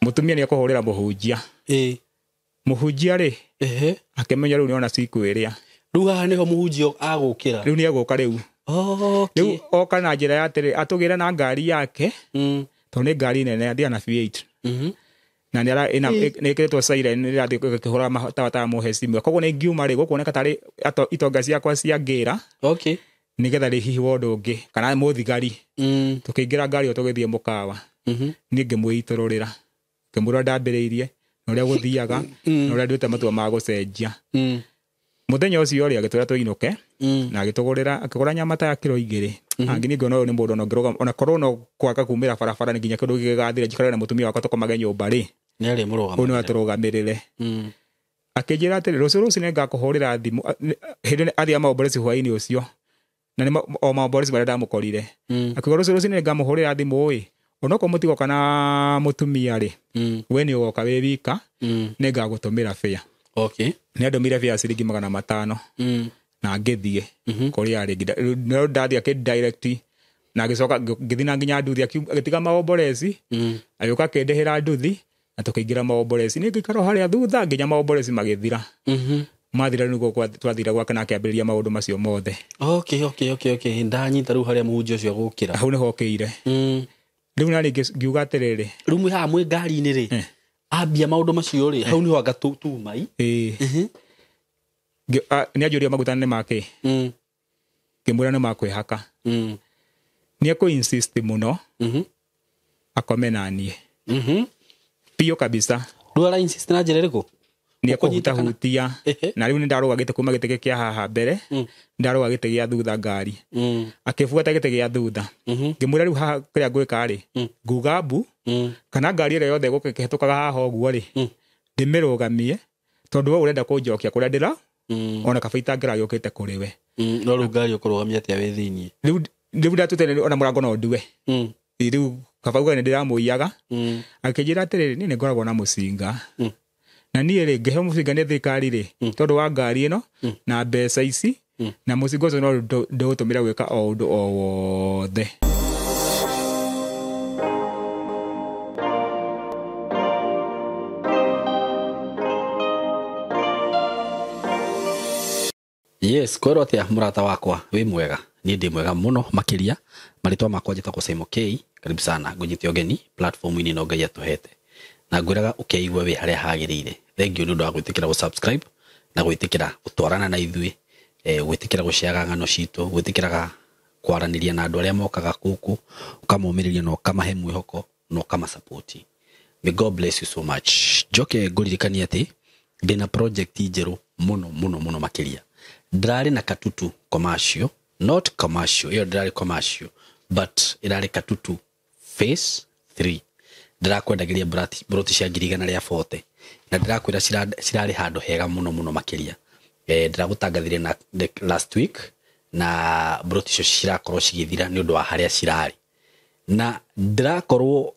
Mũtumia nĩ ekũhũrĩra mũhunjia. Mũhunjia rĩ, akĩmenya rĩu nĩona ciku ĩrĩa. Rĩu haha nĩho mũhunjia agũkĩra. Rĩu nĩ egũka rĩu. Rĩu oka na njĩra ya atĩrĩ, atũgĩre na ngari yake, tondũ nĩ ngari nene, athiaga na V8. Na nĩ ĩkĩrĩtwo siren, nĩ ĩrathiĩ ĩkĩhũraga matawa ta mũhecimiwa. Koguo nĩ ngiuma rĩ, gũkuoneka tarĩ itonga ciakwa cia ngĩra. Nĩgetha rĩ hihi wa ũndũ ũngĩ, kana mũthigari. Tũkĩingĩra ngari ĩyo tũgĩthiĩ mũkawa. Niĩ ngĩmwĩitũrũrĩra. Ngĩmwĩra ndambĩrĩirie, na ũrĩa gũthiaga, na ũrĩa nduĩte matua ma gũcenjia. Mũthenya ũcio rĩ, agĩtwĩra tũinũke, na agĩtũgũrĩra, akĩgũra nyama ta ya kiro 2. Angĩ niĩ ngĩona ũyũ nĩ mũndũ ona ũngĩrũgama, ona korwo no kwaga kumĩra barabara nĩ nginya kĩndũ gĩgathira, njikare na mũtumia wakwa tũkomage nyũmba rĩ. Nĩ arĩ mũrũgamĩrĩre. Ũyũ nĩ atũrũgamĩrĩre. Akĩnjĩra atĩrĩ, rũciũ rũcinĩ ngakũhũrĩra thimũ. Hĩndĩ ĩyo athiaga maomboreci hwaĩ-inĩ ũcio. Na nĩ o maomboreci marĩa ndamũkorire. Akiuga rũciũ rũcinĩ ngamũhũrĩra thimũ ĩ, onokorwo mũtigoka na mũtumia rĩ, we nĩ ũgoka wĩ wika, nĩ ngagũtũmĩra fare. Nĩ andũmire fare ciringi 500. Na ngĩthiĩ kũrĩa arĩ. No ndathiĩ akĩ-direct, na agĩcoka ngĩthiĩ na nginya nduthi, agĩtiga maomboreci, agĩũka akĩndĩhĩra nduthi, na tũkĩingĩra maomboreci. Niĩ ngĩikara o harĩa thutha nginya maomboreci magĩthira. Mathira rĩu nĩguo twathire gwake na akĩambĩrĩria maũndũ macio mothe. Ndanyita rĩu harĩa mũhunjia ũcio agũkĩra. Hau nĩho okĩire. Rĩu nani ngiuga atĩrĩrĩ. Rĩu mwĩ haha mwĩ ngari-inĩ rĩ, ambia maũndũ macio rĩ, hau nĩho anga tumai. Nĩ anjũria maguta nĩ makĩ? Ngĩmwĩra nĩ ma kwĩhaka. Nĩ ekũ insist mũno, akome na niĩ. Biũ kabisa. Rĩu ara insist na njĩra ĩrĩkũ? Nĩ Ũkũnyita kana? ekũhutahutia. Na rĩu nĩ ndarũga gĩtĩ kuma gĩtĩ gĩkĩ kĩa haha mbere, ndarũga gĩtĩ gĩa thutha ngari. Akĩbuata gĩtĩ gĩa thutha. Ngĩmwĩra rĩu haha kĩrĩa ngwĩka rĩ, nguga mbu, kana ngari ĩrĩa yothe ĩgũka ĩkĩhĩtũkaga haha ũguo rĩ, ndĩmĩrũgamie, tondũ we ũrenda kũnjokia kũrĩa ndĩra, ona kaba itangĩragĩũkĩte kũrĩ we. No rĩu ngari ũkũrũgamia atĩa wĩ thĩiniĩ? Rĩu ndatũte ona mũrango no ndue. Rĩu kaba uga nĩ ndĩramũiyaga. Akĩnjĩra atĩrĩrĩ, niĩ nĩ ngoragwo na mũcinga. Na niĩ rĩ, ngĩheo mũcinga nĩ thirikari rĩ, tondũ wa ngari ĩno, na mbeca ici, na mũcinga ũcio no ndĩũtũmĩre gwĩka o ũndũ o wothe. Yes, kwĩrwo atĩa mũrata wakwa wĩ mwega? Niĩ ndĩ mwega mũno makĩria. Marĩtwa makwa njĩtagwo Simon K. Karibu sana ngũnyite ũgeni platform-inĩ ĩno Ngai atũhete. Na ngwĩraga ũkeigue wĩ harĩa hagĩrĩire. Thank you nĩ ũndũ wa gwĩtĩkĩra gũ-subscribe na gwĩtĩkĩra gũtwarana na ithuĩ, gwĩtĩkĩra gũceaga ng'ano citũ, gwĩtĩkĩraga kwaranĩria na andũ arĩa mokaga gũkũ, ũkamomĩrĩria na ũkamahe mwĩhoko na ũkamasupport. May God bless you so much. Njoke ngũririkanie atĩ ndĩna project njerũ mũno mũno mũno makĩria. Ndĩrarĩ na Katutu commercial, not commercial, ĩyo ndĩrarĩ commercial, but ĩrarĩ Katutu phase 3. Ndĩrakwendagĩria broti cia ngiri igana rĩa forty. Na ndĩrakwĩra cirarĩ handũ hega mũno mũno makĩria. Ndĩragũtangathire na last week, na broti icio cirakorwo cigĩthira nĩ ũndũ wa harĩa cirarĩ. Na ndĩrakorwo,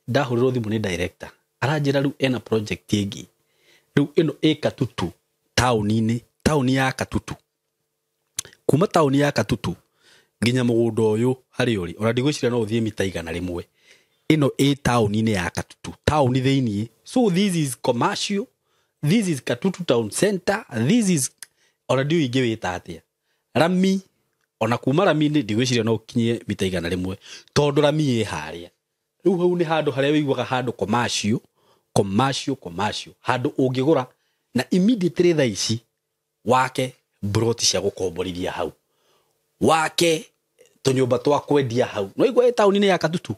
ndahũrĩrwo thimũ nĩ director. Aranjĩra rĩu ena project ĩngĩ. Rĩu ĩno ĩ Katutu taũni-inĩ, taũni ya Katutu. Kuma taũni ya Katutu nginya mũgũnda ũyũ harĩa ũrĩ, ona ndigwĩciria no ũthiĩ mita igana rĩmwe. Ĩno ĩ taũni-inĩ ya Katutu, taũni thĩiniĩ. So this is commercial, this is Katutu town center, this is ona ndiũĩ ingĩwĩta atĩa. Rami, ona kuma rami-inĩ ndigwĩciria no ũkinyie mita igana rĩmwe, tondũ rami ĩ harĩa. Rĩu hau nĩ handũ harĩa wĩiguaga handũ commercial, commercial, commercial, handũ ũngĩgũra na immediately thaa ici wake broti cia gũkomborithia hau, wake tũnyũmba twa kwendia hau. No igua ĩ taũni-inĩ ya Katutu,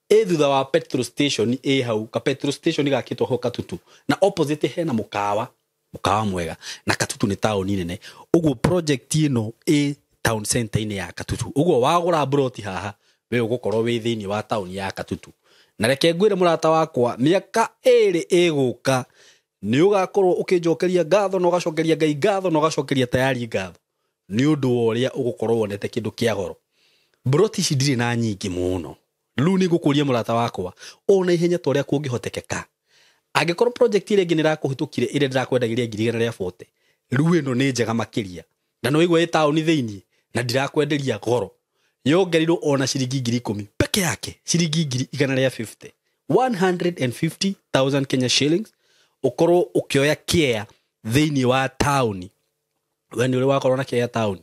ĩ thutha wa petrol station ĩ hau, ka petrol station gakĩtwo ho Katutu, na opposite hena mũkawa, mũkawa mwega, na Katutu nĩ taũni nene. Ũguo project ĩno ĩ town center-inĩ ya Katutu. Ũguo wagũra broti haha, we ũgũkorwo wĩ thĩiniĩ wa taũni ya Katutu. Na reke ngwĩre mũrata wakwa, mĩaka ĩrĩ ĩgũka nĩ ũgakorwo ũkĩnjokeria ngatho na ũgacokeria Ngai ngatho na ũgacokeria tayari ngatho nĩ ũndũ wa ũrĩa ũgũkorwo wonete kĩndũ kĩa goro. Broti ici ndirĩ na nyingĩ mũno. Rĩu nĩ ngũkũria mũrata wakwa o na ihenya ta ũrĩa kũngĩhotekeka. Angĩkorwo project ĩrĩa ĩngĩ nĩ ĩrakũhĩtũkire ĩrĩa ndĩrakwendagĩria ngiri igana rĩa forty, rĩu ĩno nĩ njega makĩria. Na nĩ waigua ĩ taũni thĩiniĩ na ndirakwenderia goro. Yongereirwo ona ciringi ngiri ikũmi peke yake, ciringi ngiri igana rĩa fifty, 150,000 Kenya shillings ukorwo ukioya kĩa thĩinĩ wa taũni. We nĩ ũrĩ wakorwo na kĩa taũni,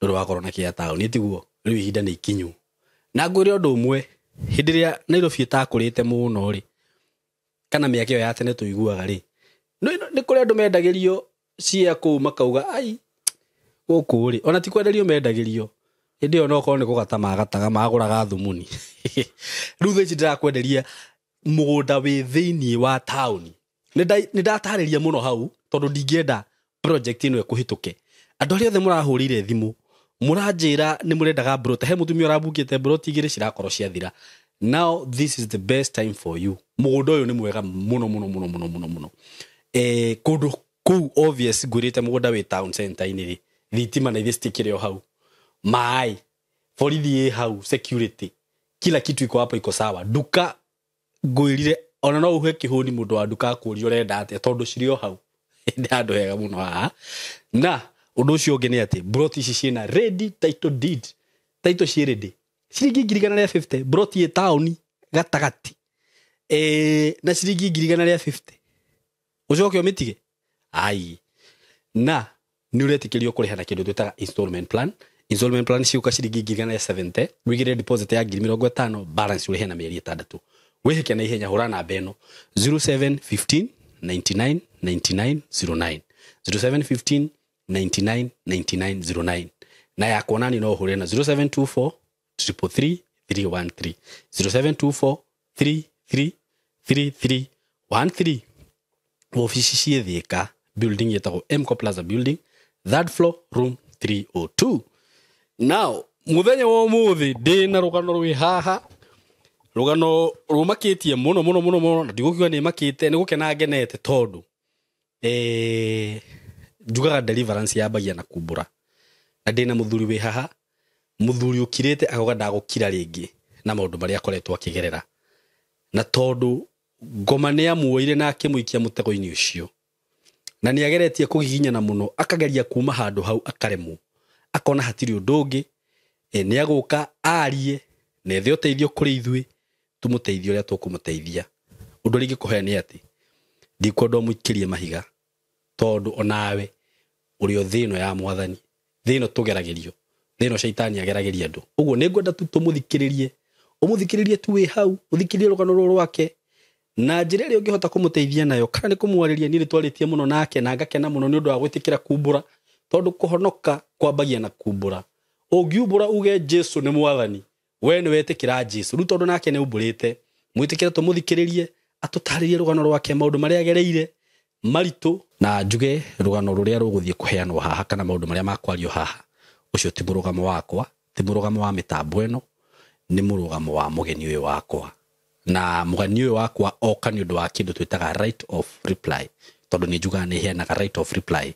ndũrĩ wakorwo na kĩa taũni, tiguo? Rĩu ihinda nĩ ikinyu. Na ngwĩre ũndũ ũmwe, hĩndĩ ĩrĩa Nairobi ĩtakũrĩte mũno rĩ, kana mĩaka ĩyo ya tene tũiguaga rĩ, nĩ kũrĩ andũ mendagĩrio cia kũu makauga ai gũkũ rĩ, ona ti kwenderio mendagĩrio, hĩndĩ ĩyo no korwo nĩ kũgata magataga, magũraga thumuni. Rĩu thaa ici ndĩrakwenderia mũgũnda wĩ thĩinĩ wa taũni. Nĩ ndatarĩria mũno hau tondũ ndingĩenda project ĩno ĩkũhĩtũke. Andũ arĩa othe mũrahũrĩire thimũ mũranjĩra nĩ mũrendaga mburoti, he mũtumia ũrabukĩte mburoti igĩrĩ cirakorwo ciathira. Now this is the best time for you. Mũgũnda ũyũ nĩ mwega mũno mũno mũno mũno mũno mũno. Kũndũ kũu obvious ngwĩrĩte mũgũnda wĩ town center-inĩ rĩ, thitima na ithe citikĩrĩ o hau, maĩ, borithi ĩ hau, security, kila kitu iko hapo, iko sawa. Nduka ngwĩrire ona no uhe kĩhũni mũndũ wa nduka akũrie ũrenda atĩa tondũ cirĩ o hau. Nĩ handũ hega mũno haha. Na ũndũ ũcio ũngĩ nĩ atĩ mburoti ici ciĩna ready title deed, title ciĩ ready, ciringi 150,000, mburoti ĩ taũni gatagatĩ, na ciringi 150,000 ũcoke ũmĩtige ai. Na nĩ ũretĩkĩrio kũrĩha na kĩndũ twĩtaga installment plan. Installment plan ciũka ciringi 170,000, wĩigĩre deposit ya 50,000, balance ũrĩhe na mĩeri 6. Wĩhĩke na ihenya, hũra namba ĩno 0715 99 99 09, 0715 99 99 09, na ya kuonani no ũhũre na 0724 333 313, 0724 33 3313. Ofici ciĩ Thika, building ĩtagwo Mco Plaza building, third floor, room 302. Now muthenya wa ũmũthĩ ndĩ na rũgano rwĩ haha, rũgano rũmakĩtie mũno mũno mũno mũno, na ndigũkiuga nĩ makĩte, nĩ gũkena ngenete tondũ njugaga deliverance yambagia na kumbũra. Na ndĩ na mũthuri wĩ haha, mũthuri ũkirĩte akauga ndagũkira rĩngĩ na maũndũ marĩa akoretwo akĩgerera, na tondũ ngoma nĩ amuoire na akĩmũikia mũtego-inĩ ũcio, na nĩ ageretie kũgiginyana mũno, akageria kuma handũ hau akaremwo, akona hatirĩ ũndũ ũngĩ, nĩ agũka arie na ethe ũteithio kũrĩ ithuĩ, tũmũteithie ũrĩa tũkũmũteithia. Ũndũ ũrĩa ingĩkũhe nĩ atĩ ndikwenda ũmũikĩrie mahiga, tondũ onawe ũrĩ o thĩ ĩno ya mwathani, thĩ ĩno tũgeragĩrio, thĩ ĩno caitani ageragĩria andũ. Ũguo nĩ ngwenda tu tũmũthikĩrĩrie, ũmũthikĩrĩrie tu wĩ hau, ũthikĩrĩrie rũgano rũrũ rwake na njĩra ĩrĩa ũngĩhota kũmũteithia nayo, kana nĩ kũmwarĩria. Niĩ nĩ twarĩtie mũno nake na ngakena mũno nĩ ũndũ wa gwĩtĩkĩra kumbũra, tondũ kũhonoka kwambagia na kumbũra. Ũngiumbũra uge Jesu nĩ mwathani, we nĩ wetĩkĩra Jesu. Rĩu tondũ nake nĩ umbũrĩte, mwĩtĩkĩre tũmũthikĩrĩrie, atũtarĩrie rũgano rwake, maũndũ marĩa agereire maritũ, na njuge rũgano rũrĩa rũgũthiĩ kũheanwo haha kana maũndũ marĩa makwario haha, ũcio ti mũrũgamo wakwa, ti mũrũgamo wa mĩtambo ĩno, nĩ mũrũgamo wa mũgeni ũyũ wakwa. Na mũgeni ũyũ wakwa oka nĩ ũndũ wa kĩndũ twĩtaga right of reply, tondũ nĩ njugaga nĩ heanaga right of reply.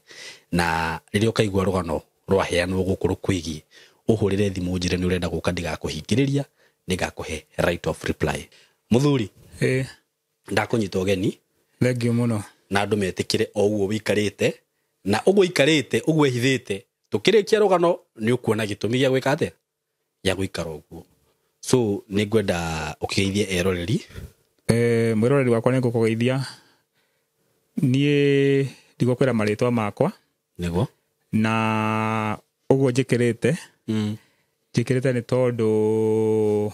Na rĩrĩa ũkaigua rũgano rwaheanwo gũkũ rũkwĩgiĩ, ũhũrĩre thimũ njĩre nĩ ũrenda gũka, ndigakũhingĩrĩria, nĩngakũhe right of reply. Mũthuri, ndakũnyita ũgeni. Thank you mũno. Na andũ metĩkĩre o ũguo wĩikarĩte, na ũguo ikarĩte, ũguo ĩhithĩte, tũkĩrĩkia rũgano nĩ ũkuona gĩtũmi gĩa gwĩka atĩa, gĩa gũikara ũguo. So nĩ ngwenda ũkĩgeithie eroreri. Mwĩroreri wakwa nĩ ngũkũgeithia. Niĩ ndigũkwĩra marĩtwa makwa. Nĩguo. Na ũguo njĩkĩrĩte, njĩkĩrĩte nĩ tondũ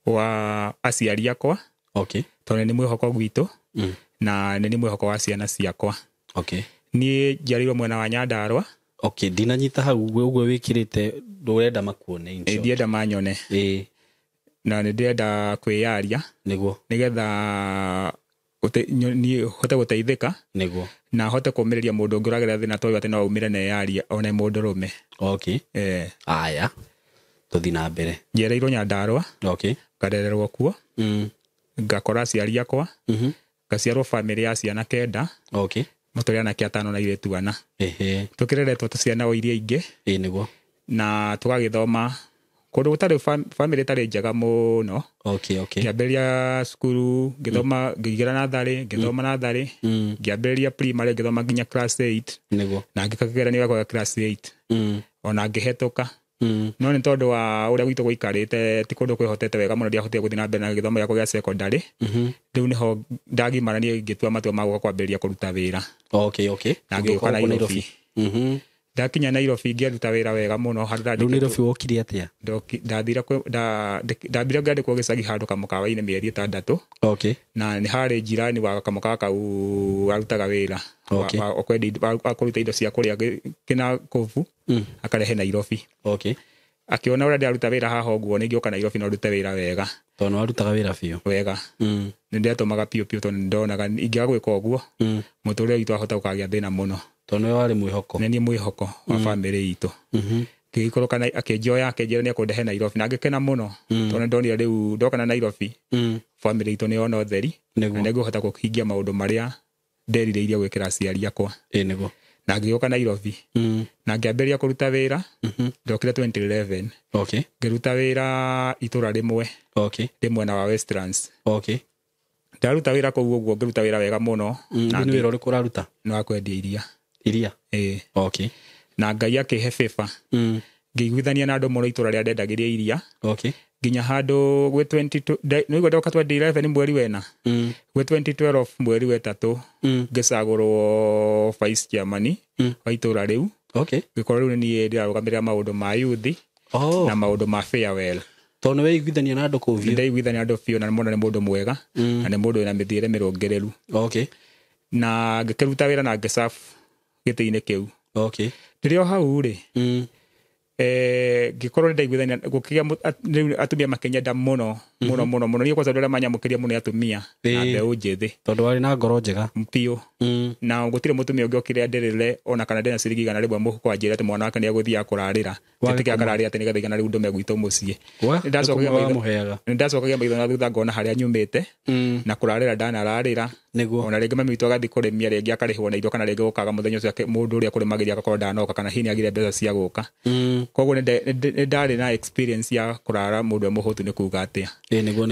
wa aciari akwa. Okay. Tondũ nĩ mwĩhoko gwitũ, na nĩ mwĩhoko wa ciana ciakwa. Okay. Niĩ njiarĩirwo mwena wa Nyandarũa. Okay, ndinanyita hau ũguo wĩkĩrĩte, ndũrenda makuone in short. Ndienda manyone. Na nĩ ndĩrenda kwĩyaria. Nĩguo. Nĩgetha niĩ hote gũteithĩka. Nĩguo. Na hote kũũmĩrĩria mũndũ ũngĩ ũragerera thĩna ta ũyũ atĩ no aumĩre na eyarie one mũndũ rũme. Okay. Aya, tũthiĩ na mbere. Njiarĩirwo Nyandarũa. Okay. Ngarererwo kuo. Ngakora aciari akwa. Ngaciarwo bamĩrĩ ya ciana 9. Okay. Mũtũrĩ anake 5 na airĩtu 4. Tũkĩreretwo ta ciana o iria ingĩ. Nĩguo. Na tũgagĩthoma kũndũ gũtarĩ bamĩrĩ ĩtarĩ njega mũno. Okay, okay. Ngĩambĩrĩria cukuru, ngĩthoma, ngĩingĩra natharĩ, ngĩthoma natharĩ, ngĩambĩrĩria primary, ngĩthoma nginya class 8. Nĩguo. Na ngĩka kĩgeranio gĩakwa gĩa class 8. Ona ngĩhetũka. No nĩ tondũ wa ũrĩa gwitũ gũikarĩte ti kũndũ kwĩhotete wega mũno, ndiahotire gũthiĩ na mbere na gĩthomo gĩakwa gĩa secondary. Rĩu nĩho ndagimara niĩ ngĩtua matua ma gũka kwambĩrĩria kũruta wĩra. Okay. Na ngĩũka Nairobi. Ndakinya Nairobi ngĩruta wĩra wega mũno handũ Rĩu Nairobi wokire atĩa? Ndathire ndambire ngĩandĩkwo gĩcagi handũ kamũkawa-inĩ mĩeri 6. Okay. Na nĩ harĩ jirani wa kamũkawa kau arutaga wĩra Okay. wa kũruta indo cia kũrĩa kĩna kovu akarehe Nairobi. Okay. Akĩona ũrĩa ndĩraruta wĩra haha ũguo nĩngĩũka Nairobi no ndute wĩra wega. Tondũ warutaga wĩra biũ. Wega. Nĩ ndetũmaga biũ biũ tondũ nĩndonaga ingĩaga gwĩka ũguo mũtũrĩre witũ wahota gũkagĩa thĩna mũno. Tondũ nĩwe warĩ mwĩhoko. Nĩ niĩ mwĩhoko wa bamĩrĩ itũ. Ngĩikũrũka na akĩnjoya akĩnjĩra nĩ ekũndehe Nairobi na ngĩkena mũno tondũ nĩndonire rĩu ndoka na Nairobi bamĩrĩ itũ nĩyona ũtheri na nĩngũhota kũhingia maũndũ marĩa nderirĩirie gwĩkĩra aciari akwa. Nĩguo. Na ngĩũka Nairobi na ngĩambĩrĩria kũruta wĩra. Ndokire 2011. Okay. Ngĩruta wĩra itũra rĩmwe. Okay. Rĩ mwena wa Westlands. Okay. Ndaruta wĩra kũu ũguo ngĩruta wĩra wega mũno. Na nĩ wĩra ũrĩkũ ũraruta? Nĩ wa kwendia iria. Iria? Ĩĩ. Okay. Na Ngai akĩhe favor. Ngĩiguithania na andũ mũno itũra rĩrĩa ndendagĩria iria. Okay. Nginya handũ gwĩ 22 nĩguo ndoka 2011 mweri wena. Gwĩ 2012 mweri wa 3 ngĩcagũrwo vice chairman wa itũra rĩu. Okay. Ngĩkorwo rĩu nĩ niĩ ndĩrarũgamĩrĩra maũndũ ma youth na maũndũ ma farewell. Tondũ nĩ weiguithania na andũ kũu biũ. Nĩndeiguithania na andũ biũ na mũno nĩ mũndũ mwega na nĩ mũndũ wĩna mĩthiĩre mĩrũngĩrĩru. Okay. Na ngĩkĩruta wĩra na ngĩserve gĩtĩ-inĩ kĩu. Okay. Ndĩrĩ o hau rĩ, ngĩkorwo nĩndaiguithania gũkĩgĩa atumia makĩnyenda mũno mũno mũno mũno. Niĩ kwanza andũ arĩa manyamũkĩria mũno nĩ atumia na mbeũ njĩthĩ. Tondũ warĩ na ngoro njega. Biũ. Na gũtirĩ mũtumia ũngĩ okire anderĩre ona kana ndĩna ciringi 100 mũhuko anjĩre atĩ mwana wake nĩegũthiĩ akũrarĩra. Njĩtĩkĩra akararĩra atĩ nĩgetha 100 rĩu ndũme gwitũ mũciĩ. Nĩndacokagia maitho na thutha ngona harĩa nyumĩte na kũrarĩra ndanararĩra. Ona rĩngĩ mami witũ agathiĩ kũrĩmia rĩngĩ akarĩhwo na irio kana rĩngĩ gũkaga mũthenya ũcio mũndũ ũrĩa kũrĩmagĩria agakorwo ndanoka kana hihi nĩagire mbeca cia gũka. Koguo nĩndarĩ na experience ya kũrara mũndũ e mũhũtu nĩ kuga atĩa.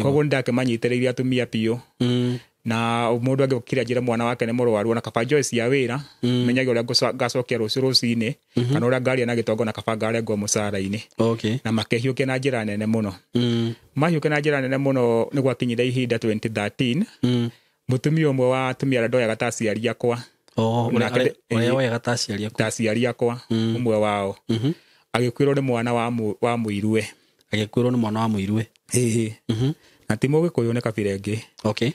Koguo nĩndakĩmanyitĩrĩirie atumia biũ. Na mũndũ angĩokire anjĩre mwana wake nĩ mũrwaru ona kaba njoe cia wĩra menyage ũrĩa ngacokia rũciũ rũcinĩ kana ũrĩa ngaria na gĩtongo na kaba ngarengwo mũcara-inĩ. Okay. Na makĩhiũkia na njĩra nene mũno. Mahiũkia na njĩra nene mũno nĩ gwakinyire ihinda 2013. Mũtumia ũmwe wa atumia arĩa ndoyaga ta aciari akwa. Ũrĩa woyaga ta aciari akwa. Ta aciari akwa ũmwe wao. Agĩkuĩrwo nĩ mwana wa mũirue. Agĩkuĩrwo nĩ mwana wa mũirue. Ĩĩ. Na ti mũgĩkũyũ nĩ kabira ĩngĩ. Okay.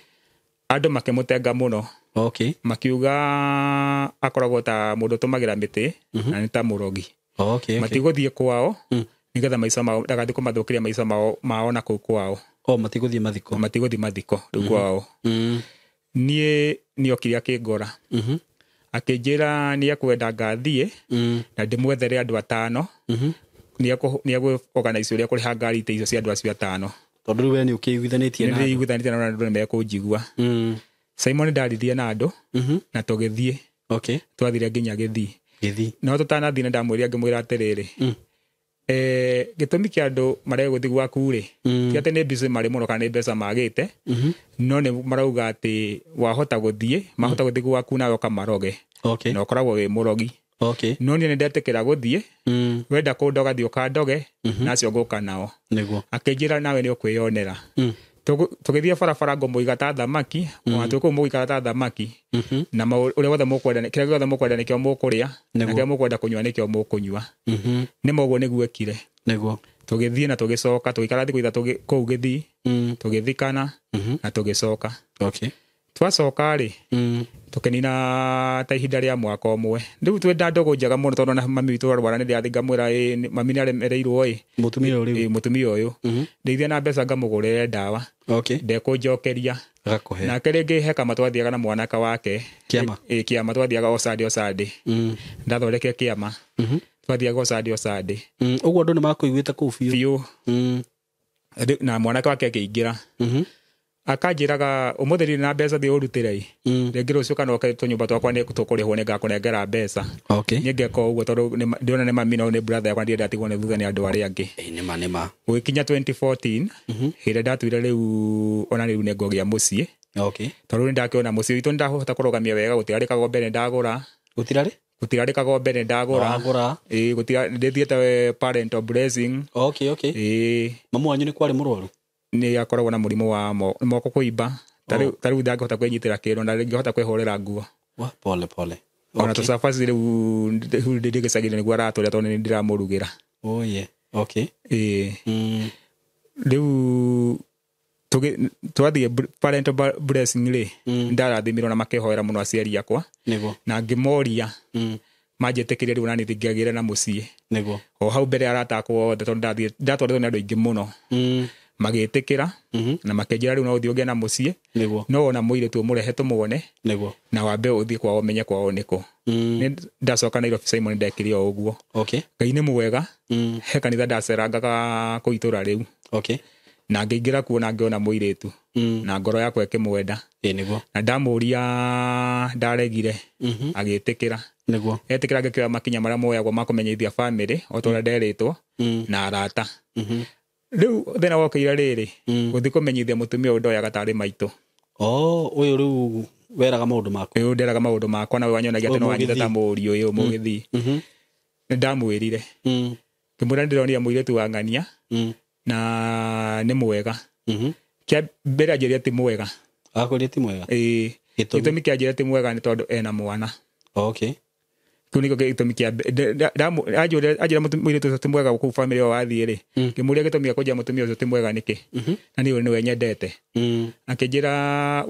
Andũ makĩmũtenga mũno. Okay. Makiuga akoragwo ta mũndũ ũtũmagĩra mĩtĩ na nĩ ta mũrogi. Okay. Matigũthiĩ kwao nĩgetha maica mao ndagathiĩ kũmathũkĩria maica mao na kũu kwao. Matigũthiĩ mathiko. Matigũthiĩ mathiko rĩu kwao. Niĩ nĩokire akĩngora. Akĩnjĩra nĩekwenda ngathiĩ na ndĩmwethere andũ 5. Nĩegũ-organize ũrĩa kũrĩha ngari icio cia andũ acio 5. Tondũ rĩu we nĩ ũkĩiguithanĩtie na andũ. Nĩndĩiguithanĩtie na andũ nĩmekũnjigua. Simon ndaririe na andũ na tũgĩthiĩ. Okay. Twathire nginya Gĩthii. Gĩthii. No tũtanathiĩ nĩndamwĩrire ngĩmwĩra atĩrĩrĩ. Gĩtũmi kĩa andũ marege gũthiĩ gwaku rĩ, ti atĩ nĩ busy marĩ mũno kana nĩ mbeca magĩte, no nĩ marauga atĩ wahota gũthiĩ, mahota gũthiĩ gwaku nawe ũkamaroge. Okay. Na ũkoragwo wĩ mũrogi. Okay. No niĩ nĩndetĩkĩra gũthiĩ, wenda kũndoga thiĩ ũkandoge, na acio ngũka nao. Nĩguo. Akĩnjĩra nawe nĩ ũkwĩyonera. Tũgĩthiĩ barabara ngũmũiga ta thamaki, ona twĩ kũu mũgũikara ta thamaki, na ũrĩa wothe mũkwenda, kĩrĩa gĩothe mũkwenda nĩkĩo mũkũrĩa, na kĩrĩa mũkwenda kũnyua nĩkĩo mũkũnyua. Nĩ ma ũguo nĩguo ekire. Nĩguo. Tũgĩthiĩ na tũgĩcoka, tũgĩikara thikũ 3 kũu Gĩthii, tũgĩthikana na tũgĩcoka. Okay. Twacoka rĩ, tũkĩnina ta ihinda rĩa mwaka ũmwe. Rĩu twenda ndũgũ njega mũno tondũ ona mami witũ arwara nĩndĩrathiĩ ngamwĩra mami nĩaremereirwo ĩ. Mũtumia ũyũ rĩu. Mũtumia ũyũ. Ndeithia na mbeca ngamũgũrĩre ndawa. Okay. Ndekũnjokeria. Agakũhe. Nake rĩngĩ he kama twathiaga na mwanake wake. Kĩama. Kĩama twathiaga o Sunday o Sunday. Ndathondekire kĩama. Twathiaga o Sunday o Sunday. Ũguo andũ nĩmakũiguĩte kũu biũ. Biũ. Na mwanake wake akĩingĩra. Akanjĩraga ũmũthĩ ndirĩ na mbeca thiĩ ũrutĩre. Rĩngĩ rũciũ kana ũke tũnyũmba twakwa nĩ tũkũrĩhwo nĩngakũnengera mbeca. Okay. Niĩ ngeka ũguo tondũ ndĩrona nĩ mami no nĩ brother yakwa ndienda atigwo nĩ thutha nĩ andũ arĩa angĩ. Nĩma nĩma. Gũgĩkinya 2014 hĩndĩ ĩrĩa ndatuire rĩu ona rĩu nĩngũgĩa mũciĩ. Okay. Tondũ nĩndakĩona mũciĩ witũ nĩndahota kũrũgamia wega gũtirarĩ kagombe nĩndagũra. Gũtirarĩ? Gũtirarĩ kagombe nĩ ndagũra. Wagũra. Ĩĩ, gũtira ndĩthiĩte parental blessing. Okay, okay. Ĩĩ. Mamu wanyu nĩ kwarĩ mũrwaru? Nĩ akoragwo na mũrimũ wa moko kũimba. Ta rĩu ndangĩhota kwĩnyitĩra kĩndũ na ndangĩhota kwĩhũrĩra nguo. Wa, pole pole. Ona tũcabaci rĩu ndĩ gĩcagi-inĩ nĩguo aratũrĩa tondũ nĩ ndĩramũrugĩra. Oh yeah. Okay. Ĩĩ. Rĩu twathiĩ parental blessing rĩ, ndarathimirwo na makĩhoera mũno aciari akwa. Nĩguo. Na ngĩmoria manjĩtĩkĩrie rĩu nani ngĩagĩre na mũciĩ. Nĩguo. O hau mbere arata akwa othe tondũ ndatwarĩtwo nĩ andũ aingĩ mũno. Magĩtĩkĩra na makĩnjĩra rĩu no ũthiĩ ũgĩe na mũciĩ. Nĩguo. No ona mũirĩtu ũmũrehe tũmuone. Nĩguo. Na wambe ũthiĩ kwao ũmenye kwao nĩkũ. Nĩ ndacoka Nairobi Simon ndekire o ũguo. Okay. Ngai nĩ mwega. He kanitha ndacerangaga kũu itũra rĩu. Okay. Na ngĩingĩra kuo na ngĩona mũirĩtu. Na ngoro yakwa ĩkĩmwenda. Ĩĩ nĩguo. Na ndamũria ndaregire. Agĩtĩkĩra. Nĩguo. Etĩkĩra ngĩkĩoya makinya marĩa moyagwo ma kũmenyithia family o ta ũrĩa nderĩtwo na arata. Rĩu thĩna wokĩire rĩrĩ, gũthiĩ kũmenyithia mũtumia ũyũ ndoyaga tarĩ maitũ. Oh, ũyũ rĩu weraga maũndũ maku. Ũyũ nderaga maũndũ makwa na we wanyonagia atĩ no wanyita ta mũriũ ũyũ mũgĩthiĩ. Nĩ ndamwĩrire. Ngĩmwĩra nĩndĩronire mũirĩtu wa ng'ania na nĩ mwega. Kĩa mbere anjĩrire ti mwega. Akwĩrire ti mwega? Ĩĩ. Gĩtũmi kĩa anjĩrire ti mwega nĩ tondũ ena mwana. Okay. Kĩu nĩkĩo gĩtũmi kĩa anjĩra mũirĩtu ũcio ti mwega kũu family ĩyo wathiĩ rĩ. Ngĩmũria gĩtũmi gĩa kũnjĩra mũtumia ũcio ti mwega nĩkĩ? Na niĩ nĩwe nyendete. Akĩnjĩra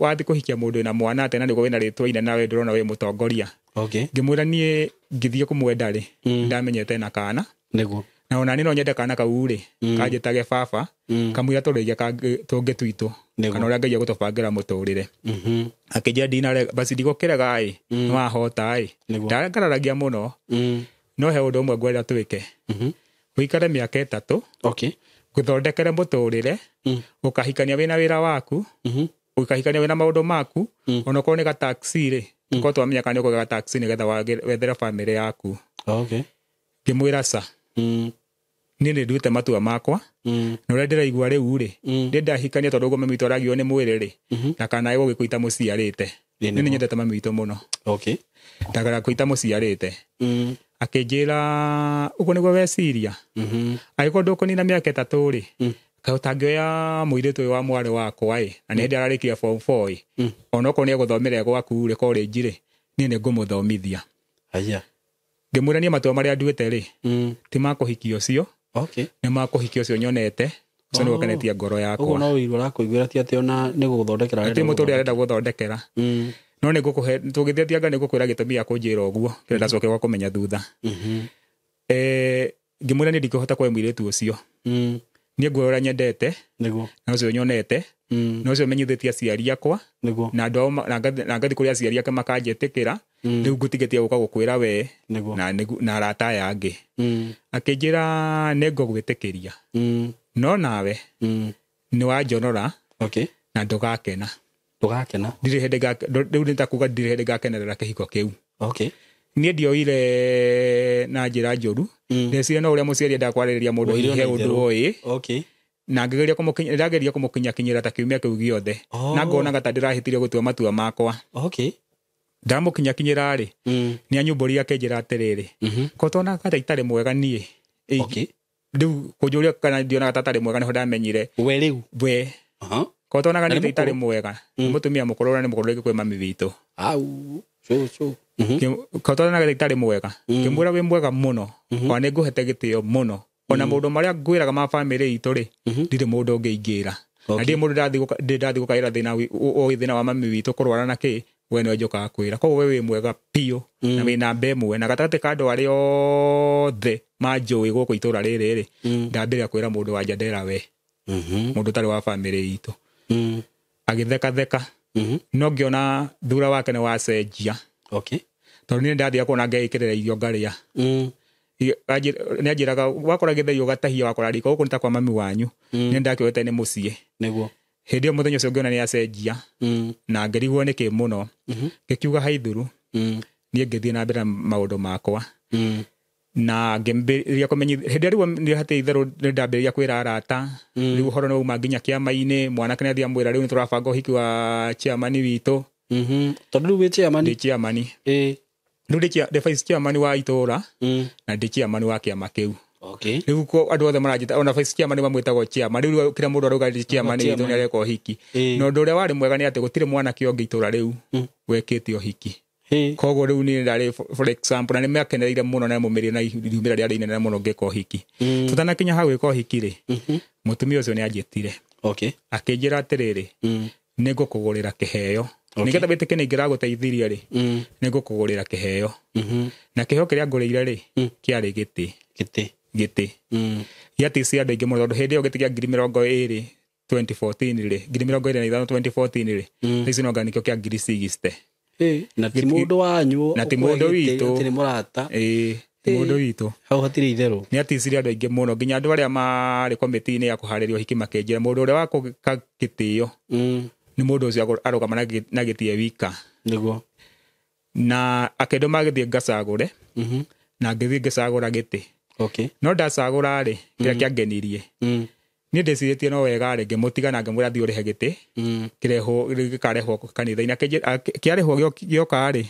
wathiĩ kũhikia mũndũ wĩna mwana atĩa na nĩguo wĩna rĩtwa inene na we ndũrona wĩ mũtongoria. Okay. Ngĩmwĩra niĩ ngĩthiĩ kũmwenda rĩ, ndamenyete na kana. Nĩguo. Na ona niĩ no nyende kana kau rĩ, kanjĩtage baba, kamũira tũrĩige tũngĩ twitũ, kana ũrĩa Ngai egũtũbangĩra mũtũrĩre. Akĩnjĩra ndinarega, basi ndigũkĩrega ĩ, nĩwahota ĩ. Ndangararagia mũno. No he ũndũ ũmwe ngwenda twĩke. Ũikare mĩaka 3. Okay. Ngũthondekere mũtũrĩre, ũkahikania wĩna wĩra waku, ũkahikania wĩna maũndũ maku, onokorwo nĩ ga taxi rĩ, tũkorwo twamenya kana nĩ ũkũgĩa ga taxi nĩgetha wethere family yaku. Okay. Ngĩmwĩra ca. Niĩ nĩ nduĩte matua makwa. Na ũrĩa ndĩraigua rĩu rĩ, ndĩ ndahikania tondũ ũguo mami witũ aragio nĩ mwĩrĩ rĩ, ndakanae gũgĩkũita mũciarĩte. Niĩ nĩ nyendete mami witũ mũno. Okay. Ndakanae mũciarĩte. Akĩnjĩra ũguo nĩguo weciria. Angĩkorwo ndũkũnina mĩaka 3 rĩ, kaĩ ũtangĩoya mũirĩtu ũyũ wa mwarĩ wakwa ĩ, na nĩ hĩndĩ ararĩkia form 4 ĩ, onokorwo nĩ egũthomera gwaku rĩ college rĩ, niĩ nĩ ngũmũthomithia. Haya. Ngĩmwĩra niĩ matua marĩa nduĩte rĩ, ti ma kũhikia ũcio. Okay. Nĩ ma kũhikia ũcio nyonete, ũcio nĩguo ũkenetie ngoro yakwa. Ũguo no ũiru arakũiguĩra ti atĩ ona nĩ gũgũthondekera arenda. Ti mũtũrĩre arenda gũthondekera. No nĩ ngũkũhe, tũgĩthiĩ anga nĩ ngũkwĩra gĩtũmi gĩa kũnjĩra ũguo, kĩrĩa ndacokeire gwa kũmenya thutha. Ngĩmwĩra niĩ ndingĩhota kũhe mũirĩtu ũcio. Niĩ nguoya ũrĩa nyendete, Nĩguo. na ũcio nyonete, na ũcio menyithĩtie aciari akwa, Nĩguo. na andũ ao na ngathi kũrĩ aciari ake makanjĩtĩkĩra, rĩu ngũtigĩtie gũka gũkwĩra we, na arata aya angĩ. Akĩnjĩra nĩ ngũgwĩtĩkĩria. No nawe, nĩ wanjonora, Okay. na ndũgakena. Ndũgakena. Ndirĩ hĩndĩ rĩu nĩ ta kuga ndirĩ hĩndĩ ngakenerera kĩhiko kĩu. Okay. Niĩ ndioire na njĩra njũru. Ndeciria no ũrĩa mũciari endaga kwarĩrĩria mũndũ Woire he na ũndũ itherũ. ũĩ. Okay. Na ngĩgeria ndĩrageria kũmũkinyakinyĩra ta kiumia kĩu gĩothe. Na ngonaga ta ndĩrahĩtirie gũtua matua makwa. Okay. Ndamũkinyakinyĩra rĩ, nĩ anyumbũrire akĩnjĩra atĩrĩrĩ, ko tonaga ta itarĩ mwega niĩ. Okay. Rĩu kũnjũria kana ndionaga ta atarĩ mwega nĩho ndamenyire. We rĩu? We. Ko tonaga Na niĩ nĩ ta itarĩ mũkũrũ? mwega. Mũtumia mũkũrũ ũrĩa nĩ mũkũrũ rĩngĩ kwĩ mami witũ. Au, cũcũ. Ko tonaga ta itarĩ mwega. Ngĩmwĩra wĩ mwega mũno. Ona nĩ ngũhete gĩtĩo mũno. Ona maũndũ marĩa ngwĩraga ma family itũ rĩ, ndirĩ mũndũ ũngĩ ingĩra. Na ndirĩ mũndũ ndathiĩ gũkaĩra thĩna thĩna wa mami witũ kũrwara na kĩ, we nĩwe njũkaga kwĩra. Koguo we wĩ mwega biũ, na wĩ namba ĩmwe. Na gatagatĩ ka andũ arĩa othe manjũĩ gũkũ itũra rĩrĩ rĩ, ndambĩrĩria kwĩra mũndũ wa nja ndera we. Mũndũ ũtarĩ wa family itũ. Agĩthekatheka. No ngĩona thura wake nĩ wacenjia. Okay. Tondũ niĩ ndathiaga kuona ngeĩkĩrĩra irio ngarĩa. Nĩ anjĩraga wakora gĩtheri ũgatahia wakora riko gũkũ nĩ ta kwa mami wanyu. Nĩ ndakĩoete nĩ mũciĩ. Nĩguo. Hĩndĩ ĩyo mũthenya ũcio ngĩona nĩ acenjia. Na ngĩrigwo nĩkĩ mũno. Ngĩkiuga haithuru. Niĩ ngĩthiĩ na mbere na maũndũ makwa. Na ngĩambĩrĩria kũmenyithia hĩndĩ ĩrĩa rĩu nĩ hatĩ itherũ nĩ ndambĩrĩria kwĩra arata. Rĩu ũhoro nĩ wauma nginya kĩama-inĩ, mwanake nĩ athiĩ amwĩra rĩu nĩ tũrabanga ũhiki wa chairman witũ. Tondũ rĩu wĩ chairman? Ndĩ chairman. Rĩu ndĩ vice chairman wa itũra na ndĩ chairman wa kĩama kĩu. Rĩu andũ othe maranjĩta ona vice chairman mamwĩtagwo chairman. Rĩu kila mũndũ arauga ndĩ chairman witũ nĩ areka ũhiki. Na ũndũ ũrĩa warĩ mwega nĩ atĩ gũtirĩ mwanake ũngĩ itũra rĩu wekĩte ũhiki. Koguo rĩu niĩ ndarĩ for example na nĩ makenereire mũno na mũmĩrĩ na riumĩra rĩarĩ inene mũno ngĩka ũhiki. Tũtanakinya hau gwĩka ũhiki rĩ, mũtumia ũcio nĩ anjĩtire. Akĩnjĩra atĩrĩrĩ, nĩ ngũkũgũrĩra kĩheo. Nĩgetha wĩtĩke nĩ ingĩragũteithirie rĩ, nĩ ngũkũgũrĩra kĩheo. Na kĩheo kĩrĩa ngũrĩire rĩ, kĩarĩ gĩtĩ. Gĩtĩ. Gĩaticia andũ aingĩ mũno tondũ hĩndĩ ĩyo gĩtĩ kĩa 20,000 2014 rĩ, 25,000 2014 rĩ, thaa ici no anga nĩkĩo kĩa 60,000. Na ti mũndũ wanyu, na ti mũndũ witũ, ti mũrata. Ti mũndũ witũ. Hau hatirĩ itherũ. Nĩ aticirie andũ aingĩ mũno nginya andũ arĩa marĩ komĩtĩ-inĩ ya kũharĩria ũhiki makĩnjĩra mũndũ ũrĩa wakũgĩka gĩtĩo nĩ mũndũ ũcio arũgama na gĩtĩ e wika. Nĩguo. Na akĩndũma gĩthiĩ ngacagũre, na ngĩthiĩ ngĩcagũra gĩtĩ. No ndacagũra rĩ, kĩrĩa kĩangenirie. Niĩ ndĩcirĩtie no wega rĩ, ngĩmũtiga na ngĩmwĩra thiĩ ũrĩhe gĩtĩ, kĩrehwo, gĩkarehwo kanitha-inĩ. Kĩarĩhwo gĩoka rĩ,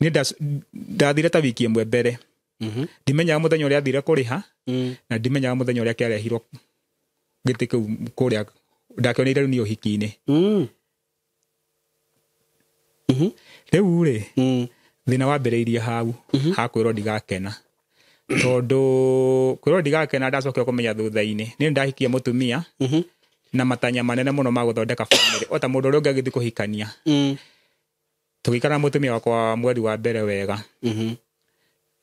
niĩ ndathire ta wiki ĩmwe mbere. Ndimenyaga mũthenya ũrĩa athire kũrĩha, na ndimenyaga mũthenya ũrĩa kĩarehirwo gĩtĩ kĩu kũrĩa ndakĩoneire rĩu niĩ ũhiki-inĩ. Rĩu rĩ, thĩna wambĩrĩirie hau, ha kwĩrwo ndigakena. Tondũ kwĩrwo ndigakena ndacokire kũmenya thutha-inĩ. Niĩ nĩndahikia mũtumia na matanya manene mũno ma gũthondeka family o ta mũndũ ũrĩa ũngĩ agĩthiĩ kũhikania. Tũgĩikara na mũtumia wakwa mweri wa mbere wega.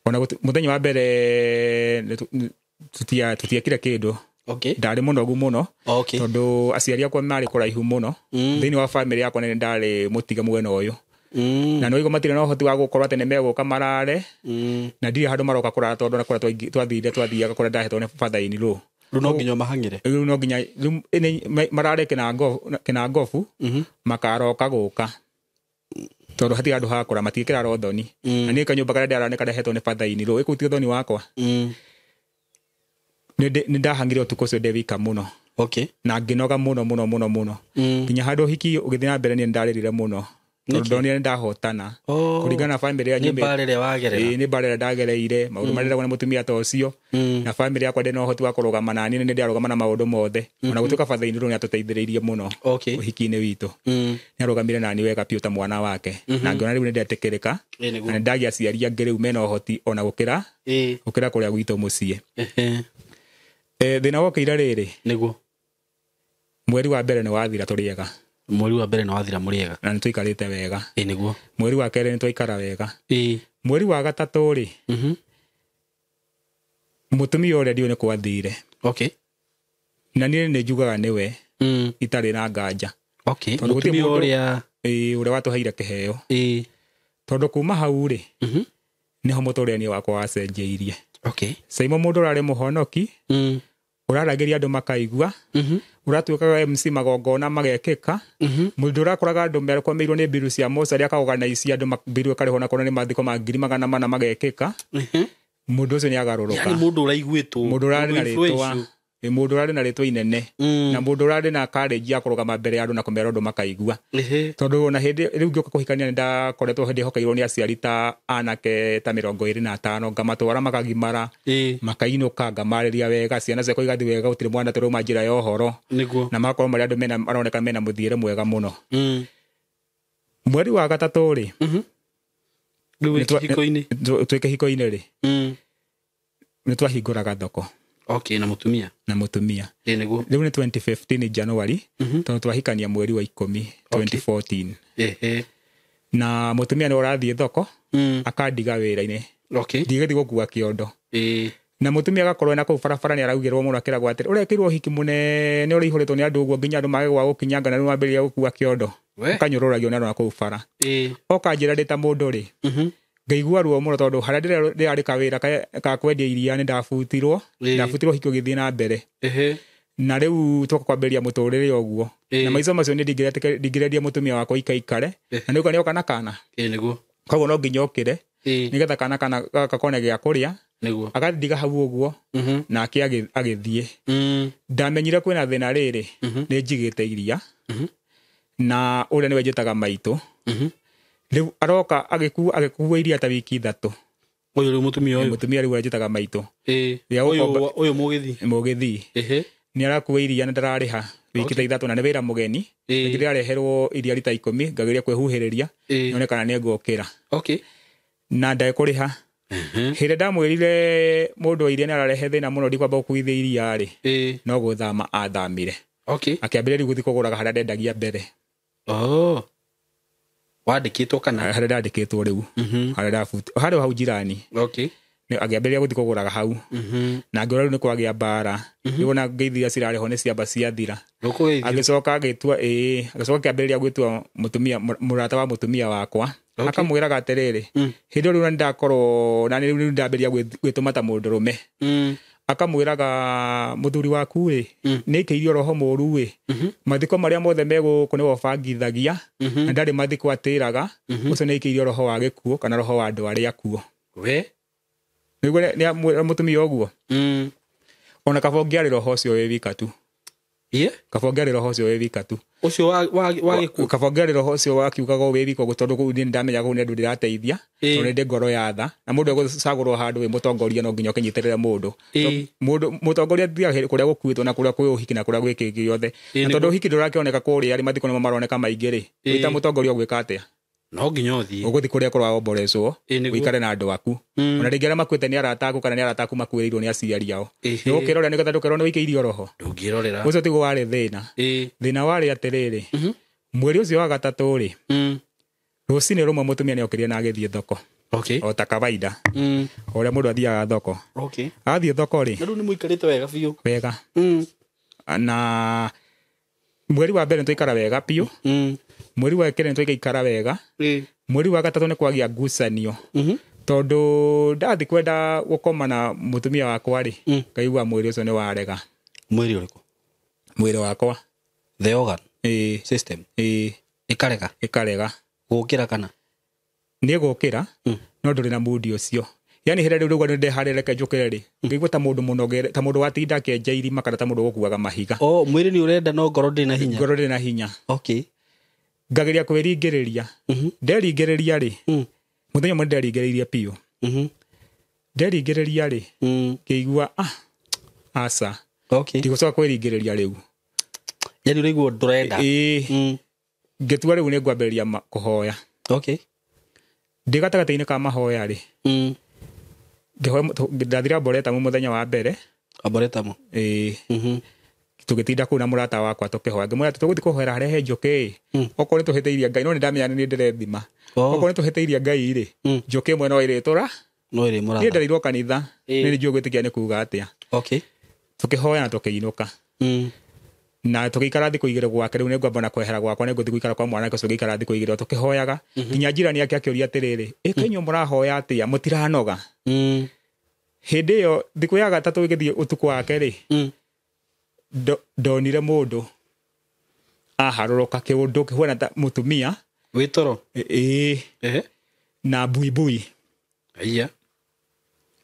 Ona mũthenya wa mbere tũtiekire kĩndũ. Ndarĩ mũnogu mũno tondũ aciari akwa marĩ kũraihu mũno. Thĩinĩ wa family yakwa nĩ ndarĩ mũtiga mwena ũyũ. Na nĩ matirĩ na ũhoti wa gũkorwo atĩ nĩ megũka marare, na ndirĩ handũ maroka kũrara tondũ na kũrĩa twathire twathiaga kũrĩa ndahetwo nĩ father in law. Rĩu no nginya mahang'ĩre. Rĩu no nginya marare kĩnangobu, makaroka gũka tondũ hatirĩ handũ ha kũra, matigĩkĩra thoni. Na niĩ kanyũmba karĩa ndarara nĩ karehetwo nĩ father in law, ĩkũu ti ũthoni wakwa. Nĩ ndahang'ire ũtukũ ũcio ndĩ wika mũno. Na ngĩnoga mũno mũno mũno mũno. Nginya handũ ũhiki ũgĩthiĩ na mbere niĩ nĩndarĩrire mũno. Tondũ ndonire nĩndahotana. Kũringana na family ya nyumba. Nĩ mbara ĩrĩa wagerera. Nĩ mbara ĩrĩa ndagereire, maũndũ marĩa ndĩragwo nĩ mũtumia ta ũcio. Na family yakwa ndĩ na ũhoti wa kũrũgama na niĩ nĩndĩrarũgama na maũndũ mothe. Ona gũtuĩka father in law nĩatũteithĩrĩirie mũno ũhiki-inĩ witũ. Nĩarũgamire na niĩ wega biũ ta mwana wake. Na ngĩona rĩu nĩndetĩkĩrĩka. Na nĩndagĩa aciari angĩ rĩu mena ũhoti ona gũkĩra gũkĩra kũrĩa gwitũ mũciĩ. Thĩna wokĩire rĩrĩ. Nĩguo. Mweri wa mbere nĩ wathira tũrĩega. Mweri wa mbere nĩ wathira mũrĩega. Na nĩtũikarĩte wega. Nĩguo. Mweri wa kerĩ nĩtwaikara wega. Mweri wa gatatũ rĩ, mũtumia ũrĩa ndiũĩ nĩ kwathire. Na niĩ nĩ njugaga nĩwe, itarĩ na nganja. Tondũ mũtumia ũrĩa ũrĩa watũheire kĩheo. Tondũ kuma hau rĩ, nĩho mũtũrĩre wakwa wacenjeirie. Saimo mũndũ ũrarĩ mũhonoki, ũraragĩria andũ makaigua, ũratuĩkaga MC magongona magekĩka, mũndũ ũrakoraga andũ mekomeirwo nĩ mbiru cia mocarĩ akaorganize andũ mbiru ĩkarĩhwo na korwo nĩ mathiko ma 400,000 magekĩka, mũndũ ũcio nĩagarũrũka. Yani mũndũ ũraiguĩtwo, mũndũ ũrarĩ na rĩtwa, mũndũ ũrarĩ na rĩtwa inene, na mũndũ ũrarĩ na courage ya kũrũgama mbere ya andũ na kũmera ũndũ makaigua. Tondũ ona hĩndĩ rĩu ngĩũka kũhikania nĩndakoretwo hĩndĩ hokeirwo nĩ aciari ta anake ta 25, ngamatwara makagimara, makainũka, ngamarĩria wega, ciana ciakwa igathiĩ wega, gũtirĩ mwana tũrauma njĩra ya ũhoro. Na magakorwo marĩ andũ mena maroneka mena mũthiĩre mwega mũno. Mweri wa gatatũ rĩ, rĩu kĩhiko-inĩ, twĩ kĩhiko-inĩ rĩ, nĩtwahingũraga thoko. Na mũtumia. Na mũtumia. Nĩguo. Rĩu nĩ 2015 January, tondũ twahikania mweri wa 10 2014. Na mũtumia nĩ ũrathiĩ thoko, akandiga wĩra-inĩ. Ndigĩthiĩ gũkua kĩondo. Na mũtumia agakorwo ena kũu barabara nĩ araugĩrwo mũno akĩragwo atĩrĩ, ũrekĩrwo ũhiki mũnene ũrĩa ũihũrĩtwo nĩ andũ ũguo nginya andũ mage gwa gũkinyanga na rĩu wambĩrĩria gũkua kĩondo. Ũkanyũrũragio nĩ andũ na kũu bara. Okanjĩra ndĩ ta mũndũ rĩ, ngaigua ruo mũno tondũ harĩa ndĩrarĩ kawĩra ka kwendia iria nĩ ndabutirwo, ndabutirwo ũhiki ũgĩthiĩ na mbere. Na rĩu twoka kwambĩrĩria mũtũrĩre ũguo. Na maica macio nĩ ndingĩrendia mũtumia wakwa ikaikare, na nĩũka nĩoka na kana. Nĩguo. Koguo no nginya okĩre, nĩgetha kana gakone gĩa kũrĩa, agathiga hau ũguo, nake agĩthiĩ. Ndamenyire kwĩna thĩna rĩrĩ, nĩ njigĩte iria, na ũrĩa nĩwe njĩtaga maitũ. Rĩu aroka agĩkua iria ta wiki 3. Ũyũ rĩu mũtumia ũyũ. Mũtumia rĩu anjĩtaga maitũ. Ũyũ mũgĩthii. Mũgĩthii. Nĩ arakua iria na ndararĩha wiki ta 3 na nĩ wĩra mũgeni. Rĩngĩ ndĩrareherwo iria rita 10 ngageria kwĩhuhĩrĩria nyone kana nĩ ngũkĩra. Okay. Na ndekũrĩha. Hĩndĩ ndamwĩrire mũndũ wa iria nĩ ararehe thĩna mũno ndikwamba gũkuithia iria rĩ. No gũthama athamire. Okay. Akĩambĩrĩria rĩu gũthiĩ kũgũraga harĩa ndendagia mbere. Oh. Wandĩkĩtwo kana? Harĩa ndandĩkĩtwo rĩu. Harĩa ndabuti. Harĩa hau jirani. Okay. Akĩambĩrĩria gũthiĩ kũgũraga hau. Na ngĩona rĩu nĩ kwagĩa mbara. Rĩu ona ngeithi iria cirarĩhwo nĩ ciamba ciathira. Agĩcoka agĩtua agĩcoka akĩambĩrĩria gwĩtua mũtumia mũrata wa mũtumia wakwa. Akamwĩraga atĩrĩrĩ, hĩndĩ ĩyo rĩu ndakorwo na rĩu ndambĩrĩria gwĩtũma ta mũndũrũme. Akamwĩraga mũthuri waku ĩ nĩ aikĩirio roho mũru ĩ mathiko marĩa mothe me gũkũ nĩwe ũbangithagia na ndarĩ mathiko atĩraga ũcio nĩ aikĩirio roho wa gĩkuũ kana roho wa andũ arĩa akuũ. We nĩguo nĩ mũtumia ũguo. Ona kaba ũngĩarĩ roho ũcio wĩ wika tu. Kaba ũngĩarĩ roho ũcio wĩ wika tu. Ũcio wa gĩkuũ. Kaba ũngĩarĩ roho ũcio wakiugaga wĩ wika ũguo tondũ kũu nĩ ndamenya kũu nĩ andũ ndĩrateithia tondũ nĩ ngoro ya tha na mũndũ egũcagũrwo handũ wĩ mũtongoria no nginya ũkĩnyitĩrĩre mũndũ. Mũndũ mũtongoria athiaga kũrĩa gũkuĩtwo na kũrĩa kwĩ ũhiki na kũrĩa gwĩ kĩngĩ gĩothe. Na tondũ ũhiki ndũrakĩoneka kũrĩa rĩ mathiko nĩmo maroneka maingĩ rĩ. Wĩ ta mũtongoria ũgwĩka atĩa? No nginya ũthiĩ. Ũgũthiĩ kũrĩa kũraomborecwo ũikare na andũ aku. Ona rĩngĩ arĩa makuĩte nĩ arata aku kana nĩ arata aku makuĩrĩirwo nĩ aciari ao. Nĩũgũkĩrora nĩgetha ndũkerwo nĩ wĩikĩirio roho. Ndũngĩrorera. Ũcio tiguo warĩ thĩna. Thĩna warĩ atĩrĩrĩ. Mweri ũcio wa gatatũ rĩ. Rũcinĩ rũmwe mũtumia nĩokĩrire na agĩthiĩ thoko. Okay. O ta kawaida. O ũrĩa mũndũ athiaga thoko. Okay. Athiĩ thoko rĩ. Na rĩu nĩ mũikarĩte wega biũ. Wega. Na mweri wa mbere nĩtwaikara wega biũ. Mweri wa kerĩ nĩtwaikara wega. Mweri wa gatatũ nĩ kwagĩa ngucanio. Tondũ ndathiĩ kwenda gũkoma na mũtumia wakwa rĩ, ngaigua mwĩrĩ ũcio nĩ warega. Mwĩrĩ ũrĩkũ? Mwĩrĩ wakwa. The organ. System. Ĩkarega. Ĩkarega. Gũkĩra kana? Nĩ gũkĩra, no ndũrĩ na mood ũcio. Yani hĩrĩa rĩu rĩu nĩ ndeharĩra reke njũkĩre rĩ, ngaigua ta mũndũ mũnogere, ta mũndũ watinda akĩenja irima kana ta mũndũ ũgũkuaga mahiga. Oh, mwĩrĩ nĩ ũrenda no ngoro ndĩrĩ na hinya. Ngoro ndĩrĩ na hinya. Okay. Ngageria kwĩringĩrĩria. Nderingĩrĩria rĩ, mũthenya ũmwe nderingĩrĩirie biũ. Nderingĩrĩria rĩ, ngĩigua aca. Okay. Ndigũcoka kwĩringĩrĩria rĩu. Yani ũraigua ndũrenda. Ngĩtua rĩu nĩ ngwambĩrĩria kũhoya. Okay. Ndĩ gatagatĩ-inĩ ka mahoya rĩ, ndathira Arboretum mũthenya wa mbere. Arboretum. Tũgĩtinda kũu na mũrata wakwa tũkĩhoya. Ngĩmwĩra atĩ tũgũthiĩ kũhoera harĩa he njũkĩ ĩ. Okorwo nĩ tũhĩtĩirie Ngai, no nĩ ndamenya nĩ ndĩrethima. Okorwo nĩ tũhĩtĩirie Ngai rĩ, njũkĩ ĩmwe no ĩrĩtũra. No ĩrĩmũratha. Niĩ ndereirwo kanitha. Nĩ njũĩ gwĩtĩkia nĩ kuuga atĩa. Okay. Tũkĩhoya na tũkĩinũka. Na tũgĩikara thikũ 2 gwake, rĩu nĩngwamba na kwehera gwakwa, nĩngũthiĩ gũikara kwa mwanake ũcio, ngĩikara thikũ 2 tũkĩhoyaga. Nginya njirani yake akĩũria atĩrĩrĩ, ĩ inyuĩ mũrahoya atĩa, mũtiranoga? Hĩndĩ ĩyo thikũ ya gatatũ ĩgĩthiĩ ũtukũ wake rĩ, ndonire mũndũ aharũrũka kĩũndũ kĩhuana ta mũtumia. Wĩ toro? Ĩĩ. Na buibui. Aya.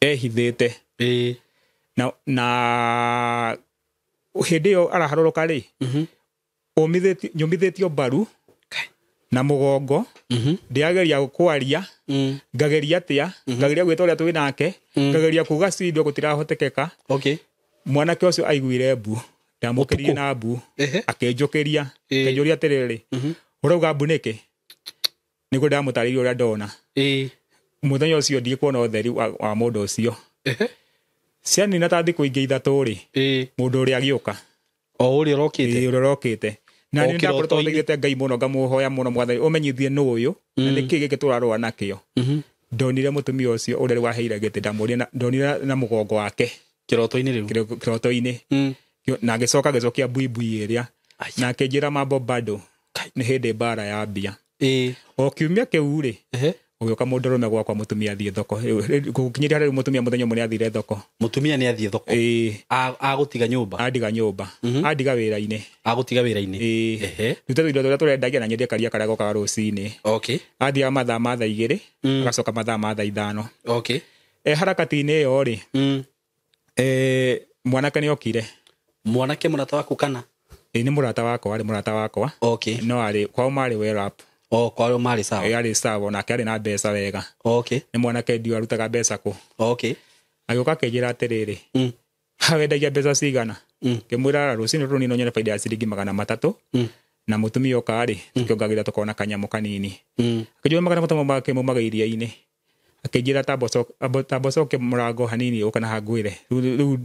Ehithĩte. Na hĩndĩ ĩyo araharũrũka rĩ, nyũmithĩtio mbaru na mũgongo, ndĩrageria kwaria, ngageria atĩa, ngageria gwĩta ũrĩa twĩ nake, ngageria kuga cindo gũtirahotekeka. Okay. Mwanake ũcio aiguire mbu, ndamũkĩrire na mbu, akĩnjũkĩria, akĩnjũria atĩrĩrĩ, ũrauga mbu nĩkĩ? Nĩguo ndamũtarĩirie ũrĩa ndona. Mũthenya ũcio ndikuona ũtheri wa mũndũ ũcio. Cianina ta thikũ ingĩ 3 rĩ, mũndũ ũrĩa agĩũka. O ũrĩa ũrokĩte? Ĩĩ, ũrĩa ũrokĩte. Na O nĩ ndakoretwo kĩroto-inĩ. thaithĩte Ngai mũno, ngamũhoya mũno, Mwathani, ũmenyithie nũ ũyũ, na nĩkĩ gĩkĩ tũrarũa nakĩo. Ndonire mũtumia ũcio ũrĩa rĩu waheire gĩtĩ, ndamũrire na, ndonire na mũgongo wake. Kĩroto-inĩ rĩu? Kĩroto-inĩ. Na agĩcoka agĩcokia mbuibui ĩrĩa. Na akĩnjĩra mambo bado. Nĩ hĩndĩ mbara yambia. O kiumia kĩu rĩ, ũgĩũka mũndũrũme gwakwa mũtumia athiĩ thoko. Gũkinyĩria rĩu mũtumia mũthenya ũmwe nĩ athire thoko. Mũtumia nĩ athiĩ thoko? Agũtiga nyũmba? Andiga nyũmba. Andiga wĩra-inĩ. Agũtiga wĩra-inĩ? Rute indo tũrĩa tũrendagia na nyendie karia karĩa gokaga rũcinĩ. Athiaga mathaa ma thaa 2, agacoka mathaa ma thaa 5. Harakati-inĩ ĩyo rĩ, mwanake nĩ okire. Mwanake mũrata waku kana? Ĩĩ, nĩ mũrata wakwa, arĩ mũrata wakwa. No arĩ, kwao marĩ well up. Oh, kwao marĩ sawa. Yarĩ sawa, nake arĩ na mbeca wega. Okay. Nĩ mwanake ndio arutaga mbeca kũ. Okay. Agĩũka akĩnjĩra atĩrĩrĩ, wendagia mbeca cigana? Ngĩmwĩra rũcinĩ rũrũ no nyone baida ya ciringi 300. Na mũtumia oka rĩ, tũkĩongagĩrĩra tũkona kanyamũ kanini. Akĩnjĩra 300 make maumaga iria-inĩ. Akĩnjĩra tamba ũcoke mũrango hanini ũka na hangwĩre. Rĩu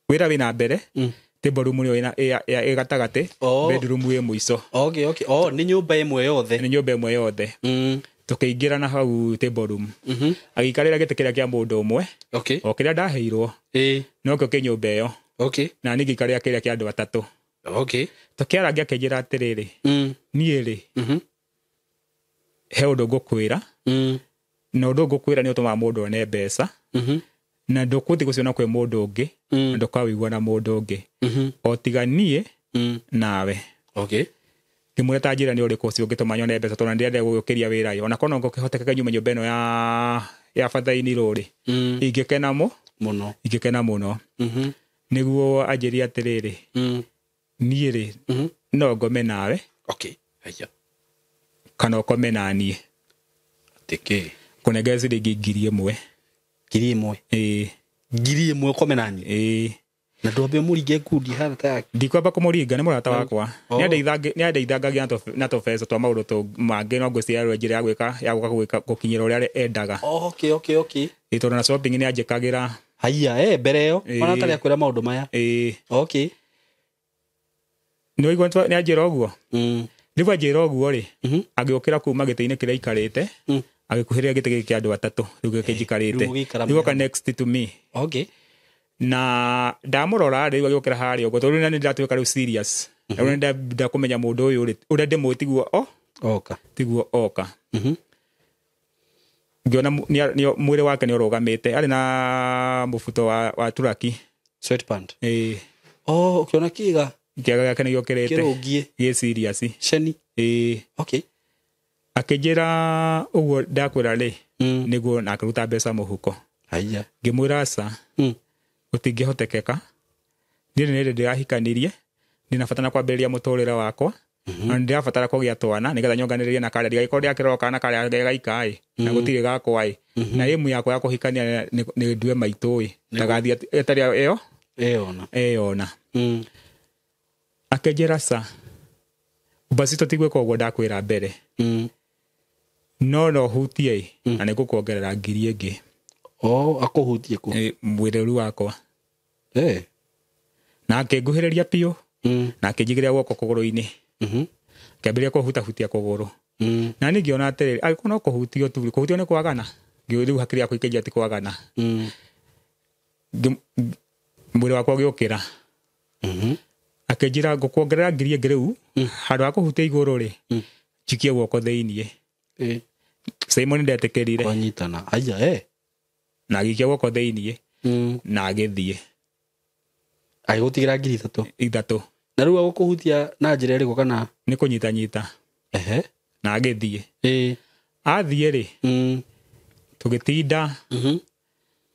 wĩra wĩna mbere, table room nĩyo ĩ gatagatĩ, bedroom ĩ mũico. Okay, okay. Oh, nĩ nyũmba ĩmwe yothe. Nĩ nyũmba ĩmwe yothe. Tũkĩingĩra na hau table room. Agĩikarĩra gĩtĩ kĩrĩa kĩa mũndũ ũmwe. Okay. O kĩrĩa ndaheirwo. Nokĩo kĩ nyũmba ĩyo. Okay. Na niĩ ngĩikarĩra kĩrĩa kĩa andũ atatũ. Okay. Tũkĩarangia akĩnjĩra atĩrĩrĩ, niĩ rĩ, he ũndũ ngũkwĩra, na ũndũ ngũkwĩra nĩ ũtũmaga mũndũ one mbeca, na ndũkũthiĩ gũciona kwĩ mũndũ ũngĩ, na ndũkawĩigua na mũndũ ũngĩ, o tiga niĩ nawe. Okay. Ngĩmwĩra ta njĩra nĩ ũrĩkũ ũcio ũngĩtũma nyone mbeca, tondũ ndĩrenda gũgĩũkĩria wĩra ĩ, ona korwo no gũkĩhotekeke nyume nyũmba ĩno ya bathaini rũrĩ, ingĩkena mũno, ingĩkena mũno. Nĩguo anjĩrie atĩrĩrĩ, niĩ rĩ, no ngome nawe. Okay. Haya. Kana ũkome na niĩ. Atĩkĩ? Kũnengera ciringi 1,000. 1,000? Ĩĩ. 1,000 ũkome na niĩ? Ĩĩ. Na ndwambe ũmũringe ngundi hana ta yake? Ndikwamba kũmũringa, nĩ mũrata wakwa. Nĩandeithangagia na tũbeca twa maũndũ mangĩ, no ngwĩciria njĩra ya gwĩka, ya gũka gwĩka gũkinyĩra ũrĩa endaga. Okay, okay, okay. Ĩĩ, tondũ na shopping nĩanjĩkagĩra. Haiya, mbere ĩyo, ona atarĩ akwĩra maũndũ maya. Ĩĩ. Okay. Nĩwaigua nĩanjĩra ũguo? Rĩu anjĩra ũguo rĩ, agĩũkĩra kuma gĩtĩ-inĩ kĩrĩa aikarĩte, agĩkuhĩrĩria gĩtĩ gĩkĩ kĩa andũ atatũ, rĩu gĩkĩ njikarĩte. Rĩu ũgĩikara Rĩu oka mũno. next to me. Okay. Na ndamũrora rĩu agĩũkĩra harĩa ũguo, tondũ rĩu nĩ ndĩratuĩka rĩu serious. Rĩu nĩ ndakũmenya mũndũ ũyũ rĩ, ũrĩa ndĩmũĩ tiguo oka. Tiguo oka. Ngĩona mwĩrĩ wake nĩ ũrũgamĩte, arĩ na mũbuto wa turaki. Sweatpant. Ĩĩ. Oh, ũkĩona kĩga? Kĩaga gĩake nĩ gĩũkĩrĩte. Kĩrũngiĩ. Gĩ serious. Ceni. Ĩĩ. Okay. Akĩnjĩra ũguo ndakwĩra rĩ, nĩguo na akĩruta mbeca mũhuko. Haiya. Ngĩmwĩra aca. Gũtingĩhotekeka. Niĩ nĩ ndĩrahikanirie, ndĩna bata na kwambĩrĩria mũtũrĩre wakwa, na nĩndĩrabatara kũgĩa twana nĩgetha nyonganĩrĩrie na karĩa, ndigagĩkorwo ndĩrakĩrora kana karĩa gaika ĩ, na gũtirĩ gakwa ĩ. Na ĩmu yakwa ya kũhikania nĩ ndue maitũ ĩ, ndagathiĩ ĩtarĩ ĩyo Eyona. Eyona. Akĩnjĩra ca, basi tũtigwĩka ũguo ndakwĩra mbere. No no hutie ĩ, na nĩngũkuongerera 1,000 ĩngĩ. Oh, akũhutie kũ? Ĩ, mwĩrĩ wakwa. Na akĩnguhĩrĩria biũ, na akĩnjigĩrĩra guoko kũgũrũ-inĩ. Akĩambĩrĩria kũhutahutia kũgũrũ. Na niĩ ngĩona atĩrĩrĩ, angĩkorwo no kũhutio tu, kũhutio nĩ kwagana. Ngĩũria rĩu hakiri yakwa ikĩnjĩra ti kwagana. Mwĩrĩ wakwa ũgĩũkĩra. Akĩnjĩra ngũkuongerera 1,000 ĩngĩ rĩu, handũ ha kũhutia igũrũ rĩ, njikie guoko thĩiniĩ. Simon ndetĩkĩrire. Kwanyitana. Aya, Na agĩikia guoko thĩiniĩ, na agĩthiĩ. Agĩgũtigĩra 3,000. 3. Na rĩu agũkũhutia na njĩra ĩrĩkũ kana? Nĩ kũnyitanyita. Na agĩthiĩ. Athiĩ rĩ, tũgĩtinda.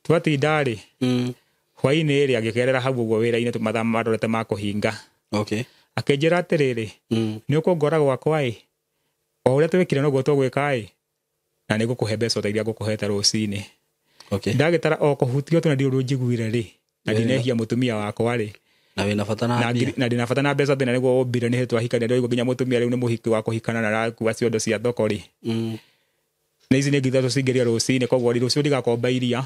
Twatinda rĩ, hwaĩ-inĩ rĩ, agĩkerera hau ũguo wĩra-inĩ mathaa marorete ma kũhinga. Okay. Akĩnjĩra atĩrĩrĩ, nĩ ũkũngora gwakwa ĩ, o ũrĩa twĩkire noguo tũgwĩka ĩ, na nĩ ngũkũhe mbeca o ta iria ngũkũhete rũcinĩ. Okay. Ndagĩtara o kũhutio tu na ndiũĩ ũndũ njiguire rĩ, na ndinehia mũtumia wakwa rĩ. Na wĩna bata na Na mbia. ndĩna bata na mbeca thĩna nĩguo ũmbire nĩ hĩndĩ twahikania, ndĩraigua nginya mũtumia rĩu nĩ mũhiki wa kũhikana na arakua ciondo cia thoko rĩ. Na ici nĩ 3,000 cingĩria rũcinĩ, koguo rĩ, rũciũ ndigakomba iria.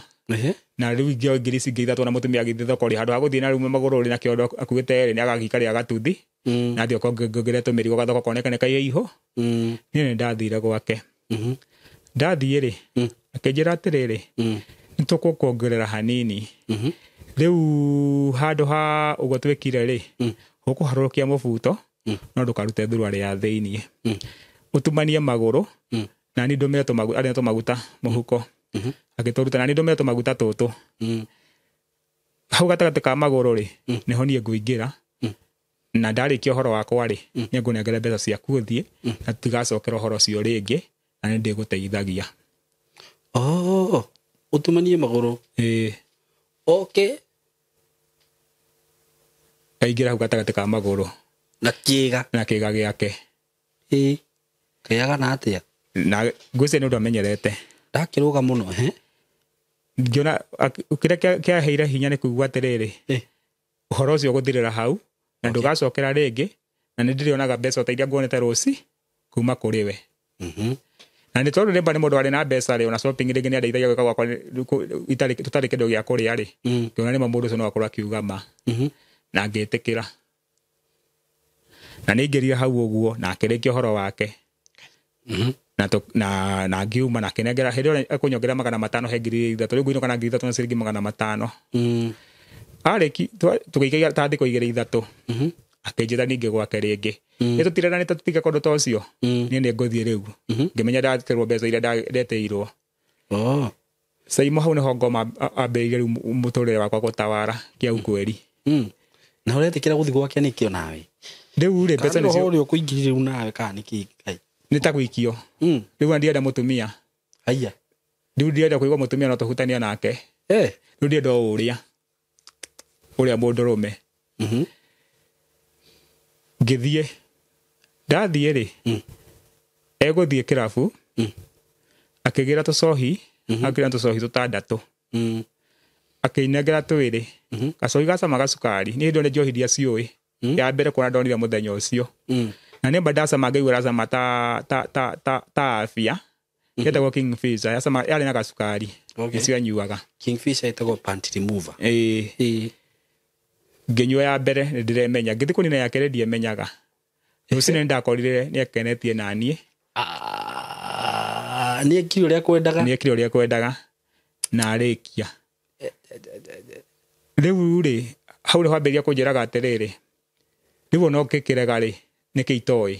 Na rĩu ingĩ ngiri ici 3,000 na mũtumia agĩthiĩ thoko rĩ, handũ ha gũthiĩ na rĩu magũrũ rĩ na kĩondo akuĩte rĩ, nĩ agagĩikaria gatuthi. Na athiĩ okorwo ngĩre tũmĩrigo gathoko koneke nĩ kaiyũ. Niĩ nĩ ndathire gwake. Ndathiĩ rĩ, akĩnjĩra atĩrĩrĩ, nĩ tũgũkuongerera hanini. Rĩu handũ ha ũguo twĩkire rĩ, ũkũharũrũkia mũbuto, no ndũkarute thuruarĩ ya thĩiniĩ. Ũtumanie magũrũ, na niĩ ndũmĩre arĩ na tũmaguta mũhuko. Agĩtũruta, na niĩ ndũmĩre tũmaguta tũtũ. Hau gatagatĩ ka magũrũ rĩ, nĩho niĩ ngũingĩra. Na ndarĩkia ũhoro wakwa rĩ, nĩ ngũnengera mbeca ciaku ũthiĩ, na tũtigacokera ũhoro ũcio rĩngĩ, na nĩ ndĩgũteithagia. Oh, ũtumanie magũrũ. Ĩĩ. Okay. Aingĩra hau gatagatĩ ka magũrũ. Na kĩga. Na kĩga gĩake. Ĩĩ. Kayaga na atia? Na ngwĩciria nĩ ũndũ amenyerete. Ndakĩrũga mũno he? Ngĩona kĩrĩa kĩaheire hinya nĩ kuigua atĩrĩrĩ. Ũhoro ũcio gũthirĩra hau na ndũgacokera rĩngĩ na nĩ ndĩrĩonaga mbeca ta iria nguonete rũci kuma kũrĩ we. Na nĩ tondũ rĩmba nĩ mũndũ warĩ na mbeca rĩ ona shopping rĩngĩ nĩ andeithagia gwĩka gwakwa tũtarĩ kĩndũ gĩa kũrĩa rĩ. Ngĩona nĩma mũndũ ũcio no akorwo akiuga ma. Na ngĩtĩkĩra. Na nĩ hau ũguo na akĩrĩkia ũhoro wake. Na na ngiuma na kinengera hĩndĩ ĩyo ekũnyongerera 500 he 3,000 rĩu ngũinũka na 3,000 na ciringi 500. Arĩki tũgĩikaria ta thikũ igĩrĩ ithatũ. Akĩnjĩta ningĩ gwake rĩngĩ. Nĩ tũtireranĩte tũtige kũndũ ta ũcio. Niĩ nĩ ngũthiĩ rĩu. Ngĩmenya ndaterwo mbeca iria ndetĩirwo. Saimo hau nĩho ngoma ambĩrĩirie rĩu mũtũrĩre wakwa gũtawara kĩa ukweli. Na ũretĩkĩra gũthiĩ gwake nĩkĩ onawe? Rĩu rĩ mbeca nĩcio ũrĩa ũkũingĩrire rĩu nawe kana nĩkĩ Ngai? Nĩ ta gũikio. Rĩu ndienda mũtumia. Haiya. Rĩu ndienda kũigua mũtumia no tũhutania nake. Rĩu ndienda o ũrĩa mũndũrũme. Ngĩthiĩ. Ndathiĩ rĩ. Egũthiĩ kĩrabu. Akĩgĩra tũcohi. Akĩgĩra tũcohi tũtandatũ. Akĩnengera twĩrĩ. Gacohi gacama gacukari. Niĩ ndone njohi iria ciũĩ. Ya mbere kuona ndonire mũthenya ũcio. Na nĩ ndacama ngaigua racama ta afya. Yetagwo Kingfisher. Yacama yarĩ na gacukari. Nĩcio anyuaga. Kingfisher ĩtagwo pant remover. Ĩĩ. Ngĩnyua ya mbere nĩ ndĩremenya. Ngĩthiĩ kũnina ya kerĩ ndiemenyaga. Rũcinĩ nĩndakorire nĩakenetie naniĩ. Nĩekire ũrĩa kwendaga. Nĩekire ũrĩa kwendaga. Na arĩkia. Rĩu rĩ hau nĩho ambĩrĩria kũnjĩraga atĩrĩrĩ. Rĩu ona ũngĩkĩrega rĩ nĩkĩ itoĩ.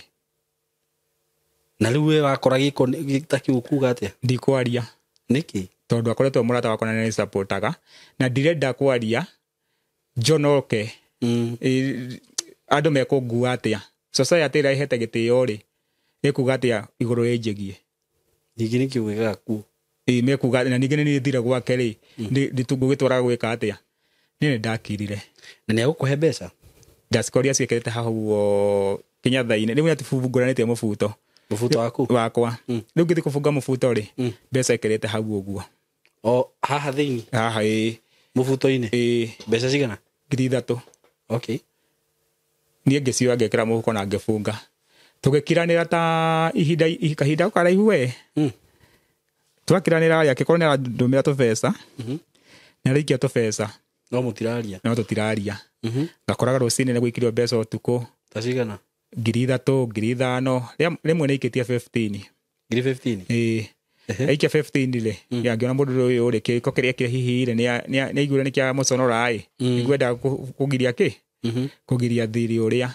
Na rĩu we wakora gĩko ta kĩu kuga atĩa? Ndikwaria. Nĩkĩ? Tondũ akoretwo mũrata wakwa na nĩ supportaga na ndirenda kwaria njonoke. Andũ mekũngua atĩa? Society ĩrĩa ĩhete gĩtĩo rĩ ĩkuga atĩa igũrũ rĩnjĩgie? Ningĩ nĩkĩ wĩkaga kuo? Ĩĩ mekuga na ningĩ nĩ thire gwake rĩ ngũgĩtwara gwĩka atĩa? Niĩ nĩ ndakirire. Na nĩ agũkũhe mbeca? Ndacikoria ciĩkĩrĩte haha ũguo kĩnyatha-inĩ. Rĩu nĩatibungũranĩtie mũbuto. Mũbuto waku? Wakwa. Rĩu ngĩthiĩ kũbunga mũbuto rĩ mbeca ĩkĩrĩte hau ũguo. O haha thĩinĩ? Haha ĩĩ. Mũbuto-inĩ? Ĩĩ. Mbeca cigana? 3,000. Okay. Niĩ ngĩcioya ngĩkĩra mũhuko na ngĩbunga. Tũgĩkiranĩra ta ihinda kahinda karaihu we. Twakiranĩra rĩ akĩkorwo nĩarandũmĩra tũbeca. Nĩaraikia tũbeca. No mũtiraria? No tũtiraria. Ngakoraga rũcinĩ nĩ gũikirio mbeca ũtukũ. Ta cigana? 3,000, 5,000. Rĩmwe nĩ aikĩtie 15. 15,000? Ĩĩ. Aikia 15 rĩ, ngĩona mũndũ ũyũ rĩ kĩko kĩrĩa kĩrĩa hihi rĩ nĩ aiguire nĩ kĩa mũconora ĩ. Nĩngwenda kũgiria kĩ? Kũgiria thirĩ ũrĩa.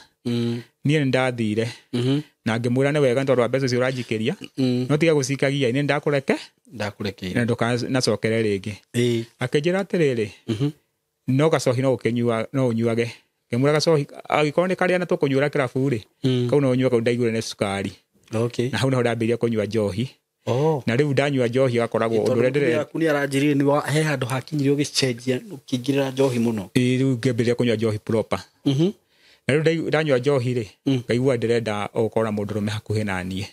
Niĩ nĩ ndathire. Na ngĩmwĩra nĩ wega tondũ wa mbeca icio ũranjikĩria. No tiga gũcikagia nĩ ndakũreke. Ndakũrekeire. Na ndũkanacokere rĩngĩ. Akĩnjĩra atĩrĩrĩ. No gacohi no ũkĩnyua no ũnyuage. Ngĩmwĩra gacohi angĩkorwo nĩ karĩa na tũkũnyuĩra kĩrabu rĩ. Kau no ũnyue kau ndaiguire nĩ cukari. Na hau nĩho ndambĩrĩria kũnyua njohi. Na rĩu ndanyua njohi gakoragwo ũndũ ũrĩa ndĩre yaku nĩ aranjĩrire nĩ he handũ hakinyire ũgĩcenjia ũkĩingĩrĩra njohi mũno. Ĩĩ rĩu ngĩambĩrĩria kũnyua njohi proper. Na rĩu ndanyua njohi rĩ ngaigua ndĩrenda gũkorwo na mũndũrũme hakuhĩ na niĩ.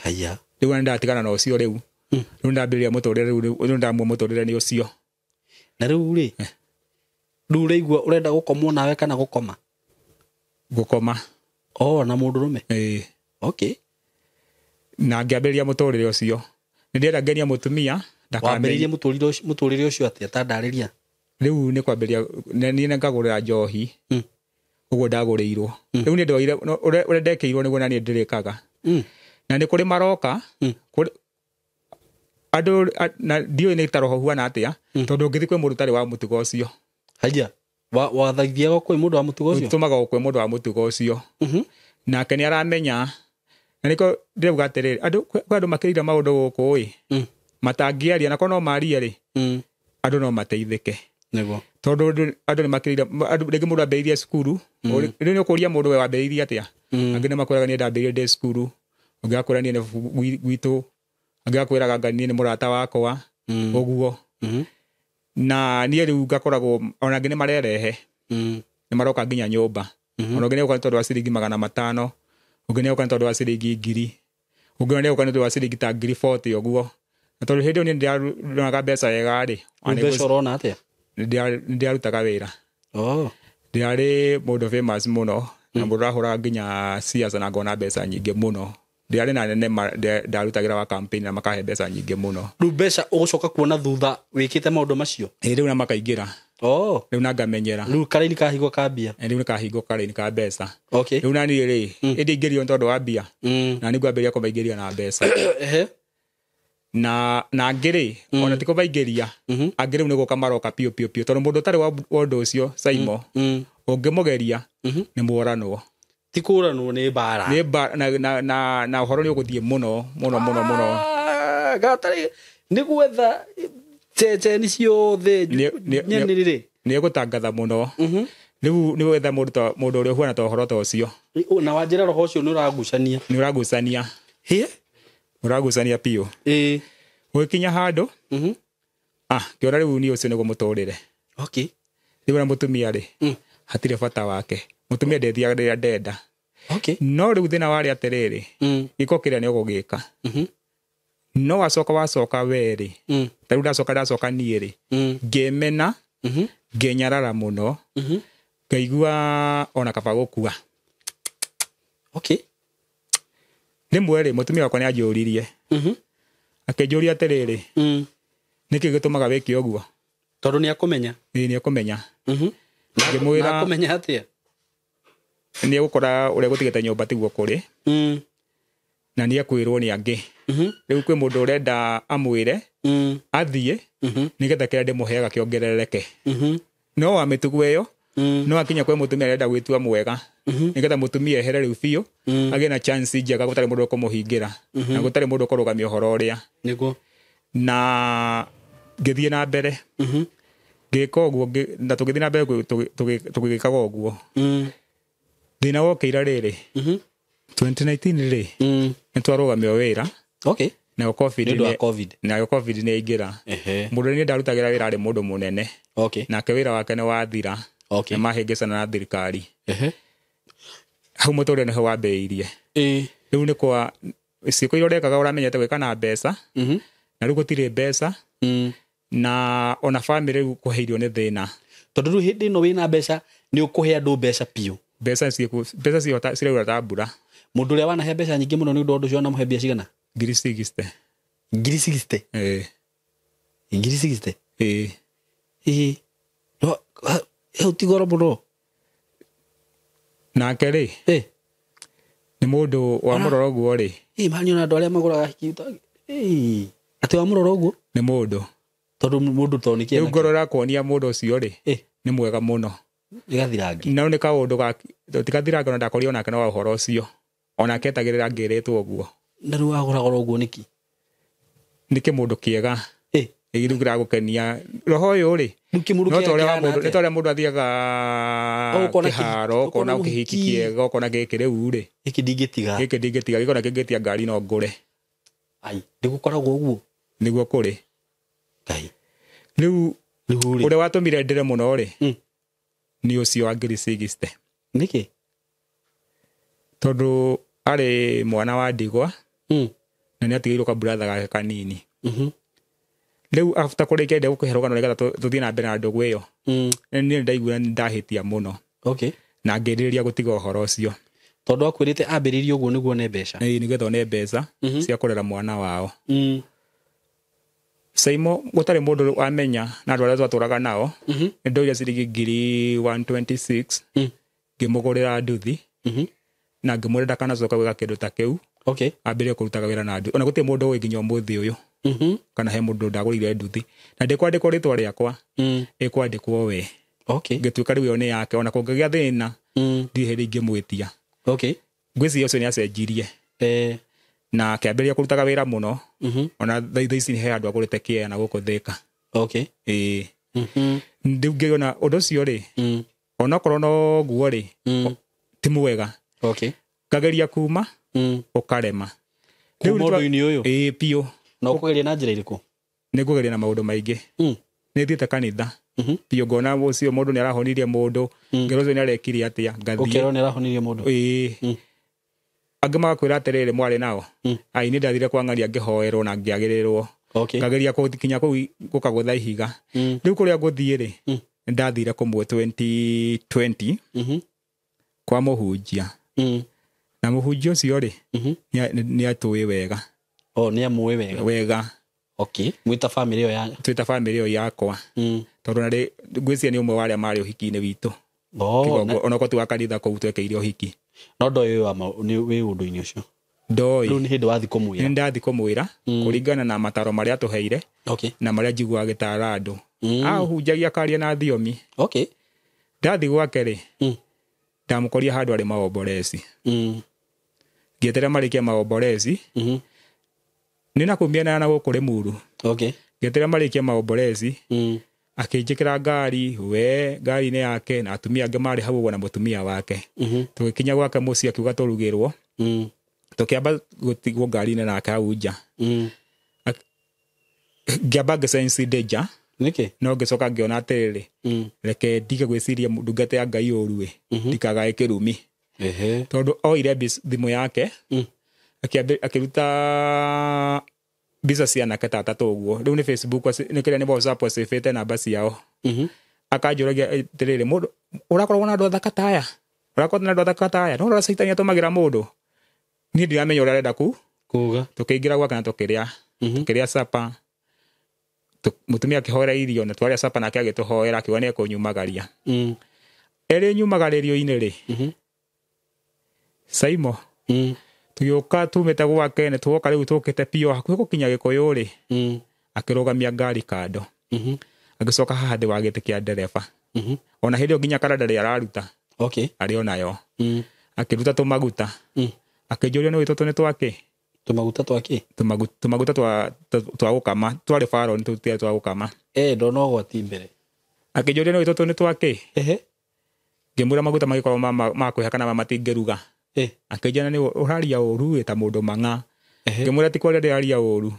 Haiya. Rĩu nĩ ndatigana na ũcio rĩu. Rĩu ndambĩrĩria mũtũrĩre rĩu ndamua mũtũrĩre nĩ ũcio. Na rĩu rĩ rĩu ũraigua ũrenda gũkomwo nawe kana gũkoma? Gũkoma. Na mũndũrũme? Ĩĩ. Okay. Na ngĩambĩrĩria mũtũrĩre ũcio. Nĩ ndĩrenda ngenia mũtumia Wambĩrĩirie mũtũrĩre ũcio atĩa ta ndarĩria? Rĩu nĩ kwambĩrĩria niĩ nĩ ngagũrĩra njohi. Ũguo ndagũrĩirwo. Rĩu nĩ ndoire ũrĩa ndekĩirwo nĩguo na niĩ ndĩrĩkaga. Na nĩ kũrĩ maroka andũ na ndiũĩ nĩ ta roho huana atĩa tondũ ũngĩthiĩ kwĩ mũndũ ũtarĩ wa mũtugo ũcio. Haiya. Wathaithiaga kwĩ mũndũ wa mũtugo ũcio? Tũmaga kwĩ mũndũ wa mũtugo ũcio. Nake nĩ aramenya. Na nĩkĩo ndĩrauga atĩrĩrĩ andũ kwĩ andũ makĩrĩire maũndũ gũkũ ĩ matangĩaria na korwo no marie rĩ andũ no mateithĩke. Nĩguo. Tondũ andũ nĩ makĩrĩire andũ rĩngĩ mũndũ ambĩrĩirie cukuru rĩu nĩ ũkũria mũndũ we wambĩrĩirie atĩa. Angĩ nĩ makwĩraga niĩ ndambĩrĩirie ndĩ cukuru, ũngĩ akwĩra niĩ nĩ gwitũ, angĩ akwĩraga anga niĩ nĩ mũrata wakwa ũguo. Na niĩ rĩu ngakoragwo ona angĩ nĩ marerehe. Nĩ maroka nginya nyũmba. Ona ũngĩ nĩ ũka tondũ wa ciringi 500, ũngĩ nĩ ũka tondũ wa ciringi 1,000. Ũngĩona nĩ egũka nĩ ũndũ wa ciringi ta 40,000 ũguo. Na tondũ hĩndĩ ĩyo niĩ nĩndĩronaga mbeca wega rĩ, Mbeca ũrona atĩa? Nĩ ndĩrarutaga wĩra. Oh. Ndĩrarĩ mũndũ famous mũno na mũndũ ũrahũraga nginya siasa na ngona mbeca nyingĩ mũno. Ndĩrarĩ na anene ndarutagĩra wa campaign na makahe mbeca nyingĩ mũno. Rĩu mbeca ũgũcoka kuona thutha wĩkĩte maũndũ macio? Ĩ rĩu na makaingĩra. Oh. Rĩu na ngamenyera. Rĩu karaini kahingwo ka mbia. Rĩu nĩ kahingwo karaini ka mbeca. Okay. Rĩu na niĩ rĩ, ĩndĩ ingĩrio nĩ tondũ wa mbia. Na nĩ ngwambĩrĩria kũmaingĩria na mbeca. Na angĩ rĩ, ona ti kũmaingĩria, angĩ rĩu nĩ gũka maroka piũ piũ piũ. Tondũ mũndũ ũtarĩ wa ũndũ ũcio, Saimo, ũngĩmũgeria, nĩ mworanwo. Ti kũranwo nĩ mbara. Nĩ mbara, na ũhoro nĩ ũgũthiĩ mũno, mũno, mũno, mũno. Gatarĩ, nĩ gwetha ceceni ciothe nyeni rĩ. Nĩ egũtangatha mũno. Rĩu nĩ gwetha mũndũ ũrĩa ũhuana ta ũhoro ta ũcio. Na wanjĩra roho ũcio nĩ ũragucania. Nĩ ũragucania. Hĩ? Ũragucania piũ. Ĩĩ. Gũgĩkinya handũ, ngĩona rĩu niĩ ũcio nĩguo mũtũrĩre. Okay. Rĩu na mũtumia rĩ, hatirĩ bata wake. Mũtumia ndethiaga rĩrĩa ndenda. Okay. No rĩu thĩna warĩ atĩrĩrĩ, gĩko kĩrĩa nĩ ũgũgĩka. No wacoka we rĩ, ta rĩu ndacoka niĩ rĩ, ngĩmena, ngĩnyarara mũno, ngaigua ona kaba gũkua. Okay. Rĩmwe rĩ, mũtumia wakwa nĩ anjũririe. Akĩnjũria atĩrĩrĩ, nĩkĩ gĩtũmaga wĩke ũguo? Tondũ nĩ akũmenya. Ĩĩ, nĩ akũmenya. Ngĩmwĩra Na akũmenya atĩa? Nĩ egũkora ũrĩa gũtigĩte nyũmba tiguo kũrĩ. Na nĩ ekwĩrwo nĩ angĩ. Rĩu kwĩ mũndũ ũrenda amwĩre, athiĩ, nĩgetha kĩrĩa ndĩmũheaga kĩongerereke. No wa mĩtugo ĩyo, no akinya kwĩ mũtumia arenda gwĩtua mwega. Nĩgetha mũtumia ehere rĩu biũ, agĩe na chance njega gũtarĩ mũndũ ũkũmũhingĩra, na gũtarĩ mũndũ ũkũrũgamia ũhoro ũrĩa. Nĩguo. Na ngĩthiĩ na mbere. Ngĩka ũguo, na tũgĩthiĩ na mbere tũgĩkaga ũguo. Thĩna wokĩire rĩrĩ, 2019 rĩ, nĩ twarũgamio wĩra. Okay. Nayo COVID Nĩ ũndũ wa nĩ- COVID. Nayo COVID nĩ yaingĩra. Mũndũ ũrĩa niĩ ndarutagĩra wĩra arĩ mũndũ mũnene. Okay. Nake wĩra wake nĩ wathira. Okay. Nĩ mahĩngĩcana na thirikari. Hau mũtũrĩre nĩho wambĩrĩirie. Rĩu nĩ kwa ciĩko iria ũrekaga ũramenyete gwĩka na mbeca. Na rĩu gũtirĩ mbeca. Na ona family rĩu kũhe irio nĩ thĩna. Tondũ rĩu hĩndĩ ĩno wĩna mbeca nĩ ũkũhe andũ mbeca biũ. Mbeca ciraura ta mbura. Mũndũ ũrĩa wanahe mbeca nyingĩ mũno nĩ ũndũ wa ũndũ ũcio wanamũhe mbia cigana? 60,000. 60,000? Ĩĩ. 60,000? Ĩĩ. Ĩĩ. No, hau ti goro mũno. Nake rĩ, nĩ mũndũ wa mũrora ũguo rĩ. Ĩĩ, mani ona andũ arĩa magũraga ĩĩ, atĩ wa mũrora ũguo? Nĩ mũndũ. Tondũ mũndũ to nĩ kĩana Rĩu ngoro ĩrakuonia mũndũ ũcio rĩ, nĩ mwega mũno. Nĩ gathirangi. No nĩ kaũndũ ga, ti gathirangi ona ndakorirwo nake no wa ũhoro ũcio. Onake etagĩrĩra ngĩrĩtwo ũguo. Na rĩu wagũra goro ũguo nĩkĩ? Nĩ kĩmũndũ kĩega. Ĩ rĩu kĩragũkenia. Roho ũyũ rĩ, Rĩu kĩmũndũ no kĩega ta ũrĩa wa kĩhana mũndũ, nĩ atĩa? ta ũrĩa mũndũ athiaga Ũkona kĩharo, ũkona ũkona kĩhiki mũhiki. kĩega, ũkona gĩkĩ rĩu rĩ. Gĩkĩ ndingĩtiga. Gĩkĩ ndingĩtiga, gĩkĩ ona kĩngĩtia ngari no ngũre. Ai, nĩgũkoragwo ũguo? Nĩguo kũrĩ. Ngai. Rĩu Rĩu rĩ. ũrĩa watũmire ndĩre mũno rĩ, nĩ ũcio wa 60,000. Nĩkĩ? Tondũ arĩ mwana wa ndigwa, na nĩ atigĩirwo kaburatha gake kanini. Rĩu after kũrĩkia ndĩ gũkũhe rũgano nĩgetha tũthiĩ na mbere na ndũgũ ĩyo. Niĩ nĩ ndaigua nĩ ndahĩtia mũno. Okay. Na ngĩrirĩria gũtiga ũhoro ũcio. Tondũ akwĩrĩte ambĩrĩrie ũguo nĩguo one mbeca. Ĩĩ, nĩgetha one mbeca cia kũrera mwana wao. Saimo gũtarĩ mũndũ wamenya na andũ arĩa twatũraga nao, nĩ ndoire ciringi 126,000, ngĩmũgũrĩra nduthi, na ngĩmwĩra ndakanacoka gwĩka kĩndũ ta kĩu. Okay. Ambĩrĩrie kũrutaga wĩra na nduthi. Ona gũtirĩ mũndũ ũĩ nginya ũmũthĩ ũyũ. Kana he mũndũ ndagũrĩire nduthi. Na ndĩkwandĩkwo rĩtwa rĩakwa, ĩkwandĩkwo we. Okay. Ngĩtuĩka rĩu ĩyo nĩ yake, ona kũngĩgĩa thĩna, ndirĩ hĩndĩ ingĩmwĩtia. Okay. Ngwĩciria ũcio nĩ acenjirie. Na akĩambĩrĩria kũrutaga wĩra mũno. Ona thaa ici he handũ agũrĩte kĩea na gũkũ Thĩka. Okay. Ĩĩ. Rĩu ngĩona ũndũ ũcio rĩ, onokorwo no ũguo rĩ, ti mwega. Okay. Ngageria kuma, ũkarema. Kuma Rĩu nĩ twa- ũndũ-inĩ ũyũ? Ĩĩ, biũ. Na ũkũgeria na njĩra ĩrĩkũ? Nĩ ngũgeria na maũndũ maingĩ. Nĩ thiĩte kanitha. Biũ ngona ũcio mũndũ nĩ arahonirie mũndũ, ngero ũcio nĩ arekire atĩa, ngathiĩ. Ũkerwo nĩ arahonirie mũndũ? Ĩĩ. Angĩ magakwĩra atĩrĩrĩ mwarĩ nao. Ai nĩ ndathire kwa ng'aria ngĩhoerwo na ngĩagĩrĩrwo. Okay. Ngageria gũkinya kũu gũkagũtha ihiga. Rĩu kũrĩa ngũthiĩ rĩ, nĩ ndathire kũmwe 2020 kwa mũhunjia. Na mũhunjia ũcio rĩ, nĩ atũĩ wega. Oh, nĩ amũĩ wega. Wega. Okay. Mwĩta family ĩyo ya twĩta family ĩyo yakwa. Tondũ na rĩ ngwĩciria nĩ ũmwe wa arĩa marĩ ũhiki-inĩ witũ. Oh, Onokorwo ti wa kanitha kũu twekĩire ũhiki. No ndoĩ wĩ ũndũ-inĩ ũcio. Ndoĩ. Rĩu nĩ hĩndĩ wathiĩ kũmwĩra. Nĩ ndathiĩ kũmwĩra kũringana na mataro marĩa atũheire. Okay. Na marĩa njiguaga agĩtara andũ. Ahunjagia akaria na thiomi. Okay. Ndathiĩ gwake rĩ, ndamũkoria handũ arĩ maomboreci. Ngĩeterera marĩkie maomboreci. Nĩ na kũu mĩena na gũkũ Rĩmuru. Okay. Ngĩeterera marĩkie maomboreci. Akĩnjĩkĩra ngari, we ngari-inĩ yake na atumia angĩ marĩ hau ũguo na mũtumia wake. Tũgĩkinya gwake mũciĩ akiuga tũrugĩrwo. Tũkĩamba gũtigwo ngari-inĩ nake hau nja. Ngĩamba ngĩ-sense danger. Nĩkĩ? No ngĩcoka ngĩona atĩrĩrĩ, reke ndige gwĩciria ndungata ya Ngai ũru ĩ, ndikagae kĩrumi. Tondũ oire thimũ yake, akĩruta mbica cia anake ta atatũ ũguo. Rĩu nĩ Facebook, nĩ kĩrĩa nĩ WhatsApp acĩbĩte namba ciao. Akanjũragia atĩrĩrĩ, mũndũ ũrakoragwo na andũ athaka ta aya? Ũrakoragwo na andũ athaka ta aya? No ũrora caitani atũmagĩra mũndũ. Niĩ ndiramenya ũrĩa arenda kuga. Tũkĩingĩra gwake na tũkĩrĩa. Tũkĩrĩa sapa. Mũtumia akĩhoera irio na twarĩa sapa nake agĩtũhoera akiuga nĩ ekũnyumagaria. Erĩ nyumagarĩrio-inĩ rĩ, Saimo, tũgĩũka tumĩte gwake nĩ tuoka rĩu tũkĩte biũ hakuhĩ gũkinya Gĩkũyũ rĩ, akĩrũgamia ngari kando. Agĩcoka haha thĩ wa gĩtĩ kĩa ndereba. Ona hĩndĩ ĩyo nginya kara ndarĩ araruta. Okay. Arĩ onayo. Akĩruta tũmaguta. Akĩnjũria nĩ ũĩ tũtũ nĩ twakĩ? Tũmaguta twakĩ? Tũmaguta twa gũkama, twarĩ baroni tũtiarĩ twa gũkama. Ndona ũgwati mbere. Akĩnjũria nĩ ũĩ tũtũ nĩ twakĩ? Ngĩmwĩra maguta magĩkorwo ma kwĩhaka na matingĩruga. Akĩnjĩra nĩ ũraria ũru ĩ ta mũndũ mang'a. Ngĩmwĩra ti kwaria ndĩraria ũru.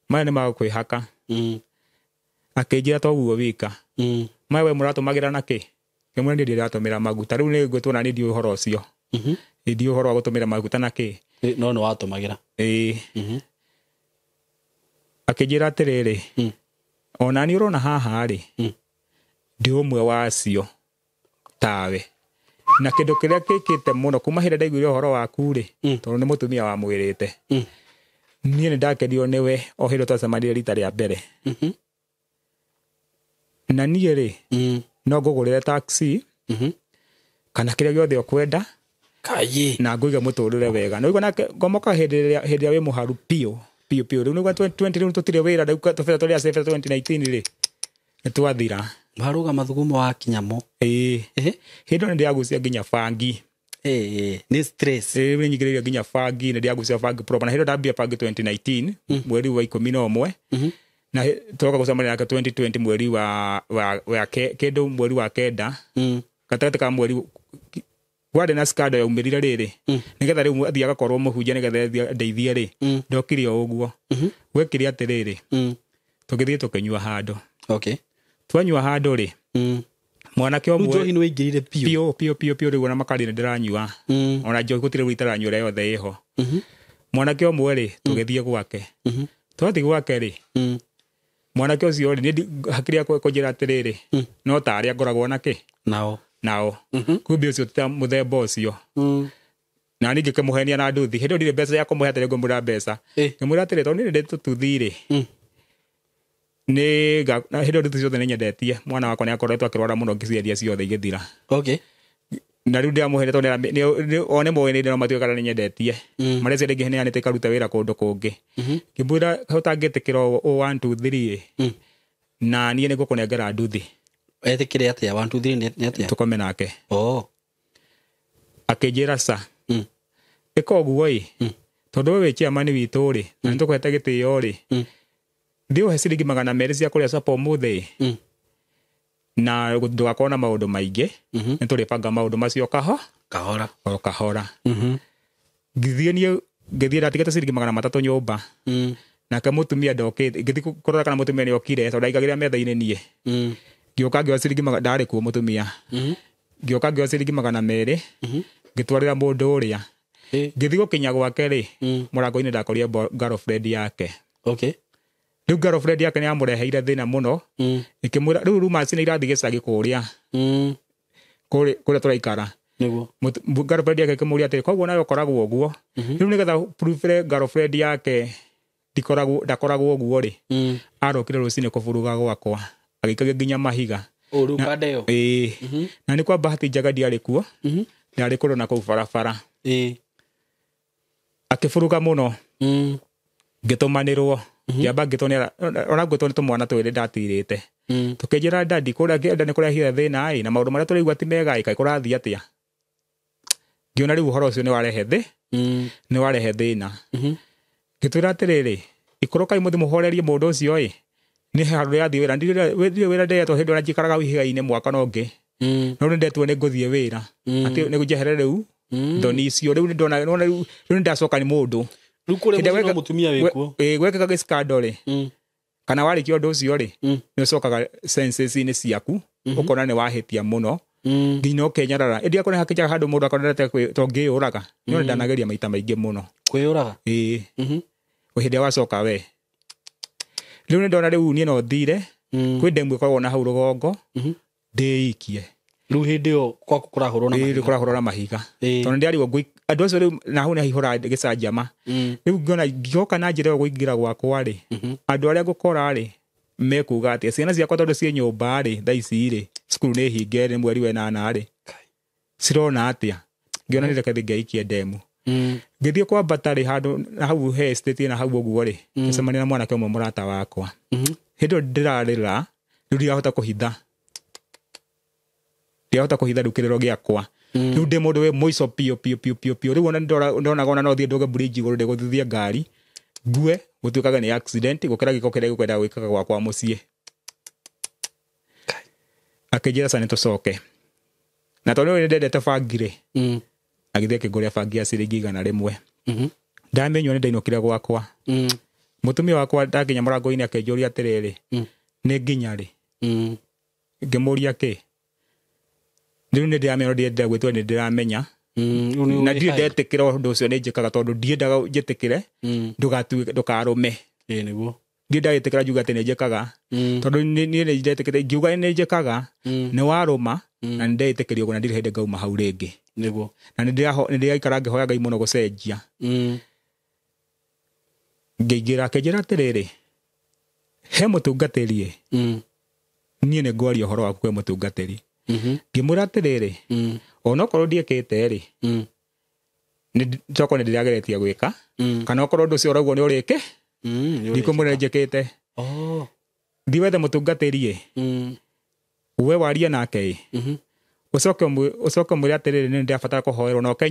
Maya nĩ ma kwĩhaka. Akĩnjĩra to ũguo wika. Maya we mũratũmagĩra na kĩ? Ngĩmwĩra niĩ ndiratũmĩra maguta. Rĩu nĩ ngwĩtwo na niĩ ndiũĩ ũhoro ũcio. Ndiũĩ ũhoro wa gũtũmĩra maguta na kĩ? No nĩ watũmagĩra. Akĩnjĩra atĩrĩrĩ, ona niĩ ũrona haha rĩ, ndĩ ũmwe wa acio tawe. Na kĩndũ kĩrĩa kĩkĩte mũno kuma hĩndĩ ndaiguire ũhoro waku rĩ, tondũ nĩ mũtumia wamwĩrĩte. Niĩ nĩ ndakenirio nĩwe o hĩndĩ twacemanirie rita rĩa mbere. Na niĩ rĩ, no ngũgũrĩre taxi, kana kĩrĩa gĩothe ũkwenda. Kaĩ. Na ngũige mũtũrĩre wega. Na ũigua nake ngomoka hĩndĩ ĩrĩa wĩ mũharu biũ, biũ, biũ. Rĩu nĩguo 20 rĩu tũtirĩ wĩra, rĩu tũbetha tũrĩa save 2019 rĩ, nĩ twathira. Warũga mathugumo wa kinyamo. Hĩndĩ ĩyo nĩ ndĩragucia nginya bangi. Nĩ stress. Rĩu nĩ nyingĩrĩire nginya bangi, nĩ ndĩragucia bangi proper. Na hĩndĩ ĩyo ndambia bangi 2019, mweri wa 11. Na tũroka gũcemania nake 2020 mweri wa kĩndũ mweri wa kenda. Gatagatĩ ka mweri kwarĩ na scandal yaumĩrire rĩrĩ. Nĩgetha rĩu athiĩ agakorwo mũhunjia nĩgetha athiĩ andeithie rĩ. Ndokire o ũguo. Gwekire atĩrĩrĩ. Tũgĩthiĩ tũkĩnyua handũ. Okay. Twanyua handũ rĩ. Mwanake ũmwe Rĩu njohi nĩ waingĩrire biũ. Biũ, biũ, biũ, biũ, rĩu ona makari nĩ ndĩranyua. Ona njohi gũtirĩ rĩu itaranyua ĩrĩa yothe ĩho. Mwanake ũmwe rĩ, tũgĩthiĩ gwake. Twathiĩ gwake rĩ, mwanake ũcio rĩ, niĩ hakiri yakwa ĩkũnjĩra atĩrĩrĩ, no ta arĩa ngoragwo na kĩ? Nao. Nao. Kumbe ũcio ti ta mũthemba ũcio. Na niĩ ngĩkĩmũhenia na nduthi. Hĩndĩ ĩyo ndirĩ mbeca ya kũmũhe atĩrĩ ngũmũra mbeca. Ngĩmwĩra atĩrĩ, tondũ niĩ nĩ ndĩ tũtuthi rĩ. Nĩ na hĩndĩ ĩyo nduthi ciothe nĩ nyendetie. Mwana wakwa nĩ akoretwo akĩrwara mũno ngĩciendia ciothe igĩthira. Okay. Na rĩu ndĩramũheire tondũ o nĩ moĩ nĩ ndĩrona matuĩka kana nĩ nyendetie. Marĩa ciothe ingĩheanĩte ikaruta wĩra kũndũ kũngĩ. Ngĩmwĩra ũtangĩtĩkĩra o 1 2 3. Na niĩ nĩ ngũkũnengera nduthi. Etĩkĩre atĩa? 1 2 3 nĩ atĩa? Tũkome nake. Oh. Akĩnjĩra ca. Ĩka ũguo ĩ. Tondũ we wĩ chairman witũ rĩ, na nĩtũkũhete gĩtĩo rĩ. Thiĩ ũhe ciringi magana merĩ cia kũrĩa capa ũmũthĩ. Na ndũgakorwo na maũndũ maingĩ. Nĩ tũrĩbanga maũndũ macio Kahora. O kahora. Ngĩthiĩ niĩ, ngĩthiĩ ndatigĩte ciringi magana matatũ nyũmba. Nake mũtumia ndokĩte, ngĩthiĩ kũrora kana mũtumia nĩokire, tondũ ndaigagĩrĩra metha-inĩ niĩ. Ngĩũka ngĩoya ciringi ndarĩ kuo mũtumia. Ngĩũka ngĩoya ciringi magana merĩ, ngĩtwarĩra mũndũ ũrĩa. Ngĩthiĩ gũkinya gwake rĩ, mũrango-inĩ ndakorire girlfriend yake. Rĩu girlfriend yake nĩ yamũreheire thĩna mũno. Ĩkĩmwĩra rĩu rumors nĩ irathiĩ gĩcagi kũrĩa. Kũrĩa tũraikara. Nĩguo. Girlfriend yake ĩkĩmũria atĩrĩ, koguo nawe ũkoragwo ũguo. Rĩu nĩgetha prove girlfriend yake ndakoragwo ũguo rĩ, arokire rũcinĩ kũburuga gwakwa, agĩikagia nginya mahiga. Rĩu kanda ĩyo. Ĩĩ. Na nĩ kwa bahati njega ndiarĩ kuo. Ndarĩ kũrũ na kũu barabara. Akĩburuga mũno. Ngĩtũmanĩrwo. Ngĩamba ngĩtwo nĩ ona ngĩtwo nĩ tũmwana twĩrĩ ndatirĩte. Tũkĩnjĩra dadi kũrĩa ngĩenda nĩ kũrehire thĩna ĩ, na maũndũ marĩa tũraigua ti mega ĩ, kaĩ kũrathiĩ atĩa? Ngĩona rĩu ũhoro ũcio nĩ warehe thĩ, nĩ warehe thĩna. Ngĩtwĩra atĩrĩrĩ, ikũrũkai mũthiĩ mũhorerie mũndũ ũcio ĩ, nĩ handũ ndĩrathiĩ wĩra, ndirĩ wĩra ndĩretwo hĩndĩ ĩrĩa njikaraga ihiga-inĩ mwaka na ũngĩ. No nĩ ndetwo nĩ ngũthiĩ wĩra. Atĩ nĩ njehere rĩu, thoni icio, rĩu nĩ ndona, rĩu nĩ ndacoka nĩ mũndũ. Rĩu kũrĩa mũciĩ no mũtumia wĩkuo. Ĩ, gwekĩka gĩcikando rĩ, kana warĩkia ũndũ ũcio rĩ, nĩ ũcokaga senses-inĩ ciaku, ũkona nĩ wahĩtia mũno. Nginya ũkenyarara. Ĩndĩ akorwo nĩ hakĩnjaga handũ mũndũ akonete to ngĩyũraga. Nĩ ona ndanageria maita maingĩ mũno. Kwĩyũraga? Ĩĩ. Hĩndĩ ĩrĩa wacoka we. Rĩu nĩ ndona rĩu niĩ no thire, kwĩ ndemu ĩkoragwo na hau rũgongo, ndĩikie. Rĩu hĩndĩ ĩyo gwaku kũrahũrwo na mahiga. Ĩĩ, kũrahũrwo na mahiga. Tondũ nĩndĩrarigwo andũ acio rĩu na hau nĩhaihũra gĩcanjama. Rĩu ngĩona ngĩoka na njĩra ĩyo kũingĩra gwakwa rĩ, andũ arĩa ngũkora rĩ, mekuga atĩa? Ciana ciakwa tondũ ciĩ nyũmba rĩ, thaa ici rĩ, cukuru nĩ hinge nĩ mweri wa ĩnana rĩ, cirona atĩa? Ngĩona nĩ reke thiĩ ngeikie ndemu. Ngĩthiĩ kwambata rĩ, handũ na hau he estate na hau ũguo rĩ, ngĩcemania na mwanake ũmwe mũrata wakwa. Hĩndĩ ĩyo ndĩrarĩra, rĩu ndirahota kũhitha. Ndirahota kũhitha rĩu kĩrĩro gĩakwa. Rĩu ndĩ mũndũ wĩ mũico piũ piũ piũ piũ piũ. Rĩu ona ndonaga ona no thiĩ ndũge bridge igũrũ ndĩgũthithie ngari, ngue, gũtuĩkaga nĩ accident, gũkĩra gĩko kĩrĩa gĩkwenda gwĩkaga gwakwa mũciĩ. Akĩnjĩra ca nĩ tũcoke. Na tondũ nĩ ndendete bangi rĩ, agĩthiĩ akĩngũrĩra bangi ya ciringi 100. Ndamĩnyua nĩ ndainũkire gwakwa. Mũtumia wakwa ndakinya mũrango-inĩ akĩnjũria atĩrĩrĩ, nĩ nginya rĩ? Ngĩmũria kĩ? Rĩu nĩ ndĩramenya, ndiendaga gwĩtua nĩ ndĩramenya. Na ndirĩ ndetĩkĩra ũndũ ũcio nĩ njĩkaga tondũ ndiendaga njĩtĩkĩre, ndũkarũme. Ĩĩ, nĩguo. Ndirĩ ndagĩtĩkĩra njuge atĩ nĩ njĩkaga. Tondũ niĩ nĩ ndetĩkĩte, ingiuga nĩ njĩkaga, nĩ warũma, na nĩ ndetĩkĩrio ũguo na ndirĩ hĩndĩ ngauma hau rĩngĩ. Nĩguo. Na nĩ ndĩraikara ngĩhoya Ngai mũno gũcenjia. Ngĩingĩra, akĩnjĩra atĩrĩrĩ, he mũtungatĩri ĩ, niĩ nĩ ngwaria ũhoro waku kwĩ mũtungatĩri. Ngĩmwĩra atĩrĩrĩ, onokorwo ndiĩkĩte rĩ, tokorwo nĩ ndĩrageretie gwĩka, kana okorwo ũndũ ũcio ũraugwo nĩ ũrĩke, ndikũmwĩra njĩkĩte. Thiĩ wethe mũtungatĩri ĩ, we warie nake ĩ, ũcoke ũmwĩre atĩrĩrĩ, nĩ ndĩrabatara kũhoerwo na ũke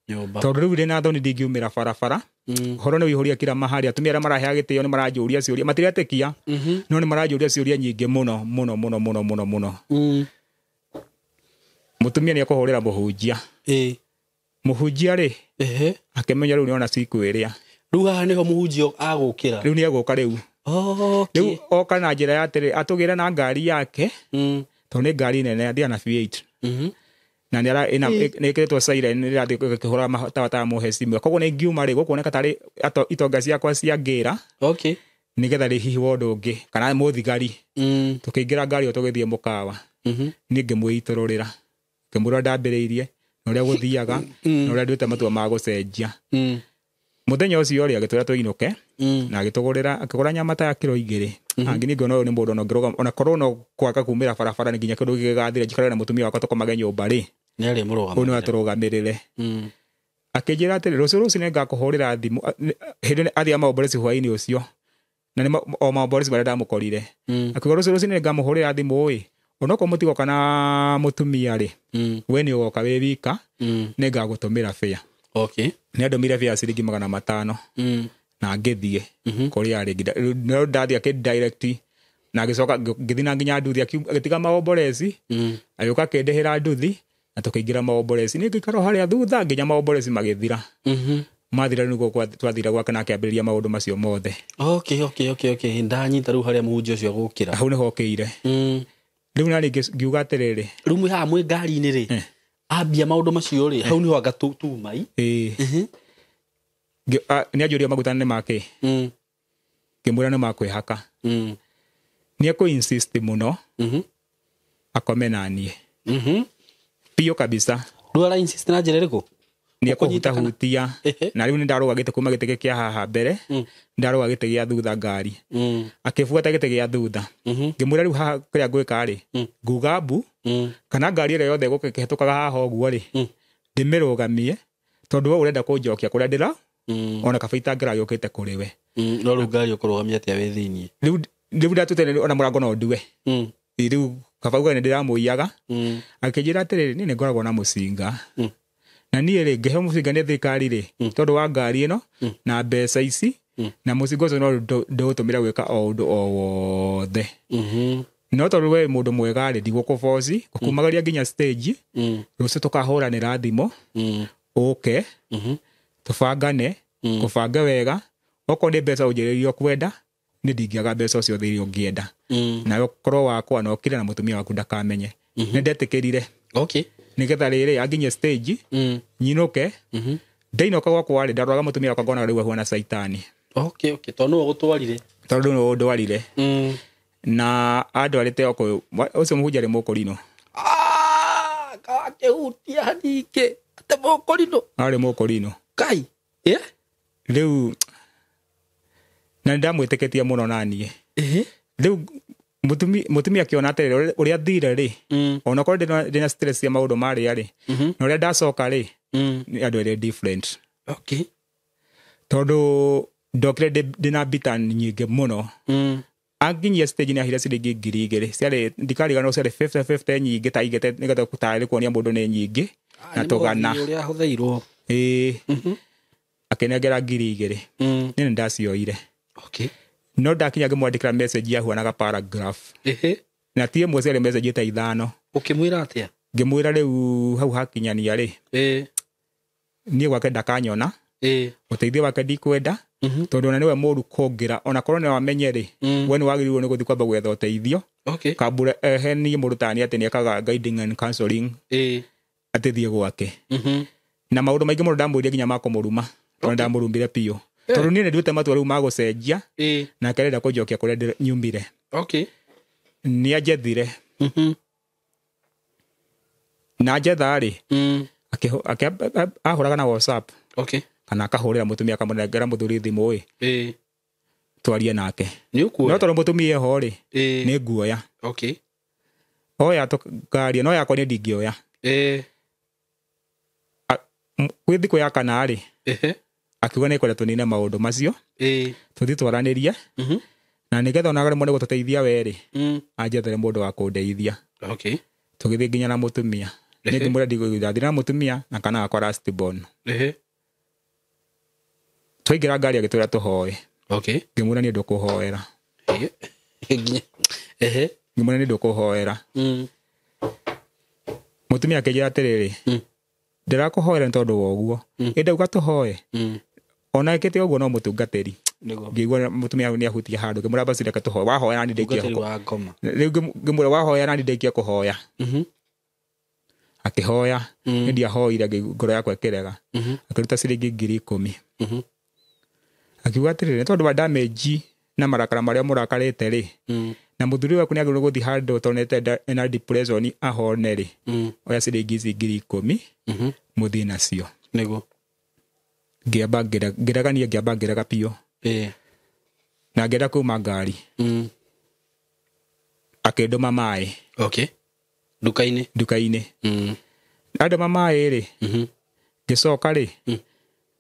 Nyũmba. Tondũ rĩu ndĩ na thoni ndingiumĩra barabara. Ũhoro nĩ ũihũria kila mahali. Atumia arĩa maraheaga gĩtĩo nĩ maranjũria ciũria, matiretĩkia, no nĩ maranjũria ciũria nyingĩ mũno, mũno, mũno, mũno, mũno, mũno. Mũtumia nĩ ekũhũrĩra mũhunjia. Mũhunjia rĩ, akĩmenya rĩu nĩona cikwĩrĩa. Rĩu haha nĩho mũhunjia agũkĩra. Rĩu nĩ egũka rĩu. Rĩu oka na njĩra ya atĩrĩ, atũgĩre na ngari yake, tondũ nĩ ngari nene, athiaga na V8. Na nĩ ĩkĩrĩtwo siren, nĩ ĩrathiĩ ĩkĩhũra matawa ta mũhe simu. Koguo nĩ ingiuma rĩ, gũkuoneka tarĩ itonga ciakwa cia ngĩra. Nĩgetha rĩ hihi wona ũngĩ, kana mũthigari. Tũkĩingĩra ngari ĩyo tũgĩthiĩ mũkawa. Niĩ ngĩmwĩitũrũrĩra. Ngĩmwĩra ndambĩrĩirie, na ũrĩa gũthiaga, na ũrĩa nduĩte matua ma gũcenjia. Mũthenya ũcio rĩ, agĩtwĩra tũinũke, na agĩtũgũrĩra, akĩgũra nyama ta ya kiro 2. Angĩ ningĩ ona ũyũ nĩ mũndũ ona ũngĩrũgama, ona korwo no kwaga kumĩra barabara nĩ nginya kĩndũ gĩgathira, njikarage na mũtumia wakwa tũkomage nyũmba rĩ. Nĩ arĩ mũrũgamĩrĩre. Ũyũ nĩ atũrũgamĩrĩre. Akĩnjĩra atĩrĩ, rũciũ rũcinĩ ngakũhũrĩra thimũ, hĩndĩ ĩyo athiaga maomboreci hwaĩ-inĩ ũcio. Na nĩ o maomboreci marĩa ndamũkorire. Akiuga rũciũ rũcinĩ ngamũhũrĩra thimũ ĩ, onokorwo mũtigoka na mũtumia rĩ, we nĩ ũgoka wĩ wika, nĩ ngagũtũmĩra fare. Nĩ andũmire fare ya ciringi 500. Na ngĩthiĩ kũrĩa arĩ, no ndathiĩ akĩ-direct, na agĩcoka ngĩthiĩ na nginya nduthi, agĩtiga maomboreci, agĩũka akĩndĩhĩra nduthi, na tũkĩingĩra maomboreci. Niĩ ngĩikara o harĩa thutha nginya maomboreci magĩthira. Mathira nĩguo twathira gwake na akĩambĩrĩria maũndũ macio mothe. Ndanyita rĩu harĩa mũhunjia ũcio agũkĩra. Hau nĩho okĩire. Rĩu na rĩngĩ ngiuga atĩrĩrĩ. Rĩu mwĩ haha mwĩ ngari-inĩ rĩ, Ambia maũndũ macio rĩ, hau nĩho anga tumai. Ĩĩ. Nĩ anjũria maguta nĩ make. Ngĩmwĩra nĩ makwĩhaka. Nĩ ekũ insist mũno. Akome na niĩ. Biũ kabisa. Rĩu ara insist na njĩra ĩrĩkũ? Nĩ ekũhutahutia. Na rĩu nĩ ndarũga gĩtĩ kuma gĩtĩ kĩa haha mbere. Ndarũga gĩtĩ gĩa thutha ngari. Akĩbuata gĩtĩ gĩa thutha. Ngĩmwĩra rĩu haha kĩrĩa ngwĩka rĩ, nguga mbu, kana ngari ĩrĩa yothe ĩgũka ĩkĩhĩtũkaga haha ũguo rĩ, ndĩmĩrũgamie, tondũ we ũrenda kũnjokia kũrĩa ndĩra, ona kaba itangĩragĩũkĩte kũrĩ we. No rĩu ngari ũkũrũgamia atĩa wĩ thĩiniĩ? Rĩu ndatũte ona mũrango no ndue. Rĩu kaba uga nĩ ndĩramũiyaga. Akĩnjĩra atĩrĩrĩ, niĩ nĩ ngoragwo na mũcinga. Na niĩ rĩ, ngĩheo mũcinga nĩ thirikari rĩ, tondũ wa ngari ĩno, na mbeca ici, na mũcinga ũcio no ndũũtũmĩre gwĩka o ũndũ o wothe. No tondũ we mũndũ mwega rĩ, ndigũkũboci, ngũkumagaria nginya stage, rũciũ tũkahũranĩra thimũ, ũke, tũbangane, ngũbange wega, okorwo nĩ mbeca ũnjĩrĩrie ũkwenda, nĩ ndingĩaga mbeca ciothe iria ũngĩenda. Nawe ũkorwo wakwa na ũkire na mũtumia waku ndakamenye. Nĩ ndetĩkĩrire. Okay. Nĩgetha rĩrĩ anginye stage, nyinũke, ndainũka gwakwa rĩ, ndaroraga mũtumia wakwa ngona rĩu ahuana caitani. Okay, okay. Tondũ nĩwe ũgũtwarire. Tondũ nĩwe ũndwarire. Na andwarĩte o kũu, ũcio mũhunjia arĩ mũkũrinũ. Akĩhutia haningĩ, atĩ mũkũrinũ. Arĩ mũkũrinũ. Kai. Rĩu na nĩndamwĩtĩkĩtie mũno na niĩ. Rĩu mũtumia akĩona atĩrĩrĩ, ũrĩa thire rĩ, onakorwo ndĩna stress ya maũndũ marĩa rĩ, na ũrĩa ndacoka rĩ, nĩ andũ erĩ different. Okay. Tondũ ndokire ndĩna mbita nyingĩ mũno. Anginyia stage nĩ ahire ciringi 2,000. Ciarĩ, ndikariganĩrwo ciarĩ 50-50 nyingĩ ta aigĩte nĩgetha tarĩ kuonia mũndũ nĩ nyingĩ. Na tũgana. Ũrĩa ahũthĩirwo. Ĩĩ. Akĩnengera 2,000. Niĩ nĩ ndacioire. Okay. No ndakinya ngĩmwandĩkĩra message yahuanaga paragraph. Na ti ĩmwe ciarĩ message ta 5. Ũkĩmwĩra atĩa? Ngĩmwĩra rĩu hau hakinyania rĩ. Niĩ gwake ndakanyona. Ũteithio wake ndikwenda. Tondũ ona nĩwe mũru kũngĩra, ona korwo nĩ wamenye rĩ, we nĩ wagĩrĩirwo nĩ gũthiĩ kwamba gwetha ũteithio. Okay. Kambura ehe niĩ mũndũ ta niĩ atĩ nĩekaga guiding and counseling. Atĩ thiĩ gwake. Na maũndũ maingĩ mũno ndamwĩrire nginya ma kũmũruma. Tondũ ndamũrumire biũ. Tondũ niĩ nĩnduĩte matua rĩu ma gũcenjia, nake arenda kũnjokia kũrĩa nyumire. Okay. Nĩ anjethire. Na anjetha rĩ, ahũraga na WhatsApp. Okay. Kana akahũrĩra mũtumia akamũnengera mũthuri thimũ ĩ. Twarie nake. Nĩ ũkuoya? No tondũ mũtumia eho rĩ, nĩ nguoya. Okay. Oya tũkaria, no yakwa niĩ ndingĩoya. Kwĩ thikũ ya kana rĩ, akiuga nĩ kwenda tũnine maũndũ macio, tũthiĩ twaranĩrie, na nĩgetha ona rĩmwe nĩ gũtũteithia we rĩ, anjethere mũndũ wa kũndeithia. Okay. Tũgĩthiĩ nginya na mũtumia. Nĩ ngĩmwĩra ndigũthiĩ na mũtumia na kana gakwa last born. Twaingĩra ngari agĩtwĩra tũhoe. Okay. Ngĩmwĩra niĩ ndũkũhoera. Ngĩmwĩra niĩ ndũkũhoera. Mũtumia akĩnjĩra atĩrĩrĩ, ndĩrakũhoera nĩ tondũ wa ũguo. Ĩ ndauga tũhoe. Ona ĩkĩte ũguo no mũtungatĩri. Ngĩigua mũtumia nĩ ahutia handũ, ngĩmwĩra basi reke tũhoe. Wahoya na niĩ ndĩkie Mũtungatĩri wa ngoma. Rĩu ngĩmwĩra wahoya na niĩ ndĩkie kũhoya. Akĩhoya, niĩ ndiahoire, ngoro yakwa ĩkĩrega. Akĩruta ciringi 10,000. Akiuga atĩrĩrĩ, nĩ tondũ wa damage na marakara marĩa mũrakarĩte rĩ, na mũthuri waku nĩagĩrĩirwo gũthiĩ handũ tonete ena depression ahone rĩ, oya ciringi ici 10,000, mũthiĩ nacio. Nĩguo. Ngĩamba ngĩrega niĩ ngĩamba ngĩrega biũ. Na ngĩenda kuma ngari. Akĩndũma maĩ. Okay. Nduka-inĩ? Nduka-inĩ. Andũma maĩ rĩ, ngĩcoka rĩ,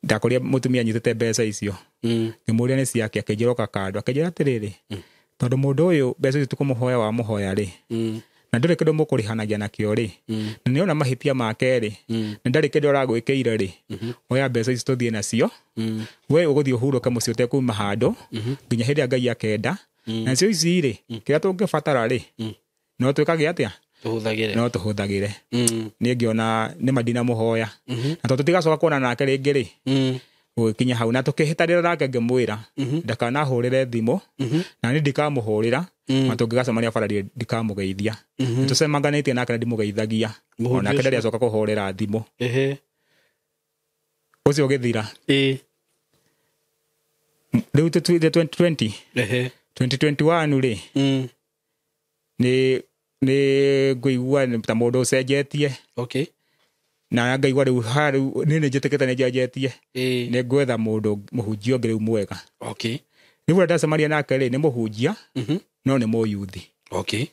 ndakorire mũtumia anyitĩte mbeca icio. Ngĩmũũria nĩ ciake, akĩnjĩra ũka kando. Akĩnjĩra atĩrĩrĩ, tondũ mũndũ ũyũ mbeca icio tũkũmũhoya wamũhoya rĩ, na ndũrĩ kĩndũ mũkũrĩhanagia nakĩo rĩ, na nĩona mahĩtia make rĩ, na ndarĩ kĩndũ aragwĩkĩire rĩ, oya mbeca ici tũthiĩ nacio, we ũgũthiĩ ũhurũke mũciĩ ũtekuma handũ, nginya hĩndĩ ĩrĩa Ngai akenda. Nacio ici rĩ, kĩrĩa tũngĩbatara rĩ, no twĩkage atĩa? Tũhũthagĩre. No tũhũthagĩre. Niĩ ngĩona nĩ ma ndinamũhoya. Na tondũ tũtigacoka kuonana nake rĩngĩ rĩ, Gũgĩkinya hau na tũkĩhĩtanĩra nake ngĩmwĩra ndakanahũrĩre thimũ na niĩ ndikamũhũrĩra na tũngĩgacemania bara ndikamũgeithia. Nĩtũcemanganĩtie nake na ndimũgeithagia onake ndarĩ acoka kũhũrĩra thimũ. Ũcio ũgĩthira. Rĩu 2020 2021 rĩ nĩ ngũigua ta mũndũ ũcenjetie. Okay. Na ngaigua rĩu niĩ nĩ njĩtĩkĩte nĩ njenjetie. Nĩ ngwetha mũndũ mũhunjia ũngĩ rĩu mwega. Okay. Rĩu ũrĩa ndacemania nake rĩ nĩ mũhunjia no nĩ mũyuthi. Okay.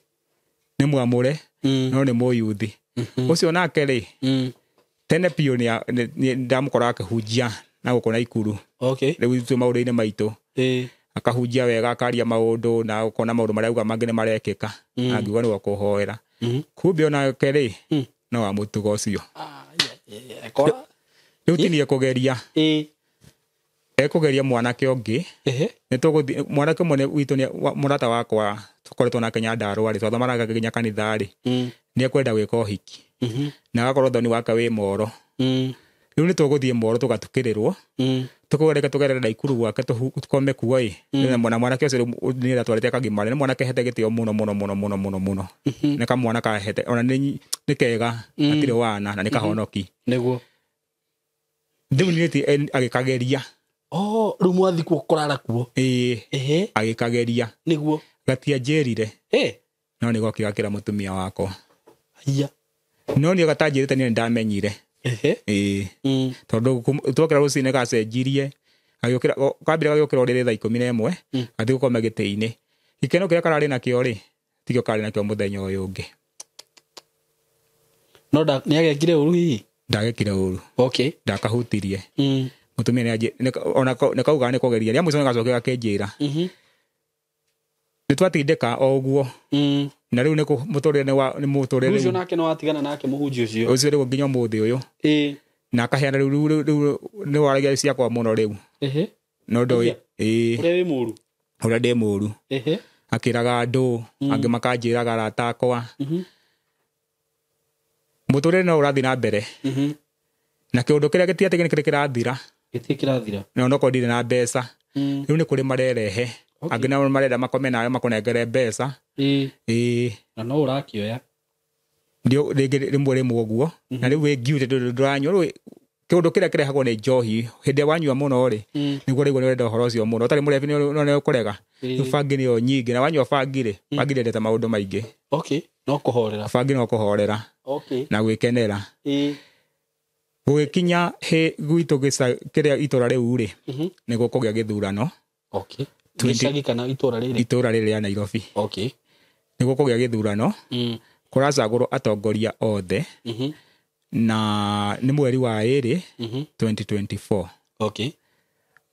Nĩ mwamũre no nĩ mũyuthi. Ũcio nake rĩ tene biũ nĩ ndamũkoraga akĩhunjia na gũkũ Naikuru. Okay. Rĩu twĩ maũndũ-inĩ maitũ. Akahunjia wega akaria maũndũ na ũkona maũndũ marĩa auga mangĩ nĩ marekĩka. Na ngiuga nĩwe ũkũhoera. Kumbe onake rĩ no wa mũtugo ũcio. Rĩu ti niĩ kũgeria. Ekũgeria mwanake ũngĩ. Nĩtũgũthiĩ mwanake ũmwe witũ nĩ mũrata wakwa tũkoretwo nake Nyandarũa rĩ twathomanaga nginya kanitha rĩ nĩ ekwenda gwĩka ũhiki. Na agakorwo thoni wake wĩ Moro. Rĩu nĩtũgũthiĩ Moro tũgatukĩrĩrwo. Tũkũgereka tũgerere Naikuru gwake tũkome kuo ĩ. Na mwanake ũcio rĩu nĩ atwarĩte akagimara. Nĩ mwanake hete gĩtĩo mũno mũno mũno mũno mũno mũno. Nĩ kamwana kahete ona nĩ kega gatirĩ wana na nĩ kahonoki. Nĩguo. Rĩu nĩ agĩkageria. Oh, rĩu mwathi kuo kũrara kuo. Ĩĩ. Agĩkageria. Nĩguo. Gatianjĩrire. No nĩ gokire gakĩra mũtumia wakwa. Haiya. No nĩ gatanjĩrĩte niĩ nĩndamenyire. Ĩĩ. Tondũ twokĩra rũcinĩ gacenjirie. Agĩũkĩra kambire gagĩũkĩra ũrĩrĩ thaa 11 gathiĩ gũkoma gĩtĩ-inĩ. Gĩkeno kĩrĩa kararĩ nakĩo rĩ tikĩo karĩ nakĩo mũthenya ũyũ ũngĩ. No nĩ agekire ũru hihi? Ndagekire ũru. Okay. Ndakahutirie. Mũtumia nĩ ona nĩ kauga nĩ kũgeria. Rĩa mũico nĩ gacokire gakĩnjĩra. Nĩ twatindĩka o ũguo. Na rĩu nĩ mũtũrĩre nĩ mũtũrĩre. Ũcio nake nĩ watigana nake mũhunjia ũcio. Ũcio rĩu nginya ũmũthĩ ũyũ. Na akaheana rĩu nĩ waragia ciakwa mũno rĩu. No ndoĩ. Ũrĩa wĩ mũru. Ũrĩa ndĩ mũru. Akĩraga andũ angĩ makanjĩraga arata akwa. Mũtũrĩre no ũrathiĩ na mbere. Na kĩũndũ kĩrĩa gĩtiatĩ nĩ kĩrĩa kĩrathira. Gĩtirĩ kĩrathira. Na onokorwo ndirĩ na mbeca. Rĩu nĩ kũrĩ marerehe. Angĩ nao marenda makome nawe makũnengere mbeca. Ĩĩ. Na no ũrakĩoya. Ndio rĩngĩ rĩmwe rĩmwe ũguo. Na rĩu wĩ ngiute ndũranyua. Rĩu kĩũndũ kĩrĩa kĩrehagwo nĩ njohi hĩndĩ ĩrĩa wanyua mũno rĩ nĩguo rĩu nĩũrenda ũhoro ũcio mũno. Ũtarĩ mũrebi no nĩũkũrega. Rĩu bangi nĩyo nyingĩ na wanyua bangi rĩ bangi ndĩendete maũndũ maingĩ. Okay. No kũhorera. Bangi no kũhorera. Okay. Na gwĩkenera. Gũgĩkinya gwitũ kĩrĩa itũra rĩu rĩ nĩ gũkũgĩa gĩthurano. Okay. Gĩcagi kana itũra rĩrĩ? Itũra rĩrĩ rĩa Nairobi. Okay. Nĩ gũkũgĩa gĩthurano. Kũracagũrwo atongoria othe. Na nĩ mweri wa 2 2024. Okay.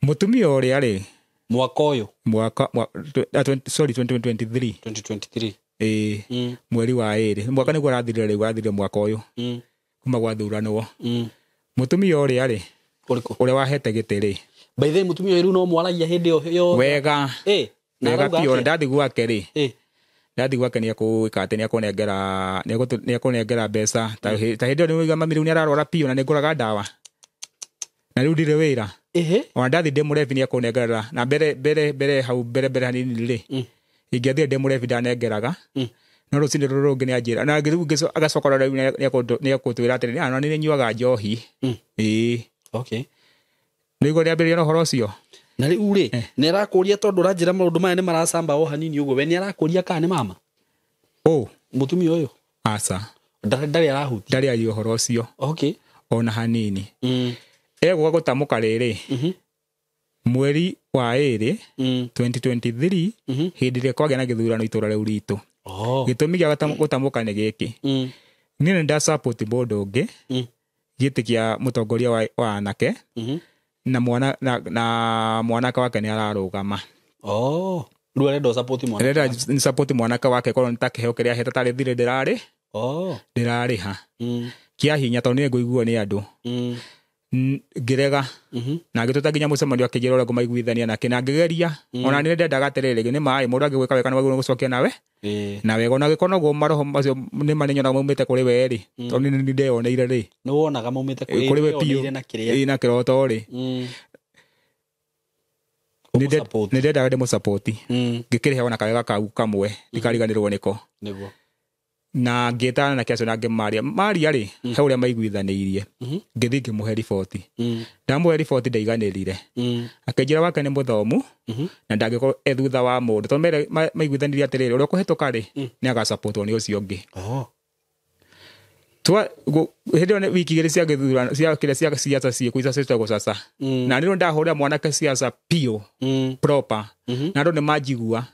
Mũtumia ũrĩa rĩ mwaka ũyũ mwaka sorry 2023. 2023. Ĩĩ. Mweri wa 2 mwaka nĩguo ũrathirire rĩu ũrathirire mwaka ũyũ. Kuma gwathuranwo. Mũtumia ũrĩa rĩ ũrĩa wahete gĩtĩ rĩ by the way mũtumia ũyũ no mwaragia hĩndĩ ĩyo wega. Wega biũ ndathi gwake rĩ ndathi gwake nĩ ekũĩka atĩ nĩ ekũnengera mbeca ta hĩndĩ ĩyo nĩũiga mami rĩu nĩ ararwara biũ na nĩ ngũraga ndawa na rĩu ndirĩ wĩra. Ona ndathi ndĩ mũrebi nĩ ekũnengera na mbere hau mbere hanini rĩ ingĩathire ndĩ mũrebi ndanengeraga no rũcinĩ rũrũ rũngĩ nĩ anjĩra na rĩu agacoka rĩu nĩ ekũtwĩra atĩrĩ na nĩ nyuaga njohi. Ĩĩ. Okay. Nĩguo rĩambĩrĩria na ũhoro ũcio. Na rĩu rĩ nĩ arakũria tondũ ũranjĩra maũndũ maya nĩ maracamba o hanini ũguo we nĩ arakũria kana nĩ mama? Mũtumia ũyũ? Aca. Ndarĩ arahutia. Ndarĩ aria ũhoro ũcio. Okay. Ona hanini. Egũka gũtamũka rĩrĩ mweri wa 2 2023 hĩndĩ ĩrĩa kwagĩa na gĩthurano itũra rĩu ritũ. Gĩtũmi gĩa gũtamũka nĩ gĩkĩ. Niĩ nĩ ndasupport mũndũ ũngĩ gĩtĩ kĩa mũtongoria wa anake na mwana na mwanake wake nĩ ararũgama. Rĩu arenda support mwanake. Arenda support mwanake wake korwo nĩ ta kĩheo kĩrĩa ahete tarĩ thirĩ ndĩrarĩ. Ndĩrarĩha. Kĩa hinya tondũ nĩ ngũiguo nĩ andũ. Ngĩrega. Na ngĩtũta nginya mũcemanio akĩnjĩra ũrĩa ngũmaiguithania nake na ngĩgeria. Ona nĩ ndendaga atĩrĩrĩ nĩ maĩ mũndũ angĩgwĩka wega nĩ wagĩrĩirwo gũcokia nawe. Na wega ona gĩkorwo noguo maroho macio nĩ manenyonaga maumĩte kũrĩ we rĩ. Tondũ nĩ ndeyoneire rĩ. Nĩ wonaga maumĩte kũrĩ we biũ. Na kĩrĩa. Na kĩroto rĩ. Nĩ ndendaga ndĩmũsupport. Ngĩkĩrĩha ona kawega kau kamwe ndikariganĩrwo nĩko. Nĩguo. Na ngĩtana na kĩacio na ngĩmaria maria rĩ he ũrĩa maiguithanĩirie. Ngĩthiĩ ngĩmũhe riboti. Ndamũhe riboti ndaiganĩrire. Akĩnjĩra wake nĩ mũthomu na ndangĩkorwo e thutha wa mũndũ tondũ mere maiguithanirie atĩrĩrĩ ũrĩa ũkũhetũka rĩ nĩ agasupportwo nĩ ũcio ũngĩ. Hĩndĩ ĩyo wiki igĩrĩ cia gĩthurano cia kĩrĩa cia siasa ciĩkuo ica ciĩtagwo sasa. Na nĩ ndahũrĩra mwanake siasa piũ proper. Na andũ nĩ manjigua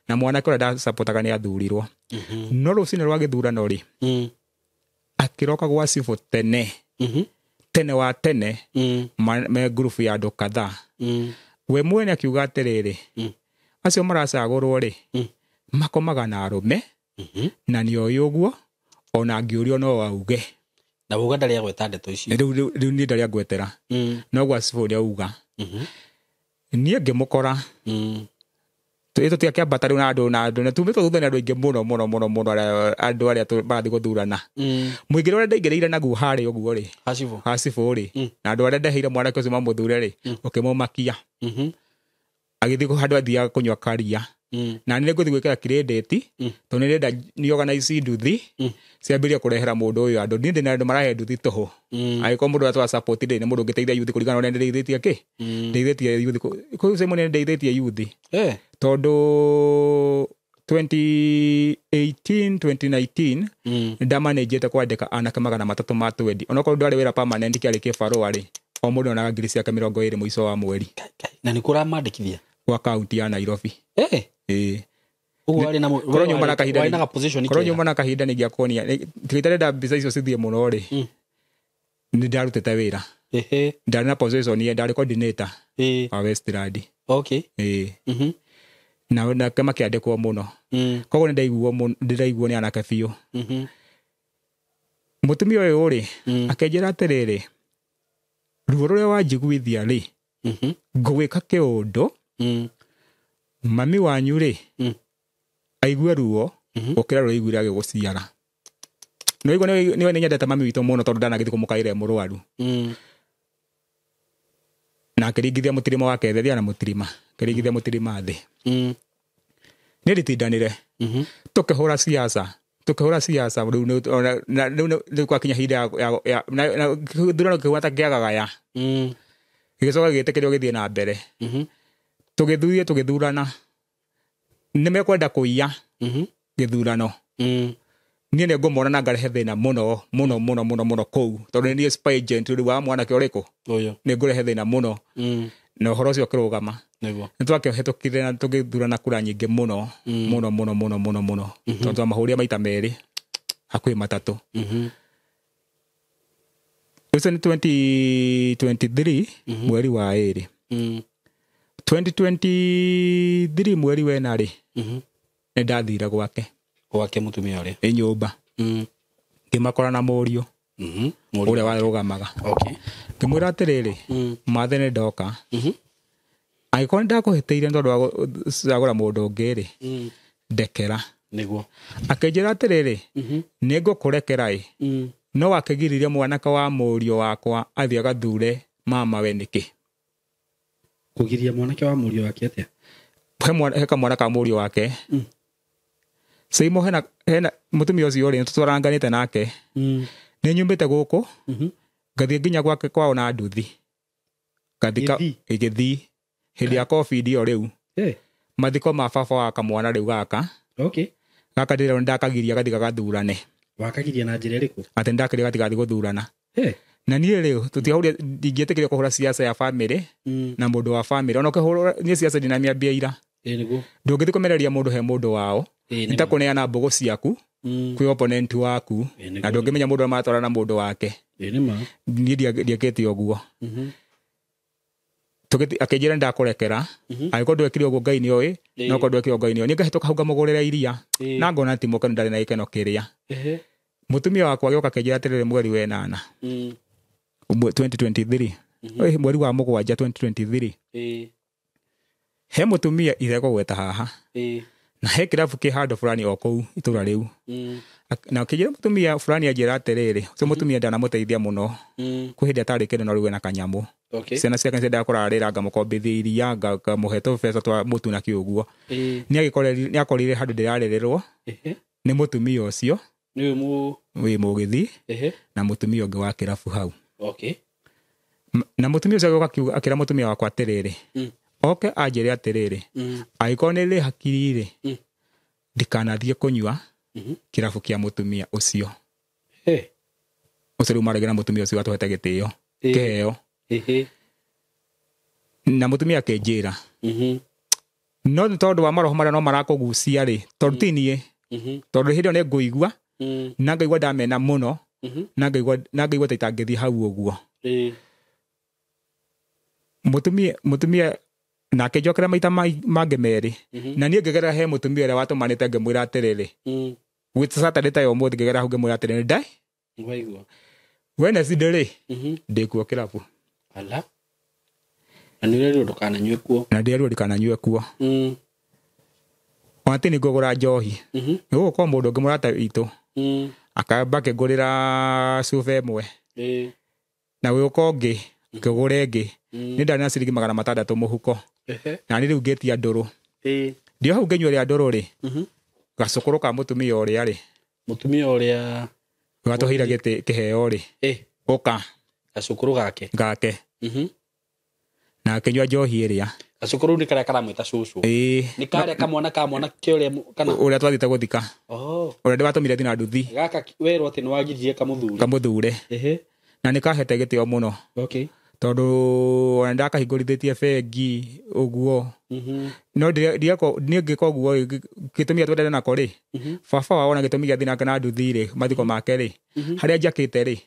na mwanake ũrĩa ndasupportaga nĩ athurirwo. No rũcinĩ rwa gĩthurano rĩ akĩroka gwa cibũ tene. Tene wa tene me ngurubu ya andũ kadhaa. We mwene akiuga atĩrĩrĩ acio maracagũrwo rĩ makomaga na arũme na nĩoĩ ũguo ona angĩũrio no auge. Na uga ndarĩ agweta ndeto icio. Rĩu niĩ ndarĩ angwetera. No gwa cibũ nĩ auga. Niĩ ngĩmũkora. Tũtiakĩambata rĩu na andũ na andũ na tumĩtwo thutha nĩ andũ aingĩ mũno mũno mũno mũno andũ arĩa marathiĩ gũthurana. Mũingĩ ũrĩa ndaingĩrĩire naguo harĩa ũguo rĩ hacibũ rĩ na andũ arĩa ndeheire mwanake ũcio mamũthure rĩ ũkĩmũmakia. Agĩthiĩ handũ athiaga kũnyua karia. Na nĩ ngũthiĩ gwĩkĩra credit tondũ nĩ ndĩrenda nĩ organize nduthi ciambĩrĩrie kũrehera mũndũ ũyũ andũ. Niĩ ndĩna andũ marahe nduthi tũhũ. Angĩkorwo mũndũ ũrĩa twa support ndĩ nĩ mũndũ ũngĩteithia youth kũringana na ũrĩa ndĩrĩithĩtie kĩ ndeithĩtie youth kũu Simon nĩ ndeithĩtie youth. Tondũ 2018 2019 ndamanĩnjĩte kwandĩka anake 300 ma 20 onokorwo ndwarĩ wĩra permanent kĩarĩ kĩbarũa rĩ o mũndũ onaga ngiri ciake 20 mũico wa mweri. Na nĩ kũramandĩkithia kwa kaunti ya Nairobi. Ũguo warĩ na warĩ na position korwo nyuma na kahinda nĩngĩakuonia tiga mbica icio cithiĩ mũno rĩ nĩ ndarutĩte wĩra. Ndarĩ na position ndarĩ coordinator wa Westland. Na nake makĩandĩkwo mũno. Koguo nĩ ndĩraiguo nĩ anake biũ. Mũtumia ũyũ rĩ akĩnjĩra atĩrĩrĩ ruo rũrĩa wanjiguithia rĩ ngũgwĩka kĩũndũ mami wanyu rĩ aigue ruo gũkĩra rũrĩa aiguire agĩgũciara. Nĩ waigua nĩ nyendete mami witũ mũno tondũ ndanagĩthiĩ kũmũkaĩra e mũrwaru. Na akĩringithia mũtirima wake thĩ athiaga na mũtirima akĩringithia mũtirima thĩ. Nĩ nditindanire. Tũkĩhũra siasa rĩu gwakinya ihinda ya gĩthurano kĩhuana ta kĩagagaya. Gĩgĩcoka gĩgĩtĩkĩrio gĩthiĩ na mbere. Tũgĩthurie tũgĩthurana nĩ mekwenda kũiya gĩthurano. Niĩ nĩ ngũmona na ngarehe thĩna mũno mũno mũno mũno mũno kũu tondũ nĩ niĩ spy agent rĩu wa mwanake ũrĩkũ nĩ ngũrehe thĩna mũno. Na ũhoro ũcio ũkĩrũgama. Nĩguo. Nĩ twakĩhĩtũkire na tũgĩthurana kura nyingĩ mũno mũno mũno mũno mũno mũno tondũ twamahũrire maita merĩ hakuhĩ matatũ. Ũcio nĩ 2023 mweri wa ĩrĩ. 2023 mweri wa ĩna rĩ nĩ ndathire gwake. Gwake mũtumia ũrĩa? Ĩ nyũmba. Ngĩmakora na mũriũ ũrĩa warũgamaga. Ngĩmwĩra atĩrĩrĩ mathe nĩ ndoka. Angĩkorwo nĩ ndakũhĩtĩirie nĩ tondũ wa gũcagũra mũndũ ũngĩ rĩ ndekera. Nĩguo. Akĩnjĩra atĩrĩrĩ nĩ ngũkũrekera ĩ no wakĩgiririe mwanake wa mũriũ wakwa athiĩ agathure mama we nĩkĩ? Kũgiria mwanake wa mũriũ wake atĩa? He kamwana ka mũriũ wake. Seimo hena mũtumia ũcio rĩ nĩtũtwaranganĩte nake. Nĩ nyumĩte gũkũ ngathiĩ nginya gwake kwao na nduthi. Ngathika ĩgĩthiĩ hĩndĩ ya COVID ĩyo rĩu. Mathiko ma baba wa kamwana rĩu gaka. Gaka ndĩrona ndakagiria gathiĩ gagathurane. Wakagiria na njĩra ĩrĩkũ? Atĩ ndakĩrĩa gatigathiĩ gũthurana. Na niĩ rĩu tũtiahũrire ndingĩetĩkĩrio kũhũra siasa ya family na mũndũ wa family ona ũkĩhũra niĩ siasa ndinamĩambia ira. Nĩguo. Ndũngĩthiĩ kũmenereria mũndũ he mũndũ wao. Nĩ ta kũneana mbũgũ ciaku kwĩ opponent waku na ndũngĩmenya mũndũ ũrĩa maratwarana na mũndũ wake. Niĩ ndiekĩte ũguo. Akĩnjĩra ndakũrekera angĩkorwo ndwekire ũguo Ngai nĩoĩ no korwo ndwekire ũguo Ngai nĩoĩ. Niĩ ngahĩtũka hau ngamũgũrĩra iria na ngona ti mũkenu ndarĩ na gĩkeno kĩrĩa. Mũtumia wakwa agĩũka akĩnjĩra atĩrĩrĩ mweri wa ĩnana 2023 mweri wa mũgwanja 2023 he mũtumia irekũgweta haha na he kĩrabu kĩ handũ fulani o kũu itũra rĩu. Na akĩnjĩra mũtumia fulani anjĩra atĩrĩrĩ ũcio mũtumia ndanamũteithia mũno kwĩ hĩndĩ atarĩ kĩndũ no rĩu ena kanyamũ. Okay. Ciana ciake nĩciendaga kũrarĩra, ngamũkombithia iria, ngamũhe tũbeca twa mũtu na kĩ ũguo. Nĩ akorire handũ ndĩrarererwo nĩ mũtumia ũcio. Nĩ mu wĩ mũgĩthi na mũtumia ũngĩ wa kĩrabu hau. Na mũtumia ũcio agĩũka akĩra mũtumia wakwa atĩrĩrĩ, oke anjĩre atĩrĩrĩ, angĩkorwo nĩ rĩ hakiri rĩ, ndikanathiĩ kũnyua kĩrabu kĩa mũtumia ũcio. Ũcio rĩu maragia na mũtumia ũcio atũhete gĩtĩo, kĩheo. Na mũtumia akĩnjĩra, no nĩ tondũ wa maroho marĩa no marakũgucia rĩ, tondũ ti niĩ, tondũ hĩndĩ ĩyo nĩ ngũigua na ngaigua ndamena mũno, na ngaigua ta itangĩthiĩ hau ũguo. Mũtumia nake njokera maita mangĩ merĩ, na niĩ ngĩgerera he mũtumia ũrĩa watũmanĩte, ngĩmwĩra atĩrĩrĩ, gwĩ Saturday ta ya ũmũthĩ, ngĩgerera hau ngĩmwĩra atĩrĩrĩ, ndai Waigua. Wednesday rĩ, ndĩkuo kĩrabu. Ala. Na nĩ ũrerirwo ndũkananyue kuo. Na ndĩrerirwo ndikananyue kuo. Ona ti nĩ ngũgũra njohi, nĩ gũgũkorwo mũndũ ũngĩ mũrata witũ akamba akĩngũrĩra cuba ĩmwe, na gũgĩũka ũngĩ ngĩgũra ĩngĩ. Nĩ ndarĩ na ciringi 600 mũhuko. Na nĩ rĩu ngĩtia ndũrũ. Ndio hau ngĩnyua rĩa ndũrũ rĩ, gacũkũrũ ka mũtumia ũrĩa rĩ, Mũtumia ũrĩa gatũheire gĩtĩ kĩheo rĩ, ũka. Gacũkũrũ gake. Gake. Na akĩnyua njohi ĩrĩa. Gacũkũrũ nĩ karĩa karamwĩta cũcũ. Ĩĩ. Nĩ karĩa kamwana ka mwanake ũrĩa kana. Ũrĩa twathiĩte gũthika. Oh. Ũrĩa ndĩwatũmire thina nduthi. Gaka werwo atĩ nĩ wagiririe kamũthure. Kamũthure. Na nĩ kahete gĩtĩo mũno. Tondũ ona ndakahingũrithĩtie bengi ũguo. No niĩ ngĩka ũguo rĩ, gĩtũmi gĩa twendane nako rĩ, baba wao ona gĩtũmi gĩa nake na nduthi rĩ, mathiko make rĩ, harĩa njakĩte rĩ,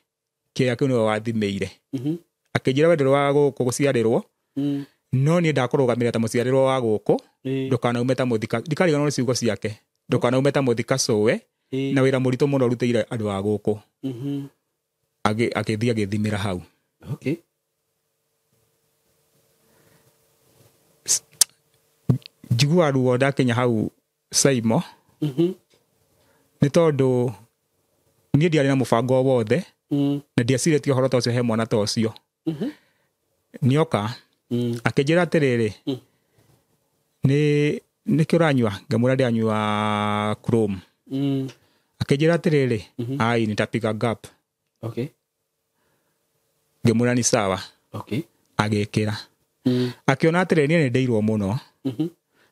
kĩrĩa kĩu nĩwe wathimĩire. Akĩnjĩra we ndũrĩ wa gũkũ gũciarĩrwo, no niĩ ndakũrũgamĩrĩra ta mũciarĩrwo wa gũkũ, ndũkanaume ta mũthika, ndikariganĩrwo nĩ ciugo ciake, ndũkanaume ta mũthika cũwe, na wĩra mũritũ mũno ũrutĩire andũ a gũkũ. Agĩthiĩ agĩthimĩra hau. Njiguaga ruo ndakinya hau, Saimo, nĩ tondũ niĩ ndiarĩ na mũbango o wothe, na ndiecirĩtie ũhoro ta ũcio he mwana ta ũcio. Nĩoka akĩnjĩra atĩrĩrĩ, nĩ nĩkĩ ũranyua? Ngĩmwĩra ndĩranyua Chrome. Akĩnjĩra atĩrĩrĩ, ai, nitapiga gap. Ngĩmwĩra ni sawa. Agĩkĩra, akĩona atĩrĩrĩ, niĩ nĩ ndĩirwo mũno.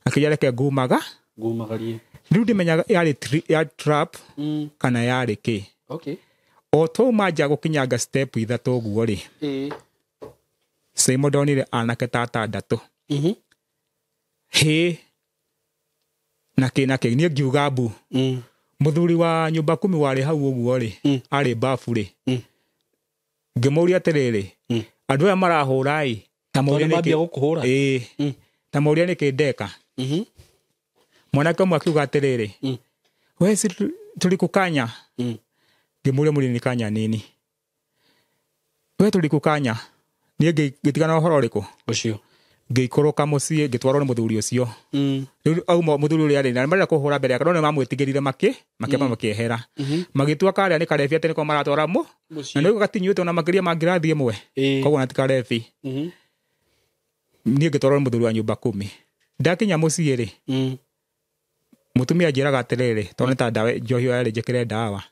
Akĩnjĩra reke ngumaga. Ngumagarie. Rĩu ndimenyaga yarĩ ya trap kana yarĩ kĩ. O twauma nja gũkinyanga step ithatũ ũguo rĩ, Saimo, ndonire anake ta atandatũ, hĩ na kĩ na kĩ, niĩ ngiuga mbu. Mũthuri wa nyũmba kumi warĩ hau ũguo rĩ, arĩ babu rĩ, ngĩmũria atĩrĩrĩ, andũ aya marahũra ĩ, ta Tondũ mũria mambia nĩkĩ? Gũkũhũra. Ĩĩ. Ta mũria nĩkĩ ndeka. Mwanake ũmwe akiuga atĩrĩrĩ, we si tulikukanya. Ngĩmũria, mũlinikanya nini? We, tulikukanya. Niĩ ngĩtigana ũhoro ũrĩkũ. Ũcio. Ngĩikũrũka mũciĩ, ngĩtwarwo nĩ mũthuri ũcio. Rĩu auma mũthuri ũrĩa rĩ, na marenda kũhũra mbere yake, no nĩ mamwĩtigĩrire, makĩamba makĩehera, magĩtua karĩa nĩ karebi, atĩ nĩko maratwara mũ na Mũciĩ. nĩ gatinyuĩte ona makĩria ma ngirathi ĩmwe. Koguo na ti karebi. Niĩ ngĩtwarwo nĩ mũthuri wa nyũmba kumi. Ndakinya mũciĩ rĩ, mũtumia anjĩraga atĩrĩrĩ, tondũ nĩ ta ndawa njohi ĩyo yarĩ njĩkĩre ndawa.